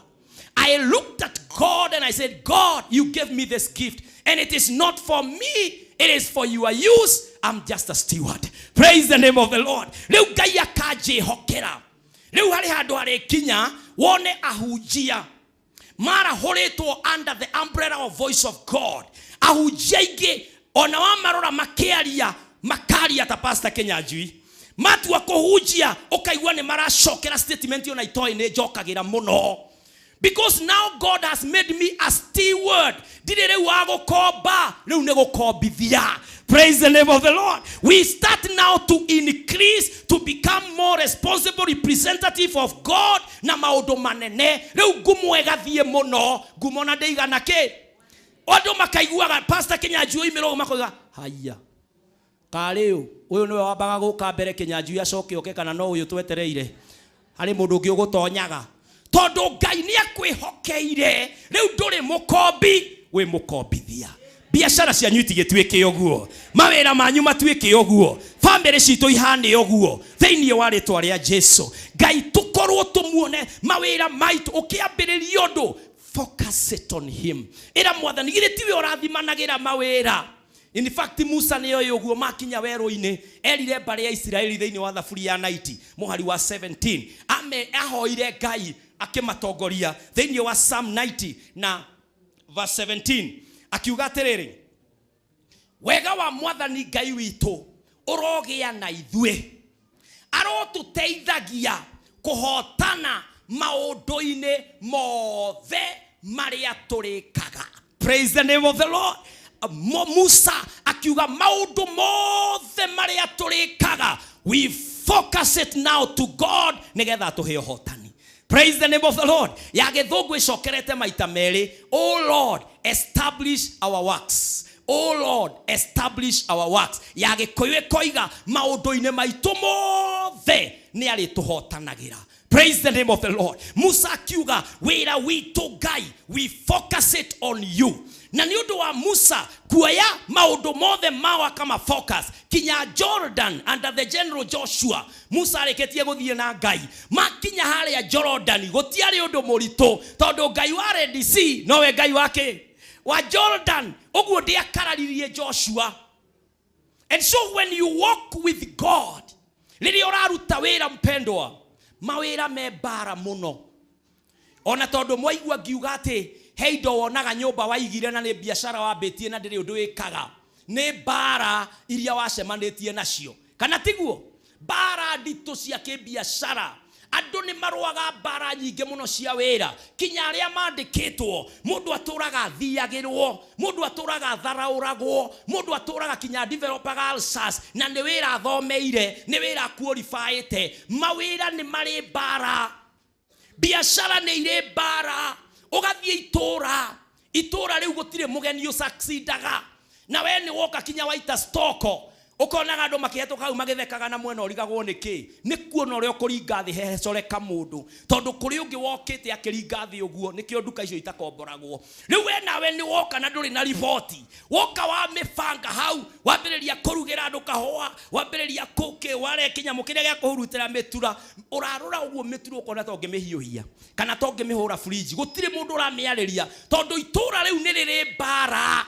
C: I looked at God and I said, God, you gave me this gift, and it is not for me, it is for your use. I'm just a steward. Praise the name of the Lord. Rĩu Ngai akanjĩhokera. Rĩu harĩ handũ harĩkinya wone ahunjia marahũrĩtwo under the umbrella of Voice of God. Ahunjia aingĩ ona wamarora makĩaria, makaria ta Pastor Kinyanjui. Matua kũhunjia ũkaigua nĩ maracokera statement ona itoĩ nĩ njokagĩra mũno. Because now God has made me a steward. Ndirĩ rĩu wa gũkomba, rĩu nĩ gũkombithia. Praise the name of the Lord. We start now to increase, to become more responsible representative of God na maũndũ manene. Rĩu ngumo ĩgathiĩ mũno, ngumo na ndĩigana kĩ. Andũ makaiguaga Pastor Kinyanjui oimĩra ũguo makoiga, haya, karĩ ũ, ũyũ nĩwe wambaga gũka mbere Kinyanjui acoke oke, kana no ũyũ twetereire. Harĩ mũndũ ũngĩ ũgũtonyaga. Tondũ Ngai nĩ akwĩhokeire, rĩu ndũrĩ mũkombi, wĩ mũkombithia. Biacara cianyu itigĩtuĩke ũguo, mawĩra manyu matuĩke ũguo, bamĩrĩ citũ ihane ũguo, thĩinĩ wa rĩtwa rĩa Jesu. Ngai tũkorwo tũmuone mawĩra maitũ, ũkĩambĩrĩria ũndũ, focus it on him. Ĩra mwathani, githĩ tiwe ũrathimanagĩra mawĩra? In fact, Musa nĩ oĩ ũguo makinya werũ-inĩ, erire mbarĩ ya Isiraeli thĩinĩ wa Thaburi ya 90, mũhari wa 17. Ame ahoire Ngai akĩmatongoria thĩinĩ wa Psalm 90 na verse 17. Akiuga atĩrĩrĩ, wega wa mwathani Ngai witũ ũrogĩa na ithuĩ, arotũteithagia kũhotana maũndũ-inĩ mothe marĩa tũrĩkaga. Praise the name of the Lord. Musa akiuga maũndũ mothe marĩa tũrĩkaga, we focus it now to God nĩgetha atũhe ũhotani. Praise the name of the Lord. Ya gĩthũngũ ĩcokerete maita merĩ. O Lord, establish our works. O Lord, establish our works. Ya gĩkũyũ ĩkoiga maũndũ-inĩ maitũ mothe nĩ arĩtũhotanagĩra. Praise the name of the Lord. Musa akiuga wĩra witũ Ngai, we focus it on you. Na nĩ ũndũ wa Musa kuoya maũndũ mothe mao akama focus kinya Jordan under the general Joshua. Musa arĩkĩtie gũthiĩ na Ngai, makinya harĩa Jordan gũtiarĩ ũndũ mũritũ tondũ Ngai wa Red Sea nowe Ngai wa kĩ wa Jordan. Ũguo ndĩakararirie Joshua. And so when you walk with God, rĩrĩa ũraruta wĩra mpendwa, mawĩra me mbara mũno. Ona tondũ mwaigua ngiuga atĩ he indo wonaga nyũmba waigire na nĩ biacara wambĩtie na ndĩrĩ ũndũ wĩkaga, nĩ mbara iria wacemanĩtie nacio, kana tiguo? Mbara nditũ cia kĩbiacara. Andũ nĩ marũaga mbara nyingĩ mũno cia wĩra, kinya arĩa mandĩkĩtwo. Mũndũ atũraga athiagĩrwo, mũndũ atũraga atharaũragwo, mũndũ atũraga kinya developaga ulcers, na nĩ wĩra athomeire, nĩ wĩra qualifyĩte. Mawĩra nĩ marĩ mbara, biacara nĩ irĩ mbara. Ũgathiĩ itũra, itũra rĩu gũtirĩ mũgeni ũsucceedaga, na we nĩ woka kinya waita stoko, ũkonaga andũ makĩhetũka hau magĩthekaga na mwena ũrigagwo nĩ kĩ, nĩ kuona ũrĩa ũkũringa thĩ hehecoreka mũndũ, tondũ kũrĩ ũngĩ wokĩte akĩringa thĩ ũguo, nĩkĩo nduka icio itakomboragwo. Rĩu we nawe nĩ woka na ndũrĩ na riboti, woka wa mĩbanga hau, wambĩrĩria kũrugĩra andũ kahũa, wambĩrĩria kũkĩ, ware kĩnyamũ kĩrĩa gĩa kũhurutĩra mĩtura, ũrarora ũguo mĩtura ũkona ta ũngĩmĩhiũhia kana ta ũngĩmĩhũra fridge, gũtirĩ mũndũ ũramĩarĩria tondũ itũra rĩu nĩ rĩrĩ mbara.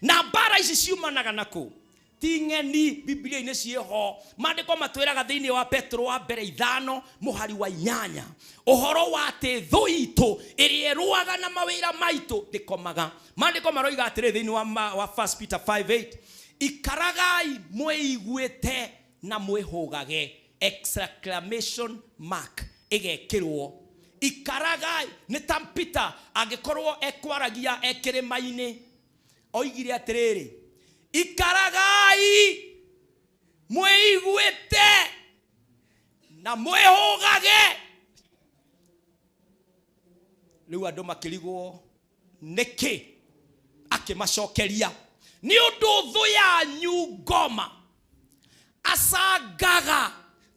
C: Na mbara ici ciumanaga nakũ? Ti ng'eni, Biblia-inĩ ciĩho. Maandĩko matwĩraga thĩinĩ wa Petro wa mbere 5 mũhari wa 8 ũhoro wa atĩ thũ itũ ĩrĩa ĩrũaga na mawĩra maitũ ndĩkomaga. Maandĩko maroiga atĩrĩ thĩinĩ wa 1 Peter 5:8, ikaragai mwĩiguĩte na mwĩhũgage, exclamation mark ĩgekĩrwo. Ikaragai nĩ ta Peter angĩkorwo ekwaragia e kĩrĩma-inĩ, oigire atĩrĩrĩ, ikaragai mwĩiguĩte na mwĩhũgage. Rĩu andũ makĩrigwo nĩkĩ, akĩmacokeria nĩ ũndũ thũ yanyu ngoma acangaga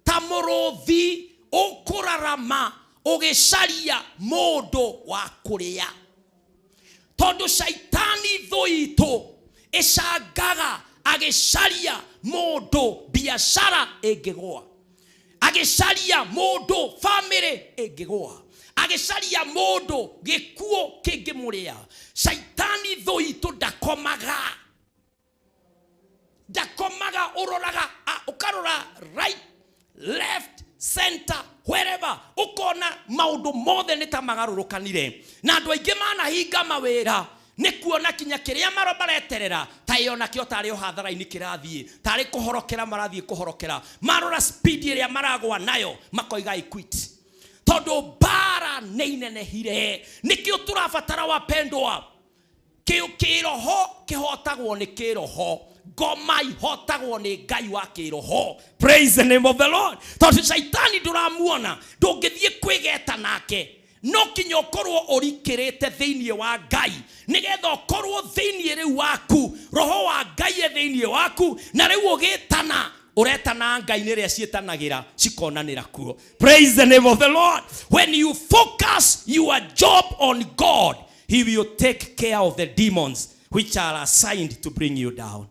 C: ta mũrũthi ũkũrarama ũgĩcaria mũndũ wa kũrĩa. Tondũ caitani thũ itũ ĩcangaga agĩcaria mũndũ biacara ĩngĩgũa, agĩcaria mũndũ family ĩngĩgũa, agĩcaria mũndũ gĩkuũ kĩngĩmũrĩa. Caitani thũ itũ ndakomaga, ndakomaga. Ũroraga, ũkarora right, left, center, wherever, ũkona maũndũ mothe nĩ ta magarũrũkanire. Na andũ aingĩ manahinga mawĩra nĩ kuona kinya kĩrĩa mareterera ta ĩyo nakĩo tarĩ o hathara-inĩ kĩrathiĩ, tarĩ kũhorokera marathiĩ kũhorokera. Marora speed ĩrĩa maragwa nayo makoiga I quit, tondũ mbara nĩ inenehire. Nĩkĩo tũrabatara wapendwa, kĩroho kĩhotagwo nĩ kĩroho, ngoma ihotagwo nĩ Ngai wa kĩroho. Praise the name of the Lord. Tondũ caitani ndũramuona, ndũngĩthiĩ kwĩgeta nake, no kinya ũkorwo ũrikĩrĩte thĩinĩ wa Ngai, nĩgetha ũkorwo thĩinĩ rĩu waku, roho wa Ngai e thĩinĩ waku, na rĩu ũgĩtana ũretana Ngai nĩ rĩrĩa ciĩtanagĩra cikonanĩra kuo. Praise the name of the Lord. When you focus your job on God, he will take care of the demons which are assigned to bring you down.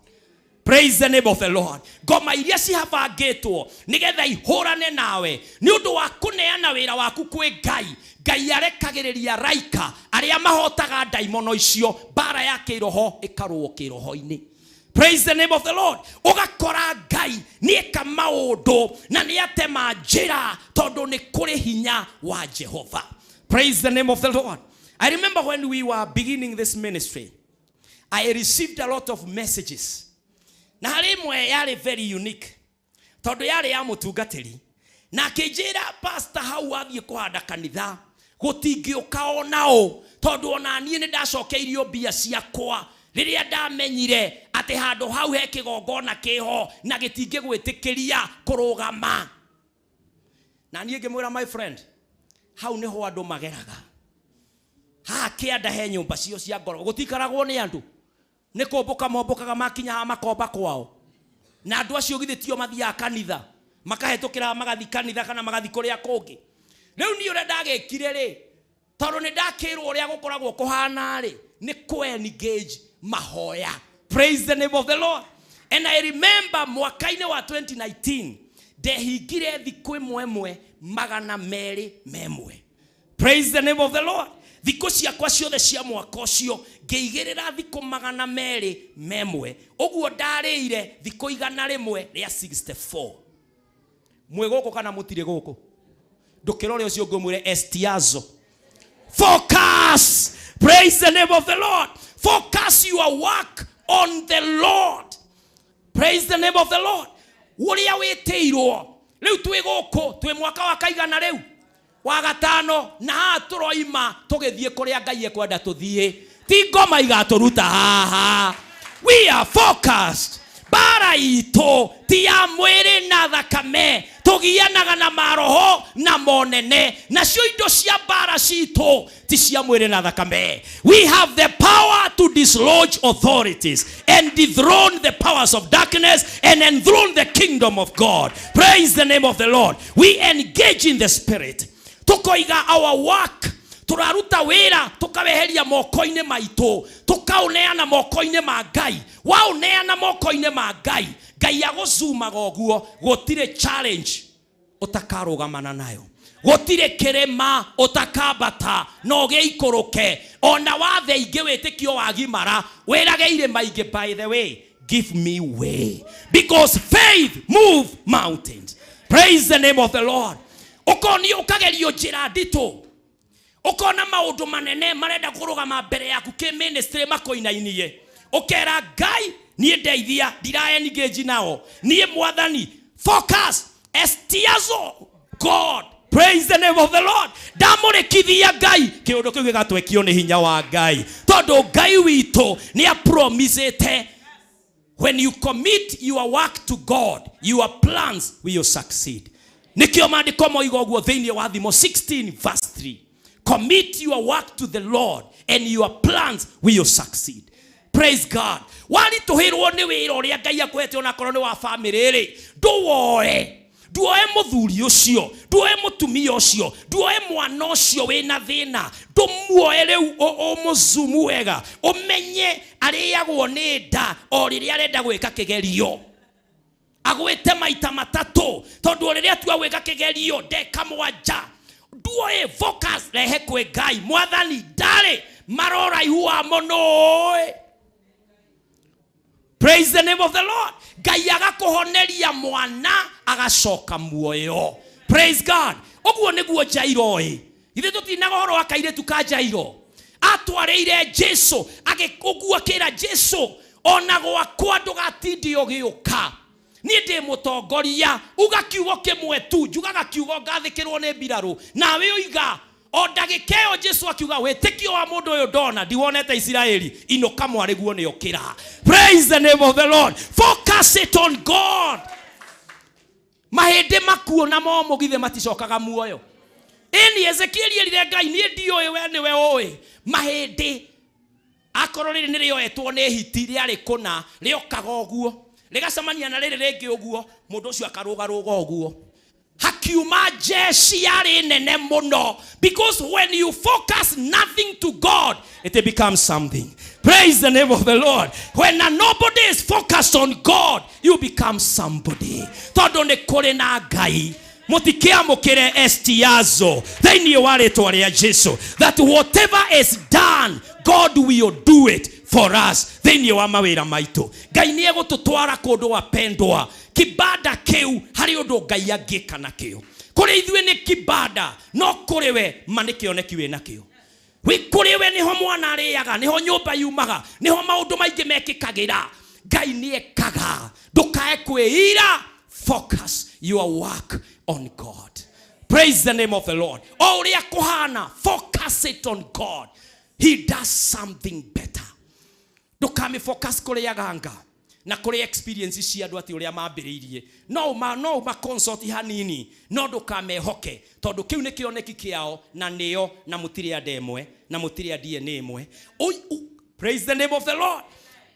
C: Praise the name of the Lord. Ngoma iria cihabangĩtwo nĩgetha ihũrane nawe nĩ ũndũ wa kũneana wĩra waku kwĩ Ngai, Ngai arekagĩrĩria raika arĩa mahotaga ndaimono icio, mbara ya kĩroho ĩkarũo kĩroho-inĩ. Praise the name of the Lord. Ũgakora Ngai nĩeka maũndũ na nĩatema njĩra tondũ nĩ kũrĩ hinya wa Jehova. Praise the name of the Lord. I remember when we were beginning this ministry, I received a lot of messages. Na harĩ ĩmwe yarĩ very unique tondũ yarĩ ya mũtungatĩri, na akĩnjĩra, pastor, hau wathiĩ kũhanda kanitha gũtingĩũka ona ũ, tondũ ona niĩ nĩ ndacokeirio mbia ciakwa rĩrĩa ndamenyire atĩ handũ hau he kĩgongona kĩho na gĩtingĩgwĩtĩkĩria kũrũgama. Na niĩ ngĩmwĩra, my friend, Hau nĩho andũ mageraga. Haha kĩanda he nyũmba cio cia ngoro gũtikaragwo nĩ andũ, nĩ kũmbũka mombũkaga makinya haha makomba kwao. Na andũ acio githĩ tio mathiaga kanitha, makahetũkĩra magathi kanitha kana magathi kũrĩa kũngĩ. Rĩu niĩ ũrĩa ndagĩkire rĩ, tondũ nĩ ndakĩrwo ũrĩa gũkoragwo kũhana rĩ, nĩ kũ engage mahoya. Praise the name of the Lord. And I remember mwaka-inĩ wa 2019 ndehingire thikũ ĩmwe ĩmwe 201. Praise the name of the Lord. Thikũ ciakwa ciothe cia mwaka ũcio ngĩigĩrĩra thikũ 201, ũguo ndarĩire thikũ 164. Mwĩ gũkũ kana mũtirĩ gũkũ? Ndũkĩrore ũcio ũngĩ ũmwĩre estiazo. Focus. Praise the name of the Lord. Focus your work on the Lord. Praise the name of the Lord. Ũrĩa wĩtĩirwo rĩu, twĩ gũkũ twĩ mwaka wa kaigana rĩu wa gatano, na haha tũroima tũgĩthiĩ kũrĩa Ngai ekwenda tũthiĩ. Ti ngoma igatũruta haha. We are focused. Mbara itũ ti ya mwĩrĩ na thakame, tũgianaga na maroho na monene, nacio indo cia mbara citũ ti cia mwĩrĩ na thakame. We have the power to dislodge authorities and dethrone the powers of darkness and enthrone the kingdom of God. Praise the name of the Lord. We engage in the spirit, tukoiga our work, tũraruta wĩra tũkaweheria moko-inĩ maitũ, tũkaũneana moko-inĩ ma Ngai. Waũneana moko-inĩ ma Ngai, Ngai agũcumaga ũguo. Gũtirĩ challenge ũtakarũgamana nayo, gũtirĩ kĩrĩma ũtakambata no gĩikũrũke. Ona wathe ingĩ wĩtĩkio wagimara, wĩrage irĩma ingĩ, "By the way, give me way," because faith move mountains. Praise the name of the Lord. Ũkonio ũkagerio njĩra nditũ, ũkona maũndũ manene marenda kũrũgama mbere yaku kĩ ministry makũinainie, ũkera Ngai, "Niĩ ndeithia, ndira engage nao niĩ Mwathani." Focus, estiazo God. Praise the name of the Lord. Ndamũrĩkithia Ngai, kĩũndũ kĩu gĩgatwekio nĩ hinya wa Ngai, tondũ Ngai witũ nĩ apromisĩte, when you commit your work to God, your plans will succeed. Nĩkĩo maandĩko moiga ũguo thĩinĩ wa Thimo 16 verse 3, "Commit your work to the Lord and your plans will succeed." Praise God. Waritũhĩrwo nĩ wĩra ũrĩa Ngai akwete, onakorwo nĩ wa famĩlĩ rĩ, ndũwoe. Nduoe mũthuri ũcio, nduoe mũtumia ũcio, nduoe mwana ũcio wĩna thĩna, ndũmuoe rĩu ũmũzumu wega, ũmenye arĩagwo nĩ nda o rĩrĩa arenda gwĩka kĩgerio, agwĩte maita matatũ, tondũ o rĩrĩa atua gwĩka kĩgerio ndeka mwanja. Nduoe, focus, rehe kwĩ Ngai. "Mwathani, ndarĩ maroraihu wa mũno." Praise the name of the Lord. Ngai agakũhoneria mwana agacoka muoyo. Praise God. Ũguo nĩguo Jairo ĩ. Ithuĩ tũtinaga ũhoro wa kairĩtu ka Jairo atwarĩire Jesu, ũguo akĩra Jesu, "Ona gwakwa ndũgatindie ũgĩũka, niĩ ndĩ mũtongoria, uga kiugo kĩmwe tu." Njugaga kiugo ngathĩkĩrwo nĩ mbirarũ, nawe ũiga o ndagĩka ĩyo. Jesu akiuga, "Wĩtĩkio wa mũndũ ũyũ ndona ndiwonete Isiraeli. Inũka, mwarĩguo nĩ okĩra." Praise the name of the Lord. Focus it on God. Mahĩndĩ makuo na momũ githĩ maticokaga muoyo? Ĩni Ezekieli erire Ngai, "Niĩ ndiũĩ, we nĩwe ũĩ." Mahĩndĩ akorwo rĩrĩ nĩ rĩoetwo nĩ hiti, rĩarĩ kũna rĩokaga ũguo, rĩgacemania na rĩrĩ rĩngĩ ũguo, mũndũ ũcio akarũgarũga ũguo, hakiuma jeshi yarĩ nene mũno, because when you focus nothing to God, it becomes something. Praise the name of the Lord. When a nobody is focused on God, you become somebody, tondũ nĩ kũrĩ na Ngai. Mũtikĩamũkĩre estiazo thĩinĩ wa rĩtwa rĩa Jesu, that whatever is done, God will do it for us. Thĩinĩ wa mawĩra maitũ, Ngai nĩ egũtũtwara kũndũ. Wapendwa, kibanda kĩu harĩ ũndũ Ngai angĩka nakĩo. Kũrĩ ithuĩ nĩ kibanda, no kũrĩ we ma nĩ kĩoneki wĩ nakĩo. Wĩ kũrĩ we nĩho mwana arĩaga, nĩho nyũmba yumaga, nĩho maũndũ maingĩ mekĩkagĩra. Ngai nĩ ekaga. Ndũkae kwĩira. Focus your work on God. Praise the name of the Lord. O ũrĩa kũhana, focus it on God. He does something better. Ndũkamĩ focus kũrĩ aganga. Na kũrĩ experience cia andũ atĩ ũrĩa mambĩrĩirie. No ũma no ũma consult hanini, no ndũkamehoke tondũ kĩu nĩ kĩoneki kĩao na nĩo na mũtirĩ a ĩmwe na mũtirĩ a DNA ĩmwe. Praise the name of the Lord.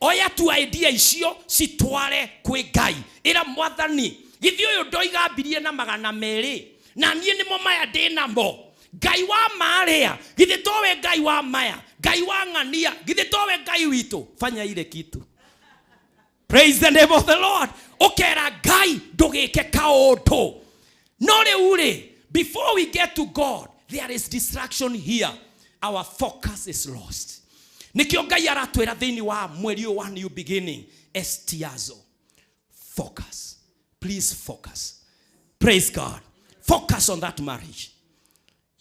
C: Oya tu idea icio citware kwĩ Ngai. Ĩra Mwathani, githĩ ũyũ ndoiga ambirie na 200 na niĩ nĩmo maya ndĩ namo. Ngai wa marĩa, githĩ towe Ngai wa maya, Ngai wa ng'ania, githĩ towe Ngai witũ. Fanya ile kitu. Praise the name of the Lord. Ũkera Ngai ndũgĩke kaũndũ. No rĩu rĩ, before we get to God, there is distraction here. Our focus is lost. Nĩkĩo Ngai aratwĩra thĩinĩ wa mweri ũyũ wa new beginning, estiazo. Focus. Please focus. Praise God. Focus on that marriage.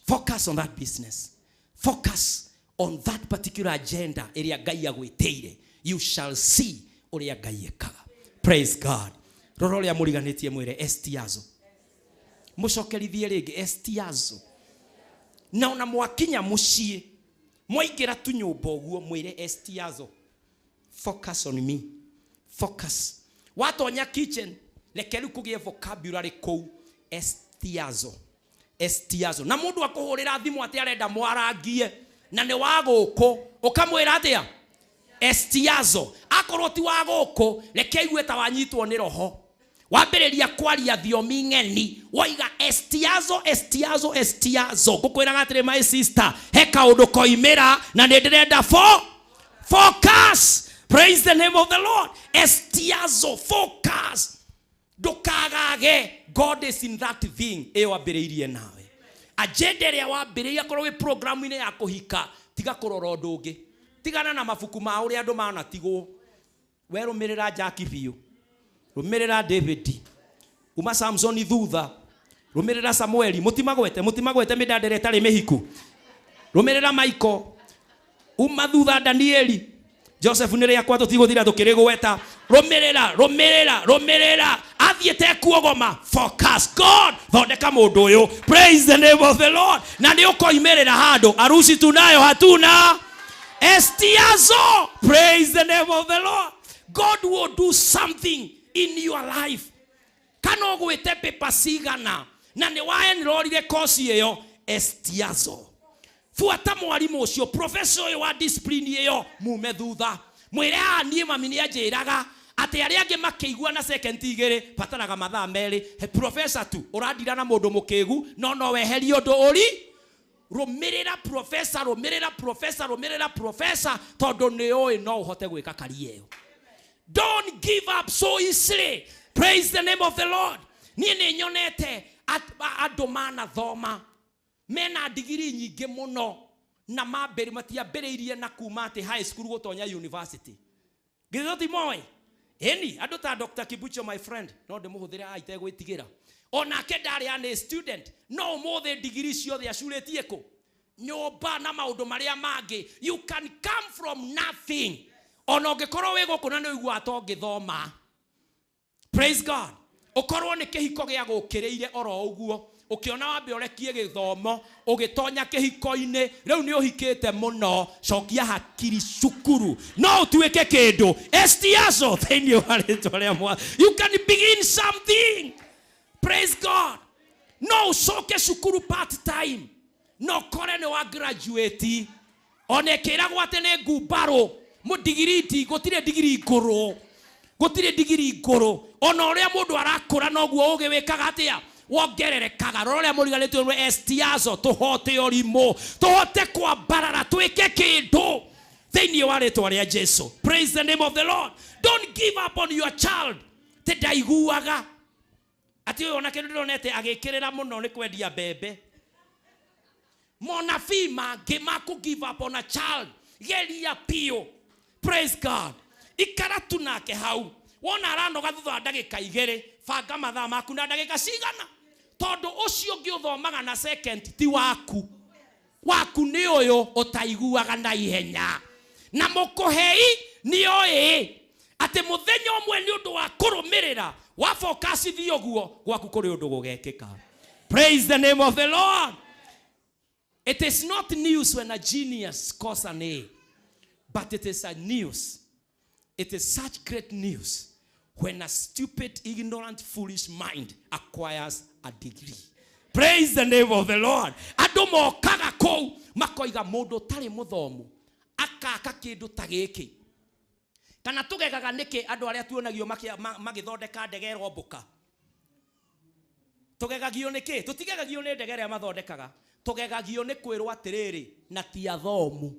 C: Focus on that business. Focus on that particular agenda ĩrĩa Ngai agwĩtĩire. You shall see ũrĩa Ngai ekaga. Praise God. Rora ũrĩa mũriganĩtie mwĩre estiazo. Mũcokerithie rĩngĩ estiazo. Na ona mwakinya mũciĩ, mwaingĩra tu nyũmba ũguo mwĩre estiazo. Focus on me. Focus. Watonya kitchen, reke rĩu kũgĩe vocabulary kũu. Estiazo. Estiazo. Na mũndũ akũhũrĩra thimũ atĩ arenda mwarangie na nĩ wa gũkũ, ũkamwĩra atĩa? Estiazo. Akorwo ti wa gũkũ, reke aigue ta wanyitwo nĩ roho. Wambĩrĩria kwaria thiomi ng'eni, woiga estiazo, estiazo, estiazo. Ngũkwĩraga atĩrĩ my sister, he kaũndũ koimĩra na nĩ ndĩrenda focus. Praise the name of the Lord. Estiazo, focus. Ndũkagage. God is in that thing ĩyo ambĩrĩirie nawe. Agenda ĩrĩa wambĩrĩirie, akorwo wĩ programu-inĩ ya kũhika, tiga kũrora ũndũ ũngĩ. Tigana na mabuku ma ũrĩa andũ manatigwo. We rũmĩrĩra Jackie biũ, rũmĩrĩra David, uma Samson thutha, rũmĩrĩra Samueli, mũtimagwete mũtimagwete mĩndandĩre ĩtarĩ mĩhiku. Rũmĩrĩra Michael, uma thutha Danieli, Joseph nĩ rĩakwa tũtigũthira tũkĩrĩgweta. Rũmĩrĩra rũmĩrĩra rũmĩrĩra, athiĩte kuogoma. Focus. God, thondeka mũndũ ũyũ. Praise the name of the Lord. Na nĩ ũkoimĩrĩra handũ. Arusi tunayo hatuna? Estiazo. Praise the name of the Lord. God will do something in your life. Kana ũgwĩte paper cigana na nĩ wa enrollire course ĩyo, estiazo. Buata mwarimũ ũcio, professor ũyũ wa discipline ĩyo, mume thutha. Mwĩre haha niĩ mami nĩ anjĩraga atĩ arĩa angĩ makĩigua na second igĩrĩ bataraga mathaa merĩ. He professor tu ũrandira na mũndũ mũkĩgu, no no weherie ũndũ ũri. Rũmĩrĩra professor, rũmĩrĩra professor, rũmĩrĩra professor, tondũ nĩ ũĩ no ũhote gwĩka career ĩyo. Don't give up so easily. Praise the name of the Lord. Niĩ nĩ nyonete andũ manathoma mena ndigiri nyingĩ mũno na matiambĩrĩirie na kuma atĩ high school gũtonya university. Githĩ tũtimoĩ? Ĩni, andũ ta Dr. Kibucho my friend, no ndĩmũhũthĩre haha itegwĩtigĩra. Onake ndarĩ a student, no ũmũthĩ ndigiri ciothe acurĩtie kũ? Nyũmba na maũndũ marĩa mangĩ. You can come from nothing. Ona ũngĩkorwo wĩ gũkũ na nĩ ũiguaga ta ũngĩthoma. Praise God. Ũkorwo nĩ kĩhiko gĩa gũkĩrĩire oro ũguo, ũkĩona wambe ũrekie gĩthomo, ũgĩtonya kĩhiko-inĩ, rĩu nĩ ũhikĩte mũno, cokia hakiri cukuru, no ũtuĩke kĩndũ. Estiazo thĩinĩ wa rĩtwa rĩa Mwathani. You can begin something. Praise God. No ũcoke cukuru part time, no kore nĩ wa graduate. Ona ĩkĩragwo atĩ nĩ ngumbarũ, mũndigiri ti, gũtirĩ ndigiri ngũrũ. Gũtirĩ ndigiri ngũrũ. Ona ũrĩa mũndũ arakũra noguo ũgĩ wĩkaga atĩa? Wongererekaga. Rora ũrĩa mũriganĩtio nĩ estiazo, tũhote ũrimũ, tũhote kwambarara, twĩke kĩndũ thĩinĩ wa rĩtwa rĩa Jesu. Praise the name of the Lord. Don't give up on your child. Te ndaiguaga atĩ ũyũ ona kĩndũ ndĩronete agĩkĩrĩra mũno nĩ kwendia mbembe. Monabii mangĩ ma kũ give up on a child, geria biũ. Praise God. Ikara tu nake hau. Wona aranoga thutha wa ndagĩka igĩrĩ, banga mathaa maku na ndagĩka cigana, tondũ ũcio ũngĩ ũthomaga na second ti waku. Waku nĩ ũyũ ũtaiguaga na ihenya. Na mũkũhei nĩ oĩ atĩ mũthenya ũmwe nĩ ũndũ wa kũrũmĩrĩra wa focus thi ũguo, gwaku kũrĩ ũndũ gũgekĩka. Praise the name of the Lord. It is not news when a genius scores an A, but it is a news It is such great news when a stupid, ignorant, foolish mind acquires a degree. Praise the name of the Lord. Andũ mokaga kũu makoiga mũndũ ũtarĩ mũthomu akaka kĩndũ ta gĩkĩ. Kana tũgegaga nĩkĩ andũ arĩa tuonagio magĩthondeka ndege ĩrombũka? Tũgegagio nĩkĩ? Tũtigegagio nĩ ndege ĩrĩa mathondekaga. Tũgegagio nĩ kwĩrwo atĩrĩrĩ, na ti athomu.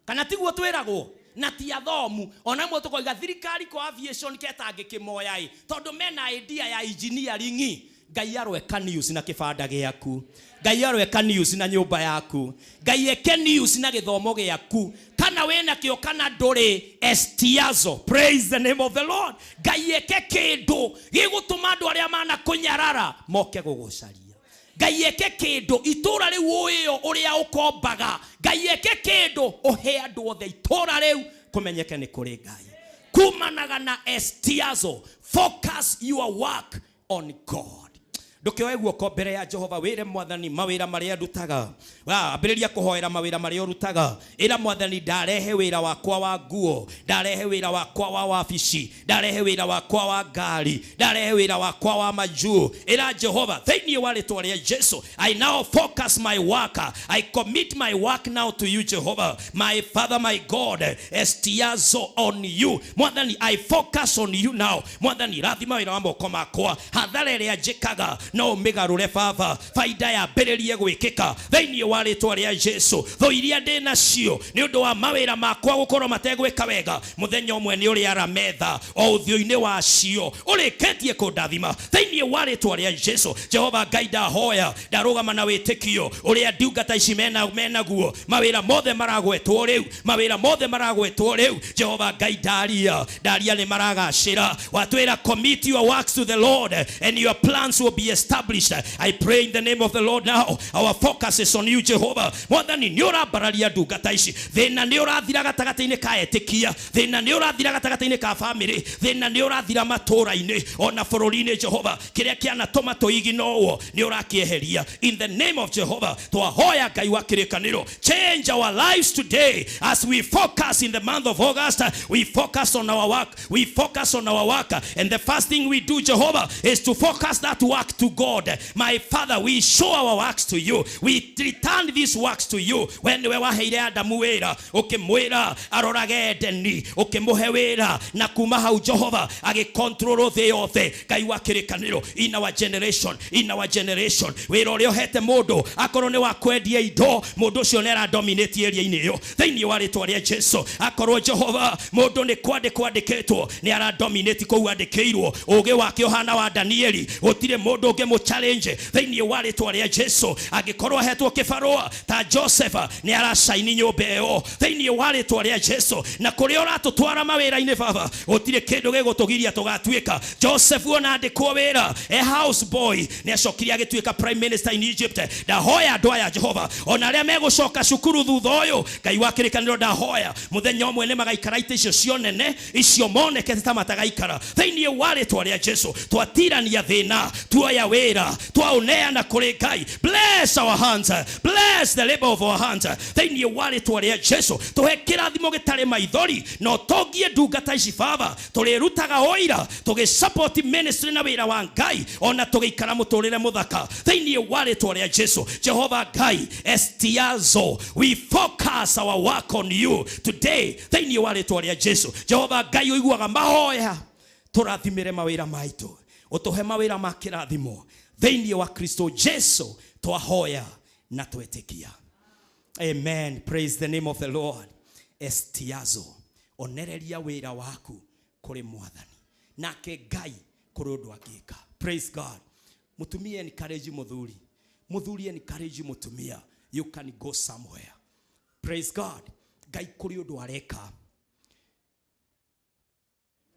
C: Kana tiguo twĩragwo? Na ti athomu. Ona mwe tũkoiga thirikari kwa aviation ketangĩkĩmoya ĩ, tondũ mena idea ya engineering. Ngai arweka news na kĩbanda gĩaku. Ngai arweka news na nyũmba yaku. Ngai eke news na gĩthomo gĩaku. Kana wĩna kĩo kana ndũrĩ, estiazo. Praise the name of the Lord. Ngai eke kĩndũ gĩgũtũma andũ arĩa manakũnyarara moke gũgũcaria. Ngai eke kĩndũ itũra rĩu ũĩyo ũrĩa ũkombaga. Ngai eke kĩndũ ũhe andũ othe itũra rĩu kũmenyeke nĩ kũrĩ Ngai. Kumanaga na estiazo. Focus your work on God. Ndũkĩoe guoko mbere ya Jehova wĩre mwathani mawĩra marĩa ndutaga. Ambĩrĩria kũhoera mawĩra marĩa ũrutaga. Ĩra mwathani ndarehe wĩra wakwa wa nguo, ndarehe wĩra wakwa wa wabici, ndarehe wĩra wakwa wa ngari, ndarehe wĩra wakwa wa majuu. Ĩra Jehova thĩinĩ wa rĩtwa rĩa Jesu, I now focus my work. I commit my work now to you, Jehovah, my Father, my God. Estiazo on you. Mwathani, I focus on you now. Mwathani, rathima wĩra wa moko makwa. Hathara ĩrĩa njĩkaga no ũmĩgarũre baba, baida yambĩrĩrie gwĩkĩka thĩinĩ wa rĩtwa rĩa Jesu. Thũ iria ndĩ nacio nĩ ũndũ wa mawĩra makwa gũkorwo mategwĩka wega, mũthenya ũmwe nĩ ũrĩara metha o ũthiũ-inĩ wacio ũrĩkĩtie kũndathima thĩinĩ wa rĩtwa rĩa Jesu. Jehova Ngai, ndahoya ndarũgama na wĩtĩkio ũrĩa ndungata ici menaguo, mawĩra mothe maragwetwo rĩu, mawĩra mothe maragwetwo rĩu. Jehova Ngai, ndaria ndaria nĩ maragacĩra. Watwĩra commit your works to the Lord and your plans will be established. I pray in the name of the Lord now. Our focus is on you, Jehovah. Mwathani nĩ ũrambararia ndungata ici. Thĩna nĩ ũrathira gatagatĩ-inĩ ka etĩkia, thĩna nĩ ũrathira gatagatĩ-inĩ ka family, thĩna nĩ ũrathira matũũra-inĩ ona bũrũri-inĩ. Jehova, kĩrĩa kĩanatũma tũiginowo nĩ ũrakĩeheria in the name of Jehovah. Twahoya Ngai wa kĩrĩkanĩro, change our lives today as we focus in the month of August. We focus on our work, we focus on our work, and the first thing we do, Jehovah, is to focus that work to God. My Father, we show our works to you, we return these works to you. When we waheire Adamu wĩra, ũkĩmwĩra arorage Edeni, ũkĩmũhe wĩra, na kuma hau Jehova agĩcontrol thĩ yothe. Ngai wa kĩrĩkanĩro, in our generation, in our generation, wĩra ũrĩa ũhete mũndũ akorwo nĩ wa kwendia indo, mũndũ ũcio nĩ aradominate area-inĩ ĩyo thĩinĩ wa rĩtwa rĩa Jesu. Akorwo Jehova mũndũ nĩ kwandĩkwo andĩkĩtwo, nĩ aradominate kũu andĩkĩirwo. Ũgĩ wake ũhana wa Danieli, gũtirĩ mũndũ ũngĩmũ challenge thĩinĩ wa rĩtwa rĩa Jesu. Angĩkorwo ahetwo kĩbarũa ta Joseph, nĩ aracaini nyũmba ĩyo thĩinĩ wa rĩtwa rĩa Jesu. Na kũrĩa ũratũtwara mawĩra-inĩ baba, gũtirĩ kĩndũ gĩgũtũgiria tũgatuĩka. Joseph ona andĩkwo wĩra e house boy, nĩ acokire agĩtuĩka prime minister in Egypt. Ndahoya andũ aya Jehova, ona arĩa megũcoka cukuru thutha ũyũ, Ngai wa kĩrĩkanĩro, ndahoya mũthenya ũmwe nĩ magaikara itĩ icio cio nene, icio monekete ta matagaikara thĩinĩ wa rĩtwa rĩa Jesu. Twatirania thĩna, tuoya wĩra, twaũneana kũrĩ Ngai. Bless our hands, bless the labor of our hands thĩinĩ wa rĩtwa rĩa Jesu. Tũhe kĩrathimo gĩtarĩ maithori na ũtongie ndungata ici baba. Tũrĩrutaga ũira tũgĩsupport ministry na wĩra wa Ngai, ona tũgĩikara mũtũrĩre mũthaka thĩinĩ wa rĩtwa rĩa Jesu. Jehova Ngai, estiazo, we focus our work on you today thĩinĩ wa rĩtwa rĩa Jesu. Jehova Ngai ũiguaga mahoya, tũrathimĩre mawĩra maitũ, ũtũhe mawĩra ma kĩrathimo thĩinĩ wa Kristo Jesu. Twahoya na twetĩkia, amen. Praise the name of the Lord. Estiazo, onereria wĩra waku kũrĩ mwathani, nake Ngai kũrĩ ũndũ angĩka. Praise God. Mũtumia encourage mũthuri, mũthuri encourage mũtumia. You can go somewhere. Praise God. Ngai kũrĩ ũndũ areka.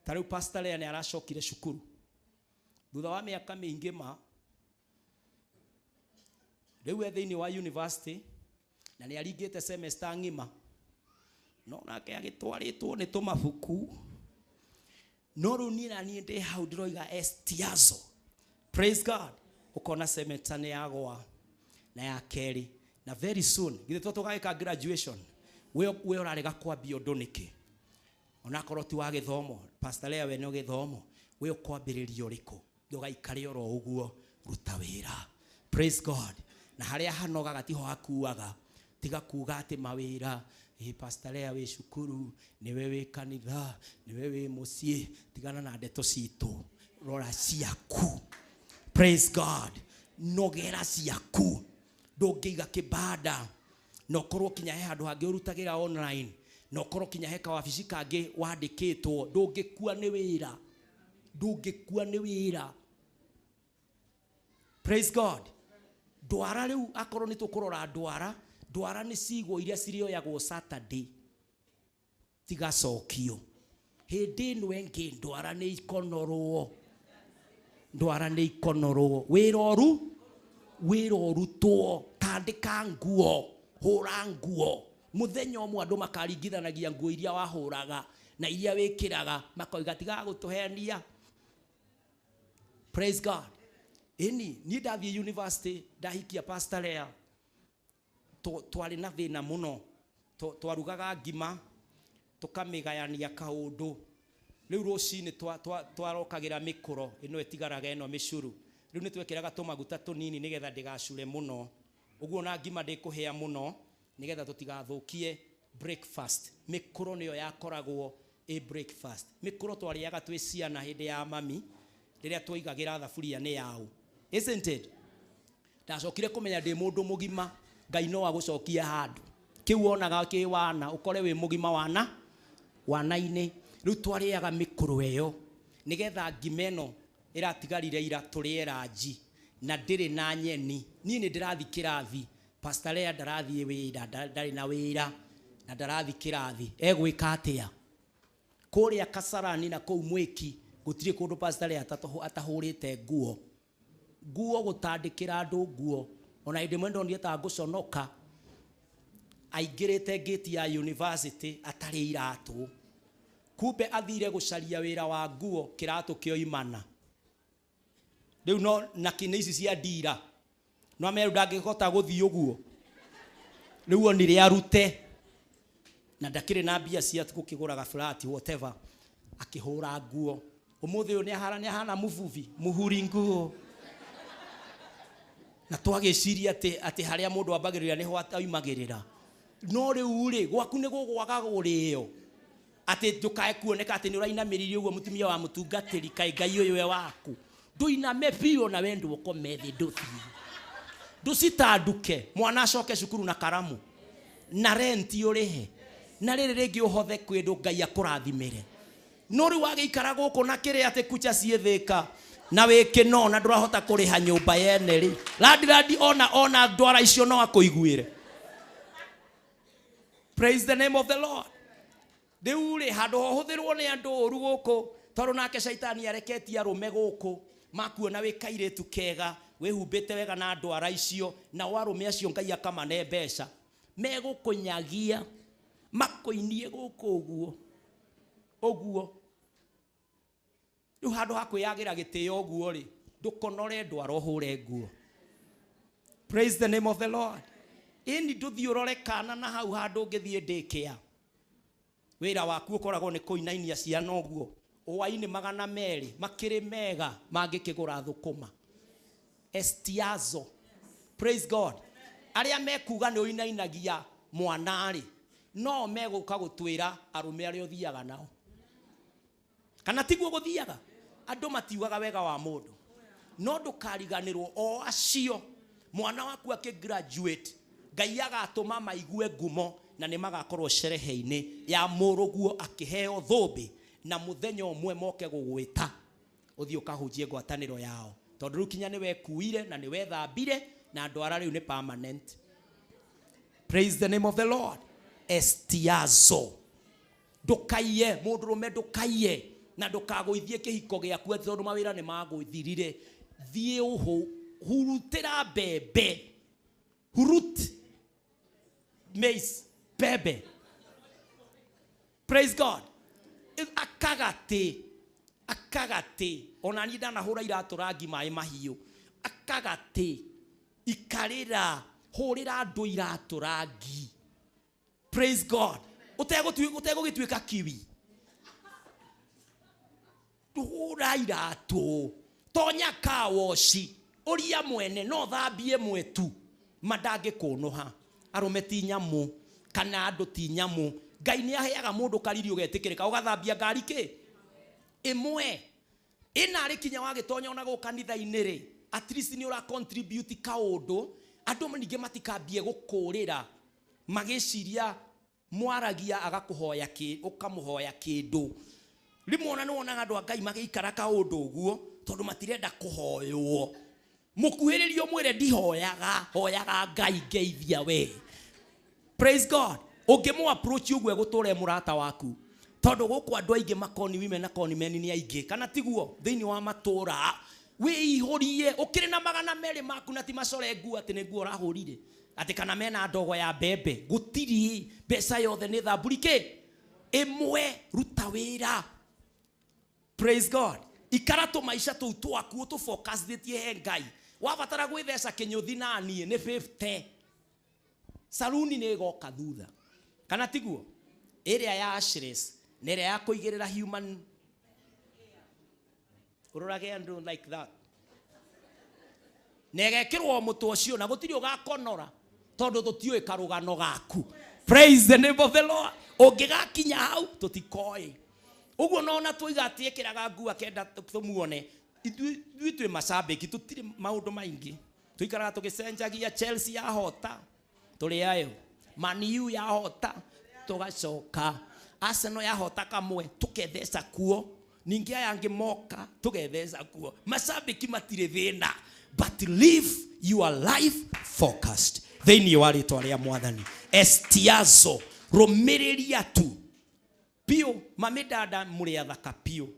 C: Ta rĩu Pastor Lea nĩ aracokire cukuru thutha wa mĩaka mĩingĩ ma rĩu e thĩinĩ wa university, na nĩ aringĩte semester ng'ima, no nake agĩtwarĩtwo nĩ tũmabuku. No rĩu niĩ na niĩ ndĩ hau ndĩroiga estiazo. Praise God. Ũkona semester nĩ yagwa na ya kerĩ, na very soon githĩ to tũgagĩka graduation. We ũrarega kwambia ũndũ nĩkĩ? Onakorwo ti wa gĩthomo, Pastor Lea we no gĩthomo, we ũkwambĩrĩria ũrĩkũ? Ndũgaikare oro ũguo, ruta wĩra. Praise God. Na harĩa hanogaga tiho hakuaga. Tiga kuga atĩ mawĩra, Pastor Lea wĩ cukuru, nĩwe wĩ kanitha, nĩwe wĩ mũciĩ. Tigana na ndeto citũ, rora ciaku. Praise God. Nogera ciaku. Ndũngĩiga kĩbanda na ũkorwo kinya he handũ hangĩ ũrutagĩra online, na ũkorwo kinya he kawabici kangĩ wandĩkĩtwo. Ndũngĩkua nĩ wĩra. Ndũngĩkua nĩ wĩra. Praise God. Ndwara rĩu akorwo nĩ tũkũrora ndwara, ndwara nĩ ciigwo iria cirĩoyagwo Saturday tigacokio. Hĩndĩ ĩno ĩngĩ ndwara nĩ ikonorwo. Ndwara nĩ ikonorwo. Wĩra ũru, wĩra ũrutwo. Tandĩka nguo, hũra nguo. Mũthenya ũmwe andũ makaringithanagia nguo iria wahũraga na iria wĩkĩraga, makoiga tiga gũtũhenia. Praise God. Ĩni, niĩ ndathiĩ university, ndahikia Pastor Lea, twarĩ na thĩna mũno. Twarugaga ngima, tũkamĩgayania kaũndũ. Rĩu rũcinĩ twarokagĩra mĩkũro ĩno ĩtigaraga ĩno mĩcuru. Rĩu nĩ twekĩraga tũmaguta tũnini nĩgetha ndĩgacure mũno. Ũguo na ngima ndĩkũhĩa mũno nĩgetha tũtigathũkie breakfast. Mĩkũro nĩyo yakoragwo ĩ breakfast. Mĩkũro twarĩaga twĩ ciana hĩndĩ ya mami, rĩrĩa twaigagĩra thaburia nĩ yaũ. Isn't it? Ndacokire kũmenya ndĩ mũndũ mũgima, Ngai no agũcokie handũ. Kĩu wonaga kĩ wana, ũkore wĩ mũgima wana, wana-inĩ. Rĩu twarĩaga mĩkũro ĩyo nĩgetha ngima ĩno ĩratigarire ira tũrĩe ranji na ndĩrĩ na nyeni. Niĩ nĩ ndĩrathiĩ kĩrathi, Pastor Lea ndarathiĩ wĩra, ndarĩ na wĩra na ndarathiĩ kĩrathi. Egwĩka atĩa? Kũrĩa Kasarani na kũu Mwĩki gũtirĩ kũndũ Pastor Lea atahũrĩte nguo. Nguo gũtandĩkĩra andũ nguo. Ona hĩndĩ ĩmwe ndonire ta ngũconoka, aingĩrĩte gate ya university atarĩ iratũ. Kumbe athire gũcaria wĩra wa nguo kĩratũ kĩoimana. Rĩu no na kĩnĩ ici cia ndira. No ameru ndangĩhota gũthiĩ ũguo. Rĩu onire arute. Na ndakĩrĩ na mbia cia gũkĩgũraga flat whatever. Akĩhũra nguo. Ũmũthĩ ũyũ nĩ ahana mũbubi, mũhuri nguo. Na twagĩciria atĩ harĩa mũndũ ambagĩrĩra nĩho oimagĩrĩra. No rĩu rĩ, gwaku nĩ gũgwaga gũrĩo. Atĩ ndũkae kuoneka atĩ nĩ ũrainamĩrĩire ũguo mũtumia wa mũtungatĩri, kaĩ Ngai ũyũ we waku. Ndũiname biũ na wendwo ũkome thĩ, ndũthiĩ. Ndũcitanduke, mwana acoke cukuru na karamu. Na renti ũrĩhe. Na rĩrĩ rĩngĩ ũhothe kĩndũ Ngai akũrathimĩre. No rĩu wagĩikara gũkũ na kĩrĩa atĩ kucha ciĩthĩka na wĩ kĩno na ndũrahota kũrĩha nyũmba yene rĩ. Landlord ona ndwara icio no akũiguĩre. Praise the name of the Lord. Rĩu rĩ, handũ hohũthĩrwo nĩ andũ ũru gũkũ, tondũ nake caitani areketie arũme gũkũ, makuona wĩ kairĩtu kega, wĩhumbĩte wega na ndwara icio, nao arũme acio Ngai akamane mbeca. Megũkũnyagia, makũinie gũkũ ũguo. Ũguo. Rĩu handũ ha kwĩyagĩra gĩtĩo ũguo rĩ, ndũkonore ndwara ũhũre nguo. Praise the name of the Lord. Ĩni ndũthiĩ ũrore kana na hau handũ ũngĩthiĩ ndĩkĩa. Wĩra waku ũkoragwo nĩ kũinainia ciana ũguo. Ũwainĩ 200 makĩrĩ mega mangĩkĩgũra thũkũma. Estiazo. Praise God. Arĩa mekuga nĩ ũinainagia mwana rĩ, no megũka gũtwĩra arũme arĩa ũthiaga nao. Kana tiguo gũthiaga? Andũ matiugaga wega wa mũndũ. No ndũkariganĩrwo o acio mwana waku akĩ-graduate, Ngai agatũma maigue ngumo na nĩ magakorwo sherehe-inĩ ya mũrũguo akĩheo thũmbĩ, na mũthenya ũmwe moke gũgwĩta ũthiĩ ũkahunjie ngwatanĩro yao. Tondũ rĩu kinya nĩ wekuire na nĩ wethambire na ndwara rĩu nĩ permanent. Praise the name of the Lord. Estiazo. Ndũkaiye, mũndũrũme ndũkaiye, na ndũkagũithie kĩhiko gĩaku atĩ tondũ mawĩra nĩ magũthirire. Thiĩ ũhũ, hurutĩra mbembe. Hurut maize, mbembe. Praise God. Akagatĩ, akagatĩ. Ona niĩ ndanahũra iratũ rangi maĩ mahiũ. Akagatĩ, ikarĩra, hũrĩra andũ iratũ rangi. Praise God. Ũtegũgĩtuĩka kiwi. Hũra iratũ, tonya kawoci, ũria mwene no thambie mwetu, mandangĩkũnũha. Arũme ti nyamũ kana andũ ti nyamũ. Ngai nĩ aheaga mũndũ kariri ũgetĩkĩrĩka ũgathambia ngari kĩ ĩmwe. Ĩna rĩ kinya wagĩtonya ona gũkũ kanitha-inĩ rĩ, at least nĩ ũra contribute kaũndũ. Andũ ningĩ matikambie gũkũrĩra magĩciria mwaragia agakũhoya kĩ, ũkamũhoya kĩndũ. Rĩmwe ona nĩ wonaga andũ a Ngai magĩikara kaũndũ ũguo tondũ matirenda kũhoywo. Mũkuhĩrĩrio mwĩre ndihoyaga, hoyaga Ngai ngeithia we. Praise God. Ũngĩmũ approach ũguo egũtũra e mũrata waku. Tondũ gũkũ andũ aingĩ makoni women na koni men nĩ aingĩ, kana tiguo? Thĩinĩ wa matũra wĩihũrie, ũkĩrĩ na 200 maku na ti macore nguo atĩ nĩ nguo ũrahũrire, atĩ kana mena ndogo ya mbembe, gũtirĩ mbeca yothe nĩ thamburi kĩ ĩmwe. Ruta wĩra. Praise God. Ikara tũmaica tũu twaku ũtũfocusĩtie he Ngai. Wabatara gwĩtheca kĩnyũthi na niĩ nĩ 50. Saluni nĩ ĩgoka thutha, kana tiguo? Ĩrĩa ya Ashley's na ĩrĩa ya kũigĩrĩra human, ũrorage andũ like that, na ĩgekĩrwo mũtwe ũcio na gũtirĩ ũgakonora tondũ tũtiũĩ karũgano gaku. Praise the name of the Lord. Ũngĩgakinya hau tũtikoĩ. Ũguo nona twoiga atĩ ekĩraga nguo akenda tũmuone, ithuĩ twĩ macambĩki, tũtirĩ maũndũ maingĩ. Tũikaraga tũgĩcenjagia. Chelsea yahota tũrĩ ayo, Man U yahota tũgacoka, Arsenal yahota kamwe tũketheca kuo, ningĩ aya angĩ moka tũgetheca kuo. Macambĩki matirĩ thĩna, but live your life focused thĩinĩ wa rĩtwa rĩa Mwathani. Estiazo, rũmĩrĩria tu biũ. Mami dada mũrĩ athaka biũ,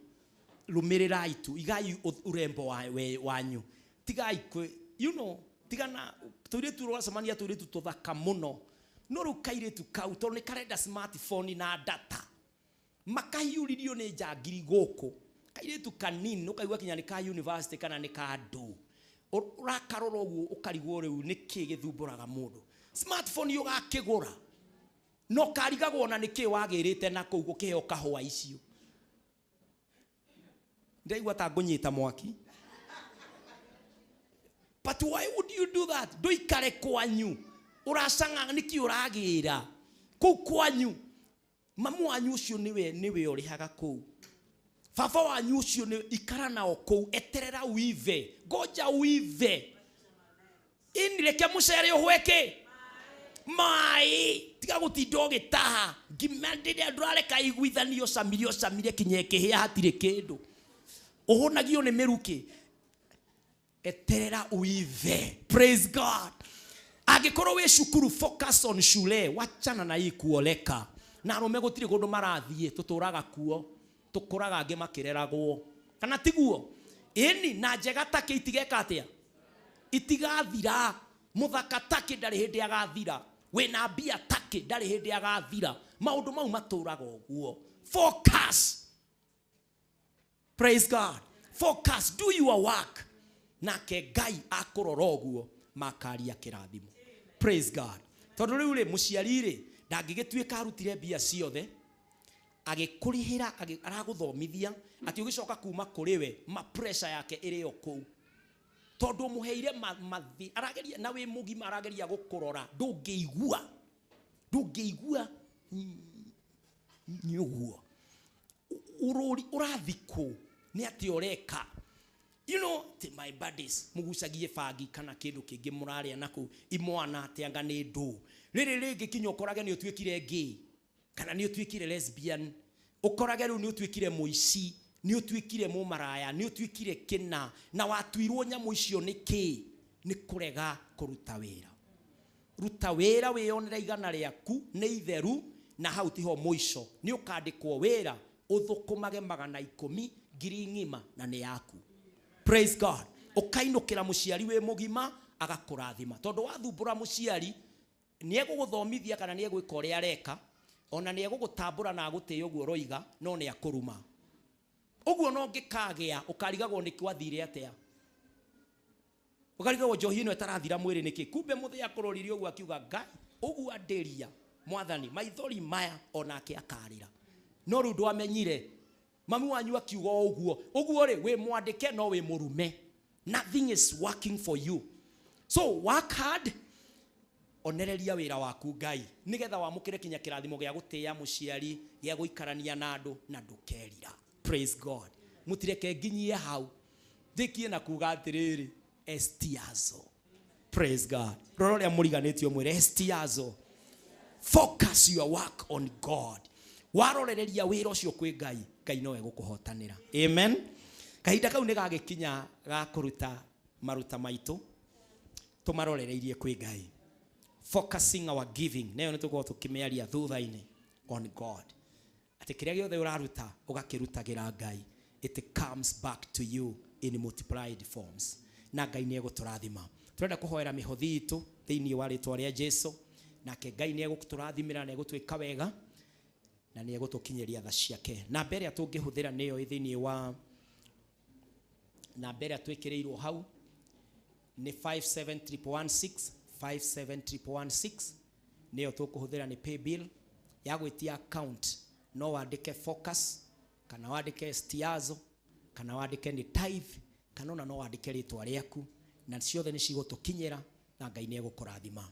C: rũmĩrĩrai tu, igai urembo wanyu, tigai you know, tigana tũirĩtu ũracemania tũirĩtu tũthaka mũno, no rĩu kairĩtu kau tondũ nĩ karenda smartphone na data makahiũririo nĩ njangiri gũkũ. Kairĩtu kanini ũkaigua kinya nĩ ka university kana nĩ ka ndũ, ũrakarora ũguo ũkarigwo rĩu nĩkĩ gĩthumbũraga mũndũ. Smartphone ũgakĩgũra no karigagwo ona nĩkĩ wagĩrĩte na kũu gũkĩheo kahũa icio. Ndaigua ta ngũnyita mwaki. But why would you do that? Ndũikare kwanyu ũracang'a nĩkĩ ũragĩra kũu kwanyu? Mamu wanyu ũcio nĩwe ũrĩhaga kũu, baba wanyu ũcio nĩ ikara nao kũu, eterera uive, ngoja uive. Ini reke mũcere ũhweke maĩ, tiga gũtinda ũgĩtaha ngima rĩrĩa ndũrareka iguithanio, ũcamire ũcamire kinya ĩkĩhĩa hatirĩ kĩndũ, ũhũnagio nĩ mĩrukĩ. Eterera uive. Praise God. Angĩkorwo wĩ cukuru, focus on shule, wachana na hii kuoleka. Na arũme gũtirĩ kũndũ marathiĩ, tũtũraga kuo, tũkũraga angĩ makĩreragwo, kana tiguo? Ĩni na njega takĩ itigeka atĩa, itigathira. Mũthaka takĩ ndarĩ hĩndĩ agathira, wĩna mbia takĩ ndarĩ hĩndĩ agathira. Maũndũ mau matũraga ũguo. Focus. Praise God. Focus, do your work. Nake Ngai akũrora ũguo makaria kĩrathimo. Praise God. Tondũ rĩu rĩ, mũciari rĩ ndangĩgĩtuĩka arutire mbia ciothe agĩkũrĩhĩra, aragũthomithia atĩ ũgĩcoka kuma kũrĩ we ma pressure yake ĩrĩ o kũu, tondũ mũheire mathi arageria na wĩ mũgima arageria gũkũrora, ndũngĩigua, ndũngĩigua nĩ ũguo ũrũri ũrathikũ nĩ atĩ ũreka. You know, ti my buddies mugucagie bangi kana kindu kingi muraria naku imwana ati anga ni ndu riri ringi kinya ukorage ni utuikire gay kana ni utuikire lesbian, ukorage riu ni utuikire muici, ni utuikire mumaraya, ni utuikire kina, na watuirwo nyamu icio ni ki? Ni kurega kuruta wira. Ruta wira wiyonere igana riaku ni itheru, na hau tiho muico ni ukandikwo wira uthukumage 110 ngiri ng'ima na ni yaku. Praise God. Ukainukira muciari wi mugima agakurathima, tondu wathumbura muciari ni eguguthomithia kana ni egwika uria areka, ona ni egugutambura na agutĩe ũguo ũroiga, no ni akuruma ũguo. No ngĩkagĩa ũkarigagwo nĩ kwathire atĩa, ũkarigagwo njohi ĩno ĩtarathira mwĩrĩ nĩkĩ. Kumbe mũthĩ akũroririe ũguo akiuga, Ngai ũguo andĩria mwathani maithori maya, onake akarĩra. No rĩu ndwamenyire Mami wanyu akiuga o ũguo. Ũguo rĩ, wĩ mwandĩke no wĩ mũrume. Nothing is working for you. So work hard, onereria wĩra waku Ngai, nĩgetha wamũkĩre kinya kĩrathimo gĩa gũtĩĩa mũciari, gĩa gũikarania na andũ, na ndũkerira. Praise God. Mũtireke nginyie hau. Ndĩkie na kuga atĩrĩrĩ, estiazo. Praise God. Rora ũrĩa mũriganĩtie ũmwĩre estiazo. Focus your work on God. Warorereria wĩra ũcio kwĩ Ngai, Ngai nowe gũkũhotanĩra. Amen. Kahinda kau nĩ gagĩkinya ga kũruta maruta maitũ, tũmarorereirie kwĩ Ngai. Focusing our giving, nayo nĩ tũkorwo tũkĩmĩaria thutha-inĩ, on God. Atĩ kĩrĩa gĩothe ũraruta ũgakĩrutagĩra Ngai, it comes back to you in multiplied forms. Na Ngai nĩ egũtũrathima. Tũrenda kũhoera mĩhothi itũ thĩinĩ wa rĩtwa rĩa Jesu, nake Ngai nĩ egũtũrathimĩra na egũtwĩka wega na nĩ egũtũkinyĩria tha ciake. Namba ĩrĩa tũngĩhũthĩra nĩyo ĩ thĩinĩ wa namba ĩrĩa twĩkĩrĩirwo hau nĩ 57116, 57116 nĩyo tũkũhũthĩra, nĩ pay bill ya gwĩtia account. No wandĩke Focus, kana wandĩke Stiazo, kana wandĩke nĩ tithe, kana ona no wandĩke rĩtwa rĩaku, na ciothe nĩ cigũtũkinyĩra na Ngai nĩ egũkũrathima.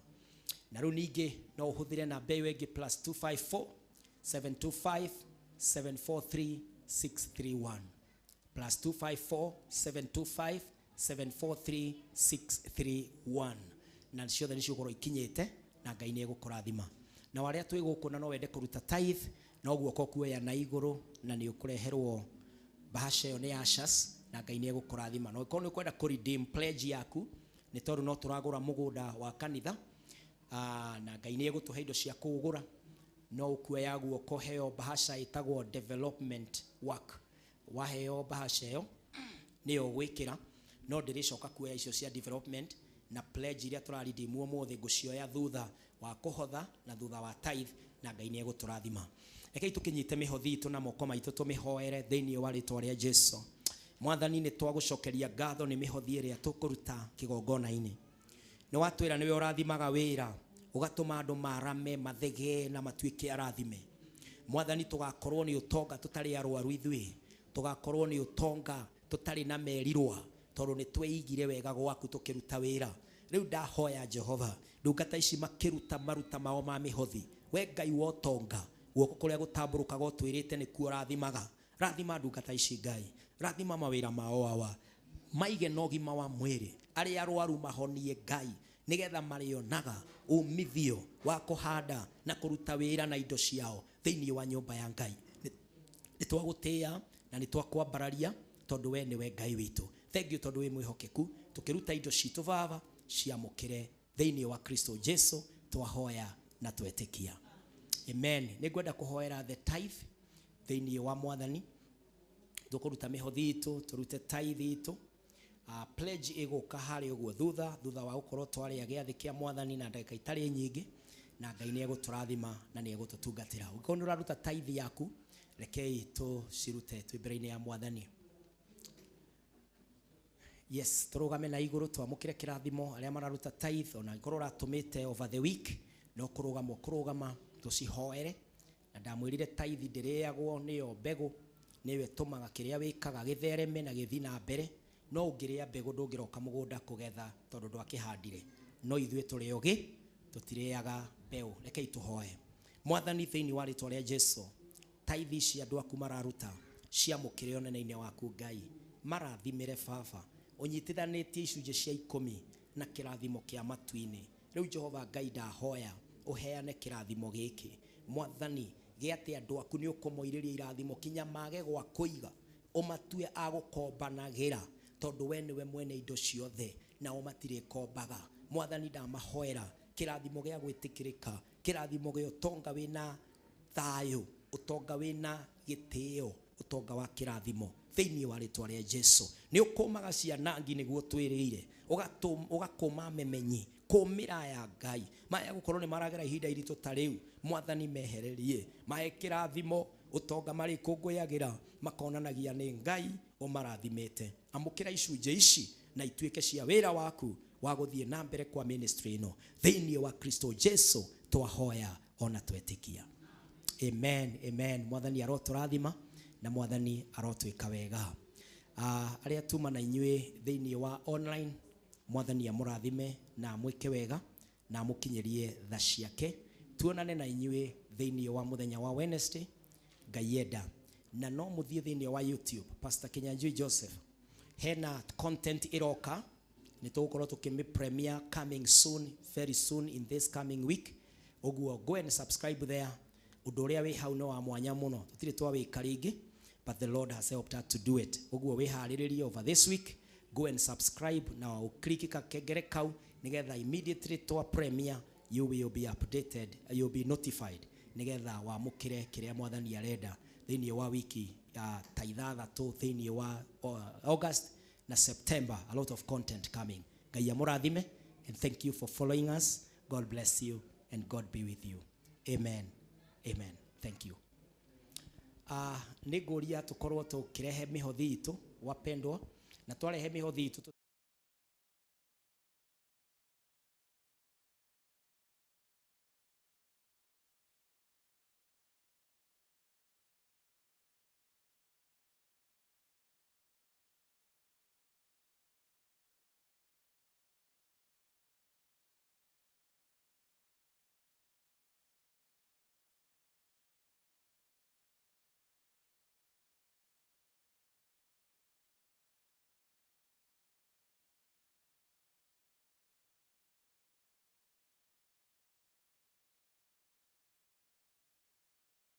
C: Na rĩu ningĩ no ũhũthĩre namba ĩyo ĩngĩ +254 725 743 631, +254 725 743 631, na ciothe nĩ cigũkorwo ikinyĩte na Ngai nĩ egũkũrathima. Na arĩa twĩ gũkũ na no wende kũruta tithe, no guoko kuoya na igũrũ na nĩ ũkũreherwo bahasha ĩyo nĩ ushers, na Ngai nĩ egũkũrathima. Na ũngĩkorwo nĩ ũkwenda kũ redeem pledge yaku, nĩ tondũ no tũragũra mũgũnda wa kanitha, na Ngai nĩ egũtũhe indo cia kũũgũra, no ũkuoya guoko heo bahasha ĩtagwo development work. Waheo bahasha ĩyo nĩyo ũgwĩkĩra, no ndĩrĩcoka kuoya icio cia development na pledge iria tũraredeem ũmũthĩ, ngũcioya thutha wa kũhotha na thutha wa tithe, na Ngai nĩ egũtũrathima. Rekei tũkĩnyite mĩhothi itũ na moko maitũ, tũmĩhoere thĩinĩ wa rĩtwa rĩa Jesu. Mwathani, nĩ twagũcokeria ngatho nĩ mĩhothi ĩrĩa tũkũruta kĩgongona-inĩ. Nĩ watwĩra nĩwe ũrathimaga wĩra, ũgatũma andũ marame, mathegee na matuĩke arathime. Mwathani, tũgakorwo nĩ ũtonga tũtarĩ arwaru ithuĩ, tũgakorwo nĩ ũtonga tũtarĩ na merirwa, tondũ nĩ tweigire wega gwaku tũkĩruta wĩra. Rĩu ndahoya Jehova, ndungata ici makĩruta maruta mao ma mĩhothi, we Ngai wa ũtonga, guoko kũrĩa gũtambũrũkaga ũtwĩrĩte nĩkuo ũrathimaga. Rathima ndungata ici Ngai, rathima mawĩra mao awa, maige na ũgima wa mwĩrĩ, arĩa arwaru mahonie Ngai, nĩgetha marĩonaga umithio wa kũhanda na kũruta wĩra na indo ciao thĩinĩ wa nyũmba ya Ngai. Nĩ twagũtĩĩa na nĩ twakwambararia tondũ we nĩwe Ngai witũ. Thank you tondũ wĩ mwĩhokeku. Tũkĩruta indo citũ Baba, ciamũkĩre thĩinĩ wa Kristo Jesu, twahoya na twetĩkia. Amen. Nĩ ngwenda kũhoera the tithe thĩinĩ wa Mwathani. Tũkũruta mĩhothi itũ, tũrute tithe itũ. Pledge ĩgũka harĩ ũguo thutha wa gũkorwo twarĩa gĩathĩ kĩa Mwathani na ndagĩka itarĩ nyingĩ, na Ngai nĩ egũtũrathima na nĩ egũtũtungatĩra. Ũngĩkorwo nĩ ũraruta tithe yaku, rekei tũcirute twĩ mbere-inĩ ya Mwathani. Yes, tũrũgame na igũrũ twamũkĩre kĩrathimo. Arĩa mararuta tithe, ona angĩkorwo ũratũmĩte over the week, no kũrũgama ũkũrũgama tũcihoere. Na ndamwĩrire tithe ndĩrĩagwo, nĩyo mbegũ, nĩyo ĩtũmaga kĩrĩa wĩkaga gĩthereme na gĩthiĩ na mbere. No ũngĩrĩa mbegũ ndũngĩroka mũgũnda kũgetha tondũ ndwakĩhandire. No ithuĩ tũrĩ ogĩ, tũtirĩaga mbeũ. Rekei tũhoe. Mwathani, thĩinĩ wa rĩtwa rĩa Jesu, tithe ici andũ aku mararuta ciamũkĩre ũnene-inĩ waku Ngai. Marathimĩre Baba, ũnyitithanĩtie icunjĩ cia ikũmi na kĩrathimo kĩa matu-inĩ. Rĩu Jehova Ngai, ndahoya ũheane kĩrathimo gĩkĩ Mwathani, gĩa atĩ andũ aku nĩ ũkũmoirĩria irathimo kinya mage gwa kũiga, ũmatue a gũkombanagĩra, tondũ we nĩwe mwene indo ciothe nao matirĩkombaga. Mwathani, ndamahoera kĩrathimo gĩa gwĩtĩkĩrĩka, kĩrathimo gĩa ũtonga wĩna thayũ, ũtonga wĩna gĩtĩo, ũtonga wa kĩrathimo thĩinĩ wa rĩtwa rĩa Jesu. Nĩ ũkũmaga cianangi nĩguo twĩrĩire, ũgakũma memenyi, kũmĩra ya Ngai maya gũkorwo nĩ maragera ihinda iritũ ta rĩu. Mwathani, mehererie, mahe kĩrathimo, ũtonga marĩkũngũyagĩra, makonanagia nĩ Ngai ũmarathimĩte. Amũkĩra icunjĩ ici na ituĩke cia wĩra waku wa gũthiĩ na mbere kwa ministry ĩno thĩinĩ wa Kristo Jesu, twahoya ona twetĩkia. Amen, amen. Mwathani arotũrathima. Na Mwathani arotwĩka wega. Arĩa tuma na inyuĩ thĩinĩ wa online, Mwathani amũrathime na amwĩke wega na amũkinyĩrie tha ciake. Tuonane na inyuĩ thĩinĩ wa mũthenya wa Wednesday, Ngai enda. Na no mũthiĩ thĩinĩ wa YouTube, Pastor Kinyanjui Joseph, hena content ĩroka, nĩ tũgũkorwo tũkĩmĩ premiere coming soon, very soon, in this coming week. Ũguo go and subscribe there. Ũndũ ũrĩa wĩ hau nĩ wa mwanya mũno, tũtirĩ twawĩka rĩngĩ, but the Lord has helped us to do it. Ũguo wĩharĩrĩrie over this week, go and subscribe na ũkliki kakengere kau nĩgetha immediately twa premiere, you will be updated, you will be notified, nĩgetha wamũkĩre kĩrĩa Mwathani arenda thĩinĩ wa wiki ya ta 6 thĩinĩ wa August na September. A lot of content coming. Ngai amũrathime, and thank you for following us. God bless you and God be with you. Amen, amen. Thank you. Nĩ ngũria tũkorwo tũkĩrehe mĩhothi itũ, wapendwa, na twarehe mĩhothi itũ.